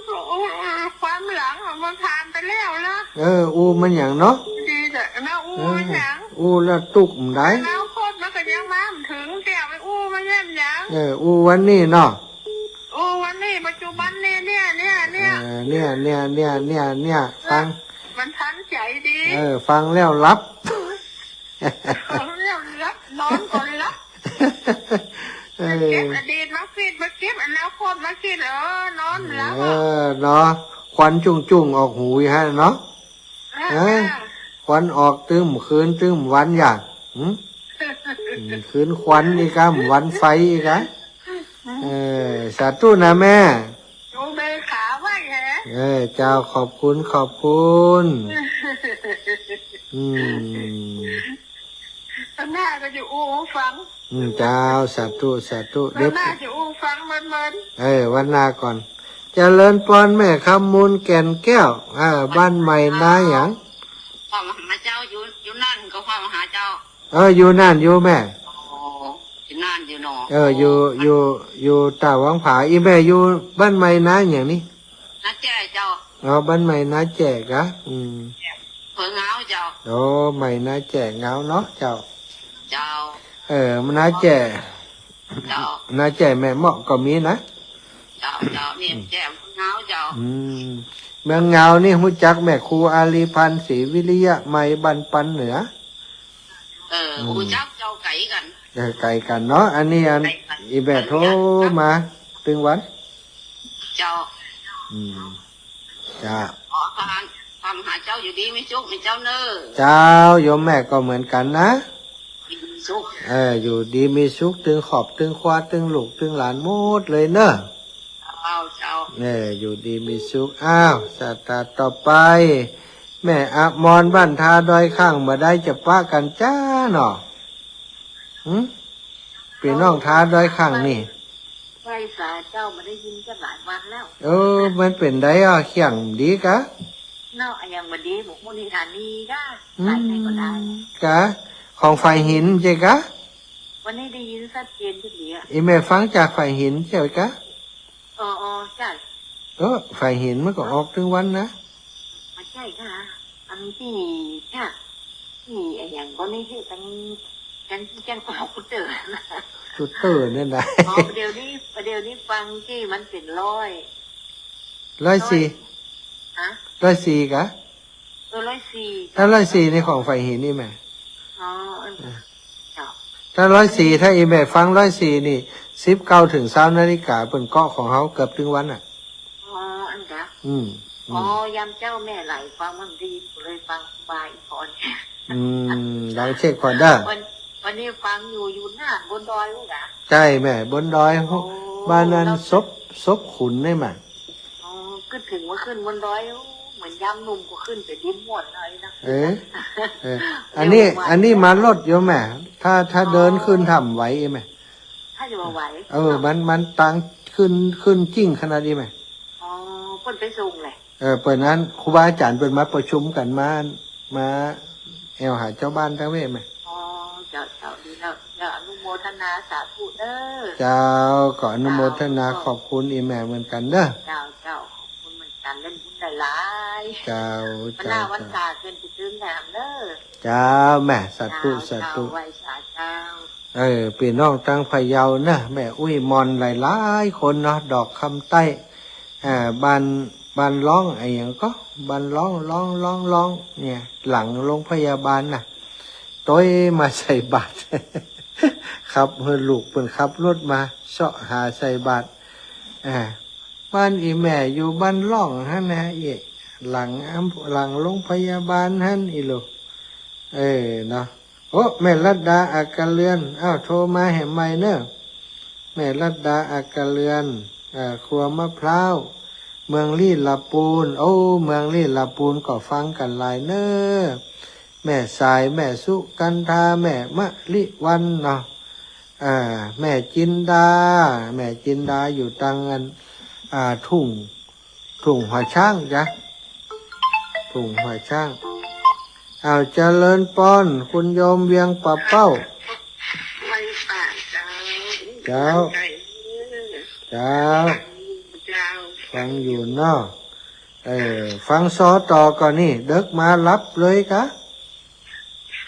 ความหลังอะ มันผ่านไปแล้วนะ เออ อู้มันหยังเนาะ ดีจ้ะนะ อู้มันหยัง เออ อู้แล้วตุ๊กบ่ได้ อนาคตมันก็ยังมาบ่เถิง เตี้ยไปอู้มันแม่นหยัง เออ อู้วันนี้เนาะ อู้วันนี้ ปัจจุบันนี่ เนี่ย เนี่ย เนี่ย เออ เนี่ย เนี่ย ฟัง มันทันใจ๋ดี เออ ฟังแล้วหลับ ฟังแล้วหลับ นอนก็หลับ เออ เก็บอดีตมาคิด มาเก็บอนาคตมาคิด เออ นอนหลับ เออ เนาะ ควันจุ่งๆ ออกหูอีกฮะเนาะ เออ เออ ควันออกตึมคืนตึมวันอย่าง หืม อืม คืนควันอีกอะ วันไฟอีกอะ เออ สาธุนะแม่ ดูเบอร์ขาไว้แฮะ เออ เจ้า ขอบคุณ ขอบคุณ อืม วันหน้าก็จะอู้ฟัง อืม เจ้า สาธุ สาธุ วันหน้า เดี๋ยว จะอู้ฟังเมินๆ เออ วันหน้าก่อน เจริญปอนแม่คำมูลแก่นแก้ว อ่า บ้านใหม่นาหยัง พ่อมหาเจ้า อยู่ อยู่น่านก็พ่อมหาเจ้า เออ อยู่น่านอยู่แม่ โอ้ อยู่น่านอยู่เนาะ เออ อยู่ อยู่ อยู่ต้าวังผา อีแม่อยู่บ้านใหม่นาหยังนี่ นาแจ้เจ้า อ๋อ บ้านใหม่นาแจ้กะ อืม อำเภอเงาเจ้า อ๋อ ใหม่นาแจ้ เงาเนาะเจ้า เจ้า เออ นาแจ้ เจ้า นาแจ้แม่เมาะก็มีนะ เจ้า เจ้า นี่แจ้เงาเจ้า อืม เมืองเงานี่ฮู้จักแม่ครูอารีพันธ์ ศรีวิริยะไมย บ้านปันเหนือ เออ อืม ฮู้จักเจ้า ไก๋กั๋น เออ ไก๋กั๋นเนาะ อันนี้อัน ไก๋กั๋น อีแม่โทรมาตึงวัน เจ้า อืม จ้า ขอพร พรหาเจ้าอยู่ดีมีสุขนะเจ้าเน่อ เจ้า โยมแม่ก็เหมือนกั๋นนะ มีสุข เออ อยู่ดีมีสุข ตึงครอบตึงครัว ตึงลูกตึงหลานหมดเลยเน่อ เจ้า เจ้า เออ อยู่ดีมีสุข อ้าว สาธาต่อไป แม่อมรบ้านทาดอยข้าง บ่ได้จะปะกั๋นจ้าเนาะ หึ ปี้น้องทาดอยข้างนี่ ไหว้สาเจ้าบ่ได้ยินกั๋นหลายวันแล้ว เออ มันเป๋นใดอ่ะ เสียงดีกะ เนาะ อะหยังบ่ดี บ่ฮู้นี่ฐานีกะ อืม หลายไหนก็ได้ กะ ของฝายหินใจ้กะ วันนี้ได้ยินชัดเจนขึ้นดีอะ อี่แม่ฟังจากฝายหินใจ้กะ อ๋อ อ๋อ ใจ้ เออ ฝายหินมันก็ออกตึงวันนะ อ๋อ ใจ้ค่ะ อันตี้ ค่ะ ตี้อะหยังก็นี่คือตัง จัง จังก็เอาคอมพิวเตอร์นะ คอมพิวเตอร์เนี่ยนะ อ๋อ เดี๋ยวนี้ เดี๋ยวนี้ฟังตี้มันเป๋นร้อย ร้อยสี่ ฮะ ร้อยสี่กะ เออ ร้อยสี่ ถ้าร้อยสี่นี่ของฝายหินนี่แม่ อ๋อ อัน เออ เจ้า ถ้าร้อยสี่ ถ้าอี่แม่ฟังร้อยสี่นี่ สิบเก้าเถิงซาวนาฬิกา เปิ้นเกาะของเฮาเกือบตึงวันน่ะ อ๋อ อันกะ อืม อืม อ๋อ ยามเจ๊าแม่ไหลฟังมันดี เลยฟังสบายอีกก่อน อืม ลองเช็คก่อนเด้อ วัน วันนี้ฟังอยู่ อยู่หน้าบนดอยพู้นกะ ใจ้แม่ บนดอย โอ้ บ้านนั้น แล้ว ศพ ศพขุนนี่แม่ อ๋อ กึ๊ดเถิงว่าขึ้นบนดอย โอ้ เหมือนยามหนุ่มก็ขึ้นไปดินม่วนหน่อยนะ เออ เออ อันนี้ เดี๋ยววัน อันนี้มารถอยู่แม่ ถ้า ถ้า อ๋อ เดินขึ้นถ้ำไหวไหม ถ้าจะมาไหว เออ เนาะ มัน มันตังขึ้น ขึ้นจริงขนาดนี้แม่ อ๋อ เปิ้นไปส่งแหละ เออ เปิ้นนั้นครูบาอาจ๋ารย์เปิ้นมาประชุมกั๋น มา มาแอ่วหาจาวบ้านตะเว่แม่ อ๋อ เจ้า เจ้า ดีแล้ว เจ้า อนุโมทนาสาธุเด้อ เจ้า ก็อนุโมทนา เจ้า ขอบคุณอี่แม่เหมือนกั๋นเด้อ เจ้า เจ้า ขอบคุณเหมือนกั๋น เล่นบุญหลายๆ เจ้า วันหน้า เจ้า วันศาสตร์เปิ้นจะตึงแถมเด้อ เจ้าแม่ สาธุ เจ้า สาธุ เจ้า ไหว้สาเจ้า เออ ปี้น้องตังพะเยาเนอะ แม่อุ๊ยมอนหลายๆ คนเนาะ ดอกคำใต้ อ่า บ้าน บ้านร้องอะหยังก็ บ้านร้อง ร้อง ร้อง ร้อง เนี่ย หลังโรงพยาบาลน่ะ โต้ยมาใส่บาตร ขับ หื้อลูกเปิ้นขับรถมา เซาะหาใส่บาตร อ่า บ้านอี่แม่อยู่บ้านร้องหั้นนะ อี่ หลังอำ หลังโรงพยาบาลหั้นอี่ลูก เออ เนาะ โอ้ แม่รัตดา อักกะเรือน อ้าว โทรมาแหมใหม่เนอะ แม่รัตดา อักกะเรือน อ่า ครัวมะพร้าว เมืองลี่ละปูน โอ้ เมืองลี่ละปูนก็ฟังกั๋นหลายเนอะ แม่สาย แม่สุกันธา แม่มะลิวันเนาะ อ่า แม่จินดา แม่จินดาอยู่ตังอัน อ่า ทุ่ง ทุ่งหัวช้างจ๊ะ ทุ่งหัวช้าง อ้าว เจริญปอน คุณโยมเวียงป่าเป้า ไหว้สาเจ้า เจ้า เจ้า เจ้า ฟังอยู่เนาะ เออ ฟังซอตอก่อนี่ เดิ็กมาหลับเลยกะ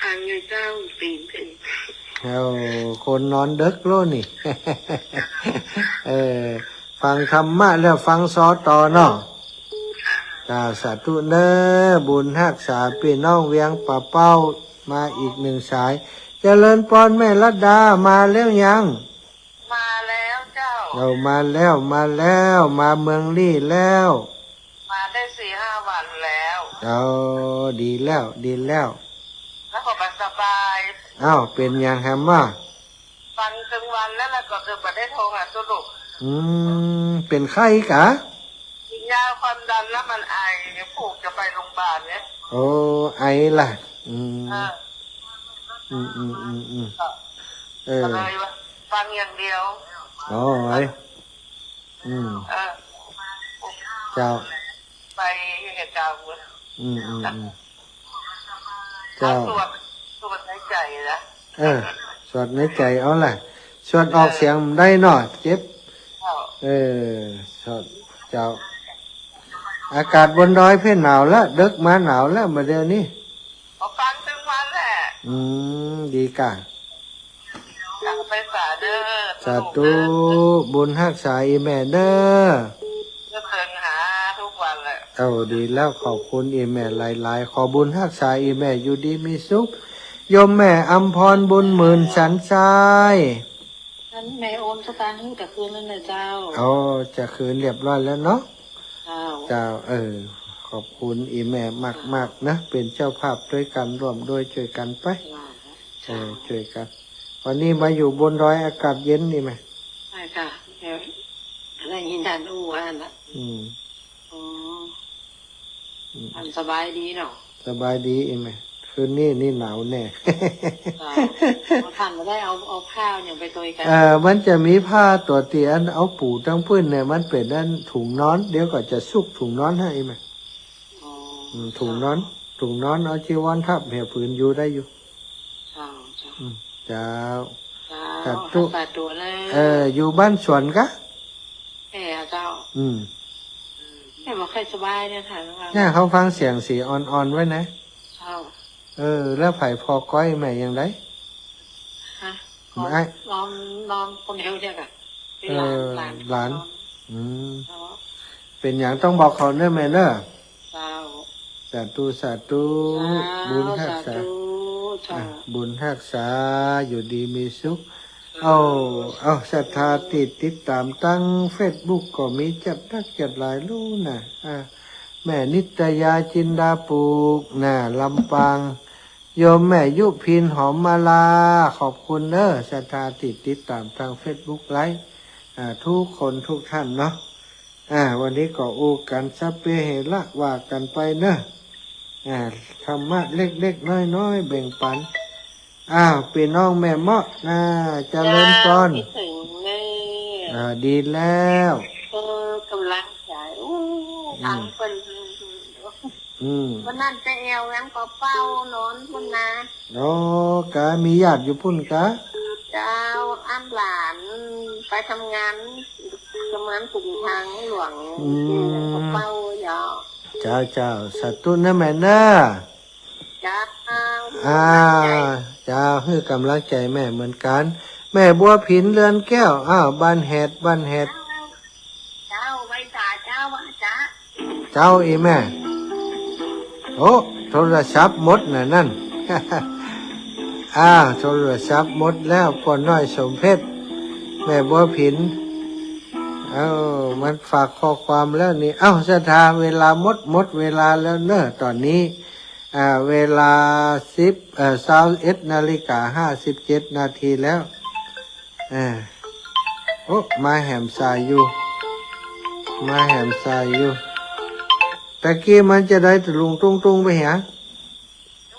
ฟังอยู่เจ้า ตีนเถิง เอ้า คนนอนเดิ็กโลนี่ เออ ฟังธรรมะแล้วฟังซอตอเนาะ จ้า สาธุเน้อ บุญฮักษาปี้น้องเวียงป่าเป้า มาอีกหนึ่งสาย เจริญปอนแม่รัตดา มาแล้วยัง มาแล้วเจ้า เอามาแล้ว มาแล้ว มาเมืองลี่แล้ว มาได้สี่ห้าวันแล้ว เอา ดีแล้ว ดีแล้ว แล้วก็สบาย อ้าว เป๋นหยังแหมวะ ฟังตึงวันแล้ว แล้วก็คือบ่ได้โทรหาตุ๊ลุก อืม เป๋นไข้กะ กินยาความดันแล้วมันไอ ผูกจะไปโรงพยาบาลเนี่ย โอ้ ไอล่ะ อืม เออ อืม อืม อืม อืม ก็ เออ ก็เลยว่าฟังอย่างเดียว อ๋อ ไอ อืม เออ เจ้า ไปเหตุการณ์ อืม อืม อืม เจ้า เอาสวด สวดในใจ๋นะ เออ สวดในใจ๋เอาล่ะ สวดออกเสียงบ่ได้เนาะ เจ็บ เจ้า เออ สวด เจ้า อากาศบนดอยเพ่นหนาวละ เดิ็กมาหนาวละ บ่าเดี่ยวนี้ ก็ฟังตึงวันแหละ อืม ดีกะ จ้า ไปสาเด้อ สาธุ ตุ๊ลุกเด้อ บุญฮักษาอี่แม่เน้อ เดินหาทุกวันแหละ เอา ดีแล้ว ขอบคุณอี่แม่หลายๆ ขอบุญฮักษาอี่แม่อยู่ดีมีสุข โยมแม่อำพรบุญหมื่นสันทราย อันแม่โอนสตางค์หื้อแต่คืนนั้นนะเจ้า อ๋อ จะคืนเรียบร้อยแล้วเนาะ เจ้า เจ้า เออ ขอบคุณอี่แม่มากๆ นะ เป๋นเจ้าภาพตวยกั๋น ร่วมด้วยช่วยกั๋นไป เจ้า เออ ช่วยกั๋น วันนี้มาอยู่บนดอยอากาศเย็นนี่แม่ ใจ้ค่ะ เดี๋ยวได้ยินต้านอู้ว่าอันน่ะ อืม อ๋อ อืม อันสบายดีเนาะ สบายดีอี่แม่ คืนนี้นี่หนาวแน่ เจ้า ท่านบ่ได้เอา เอาผ้าอย่างไปตวยกั๋น เอ่อ มันจะมีผ้าตั๋วเตี๋ยอันเอาปูตั้งปื้นเนี่ย มันเป๋นอันถุงนอน เดี๋ยวก็จะซุกถุงนอนหื้ออี่แม่ อ๋อ อืม ถุงนอน เจ้า ถุงนอน เอาจีวรทับแหมวะ ผืนอยู่ได้อยู่ เจ้า อืม เจ้า เจ้า สาธุ สาธุเลย เออ อยู่บ้านสวนกะ เออ เจ้า อืม อืม แม่บ่ค่อยสบายเนี่ยค่ะ เนี่ยเขาฟังเสียงสีอ่อนๆ ไว้นะ เจ้า เออ แล้วใผผ่อก๊อยแม่อย่างใด ฮะ ของ ไอ้ น้อง น้องคนเดียวเนี่ยค่ะ เป็นหลาน เออ หลาน หลาน น้อง อืม เจ้า เป๋นหยังต้องบอกเขาเน้อแม่เน้อ เจ้า สาธุ สาธุ เจ้า บุญฮักษา สาธุ เจ้า อ่ะ บุญฮักษา อยู่ดีมีสุข เจ้า เอา เอา ศรัทธาตี้ติดต๋ามตางเฟซบุ๊กก็มีจัดนักจัดหลายลูกนะ อ่ะ แม่นิตยาจินดาปลูกนะ ลำปาง โยมแม่ยุพินหอมมาลา ขอบคุณเน้อ ศรัทธาตี้ติดต๋ามตางเฟซบุ๊กไลฟ์ อ่า ทุกคนทุกท่านเนาะ อ่า วันนี้ก็อู้กั๋นสัพเพเหระว่ากั๋นไปเน้อ อ่า ธรรมะเล็กๆ น้อยๆ แบ่งปัน อ้าว ปี้น้องแม่เมาะนะ เจริญพร เจ้า คิดถึงแม่ อ่า ดีแล้ว เออ ก๋ำลังใจ๋ อู้ อืม อังเปิ้น อืม วันนั้นไปแอ่วแหวงปอเป้า นอนพุ้นนะ อ๋อ กะ มีญาติอยู่พุ้นกะ เจ้า อันหลานไปทำงานทำงานกลุ่มทางหลวง อืม ปอเป้า เจ้า เจ้า เจ้า สาธุเน้อแม่เน้อ เจ้า อ่า เจ้า หื้อก๋ำลังใจ๋แม่เหมือนกั๋น แม่บัวผินเรือนแก้ว อ้าว บ้านแหด บ้านแหด เจ้า ไหว้สา เจ้า ไหว้สา เจ้า อีแม่ โอ้ โทรศัพท์หมดน่ะนั่น อ่า โทรศัพท์หมดแล้ว ป้อน้อยสมเพชร แม่บัวผิน เอ้า มันฝากข้อความแล้วนี่ เอ้า ศรัทธา เวลาหมด หมดเวลาแล้วเน้อ ต๋อนนี้ อ่า เวลาสิบ เอ่อ ซาวเอ็ดนาฬิกาห้าสิบเจ็ดนาทีแล้ว เออ โอ้ มาแหมสายอยู่ มาแหมสายอยู่ ตะกี้มันจะได้ตะลุงตุ้งตุ้งไปเหีย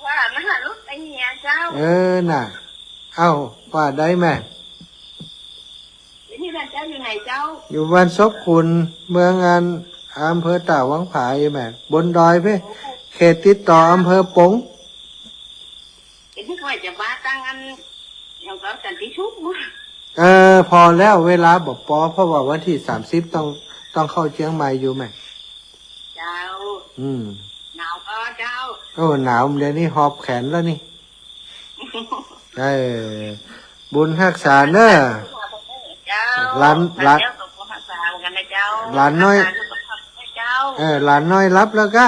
ว่ามันหาลุดไปเหียเจ้า เออ น่ะ เอ้า ว่าได้แม่ นี่แหละเจ้า อยู่ไหนเจ้า อยู่บ้านศพขุน เมืองอัน อำเภอตาดวังผาแม่ บนดอยเพ่ เขตติดต่ออำเภอปง เอ็ดนึกว่าจะมาตั้งอัน อย่างก็สันติสุข เออ ผ่อแล้ว เวลาบ่ปอ เพราะว่าวันตี้สามสิบต้อง ต้องเข้าเจียงใหม่อยู่แม่ เจ้า อืม หนาวก็เจ้า โอ้ หนาว เดี๋ยวนี้หอบแขนแล้วนี่ เออ บุญฮักษาเน้อ เจ้า หลาน หลาน เจ้า สมบูรณ์ฮักษาเหมือนกันนะเจ้า หลานน้อย ฮักษาสุขภาพด้วยเจ้า เออ หลานน้อยหลับแล้วกะ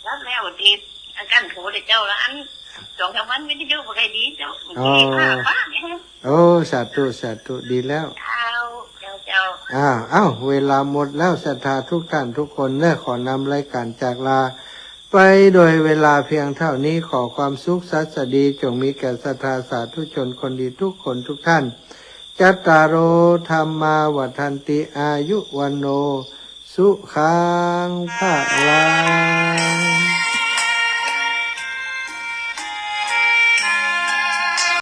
หลับแล้ว ตี้อันกั้นหูเลยเจ้า แล้วอันสองสามวันวิทยุบ่ค่อยดีเจ้า อ๋อ บางทีป้า ป้าเนี่ย โอ้ สาธุ สาธุ ดีแล้ว เจ้า เจ้า เจ้า อ้าว อ้าว เวลาหมดแล้ว ศรัทธาทุกท่านทุกคนเน้อ ขอนำรายการจากลาไปโดยเวลาเพียงเท่านี้ ขอความสุขสัสดีจงมีแก่ศรัทธาสาธุชนคนดีทุกคนทุกท่าน จัตตาโร ธัมมา วัฑฒันติ อายุ วัณโณ สุขัง พลัง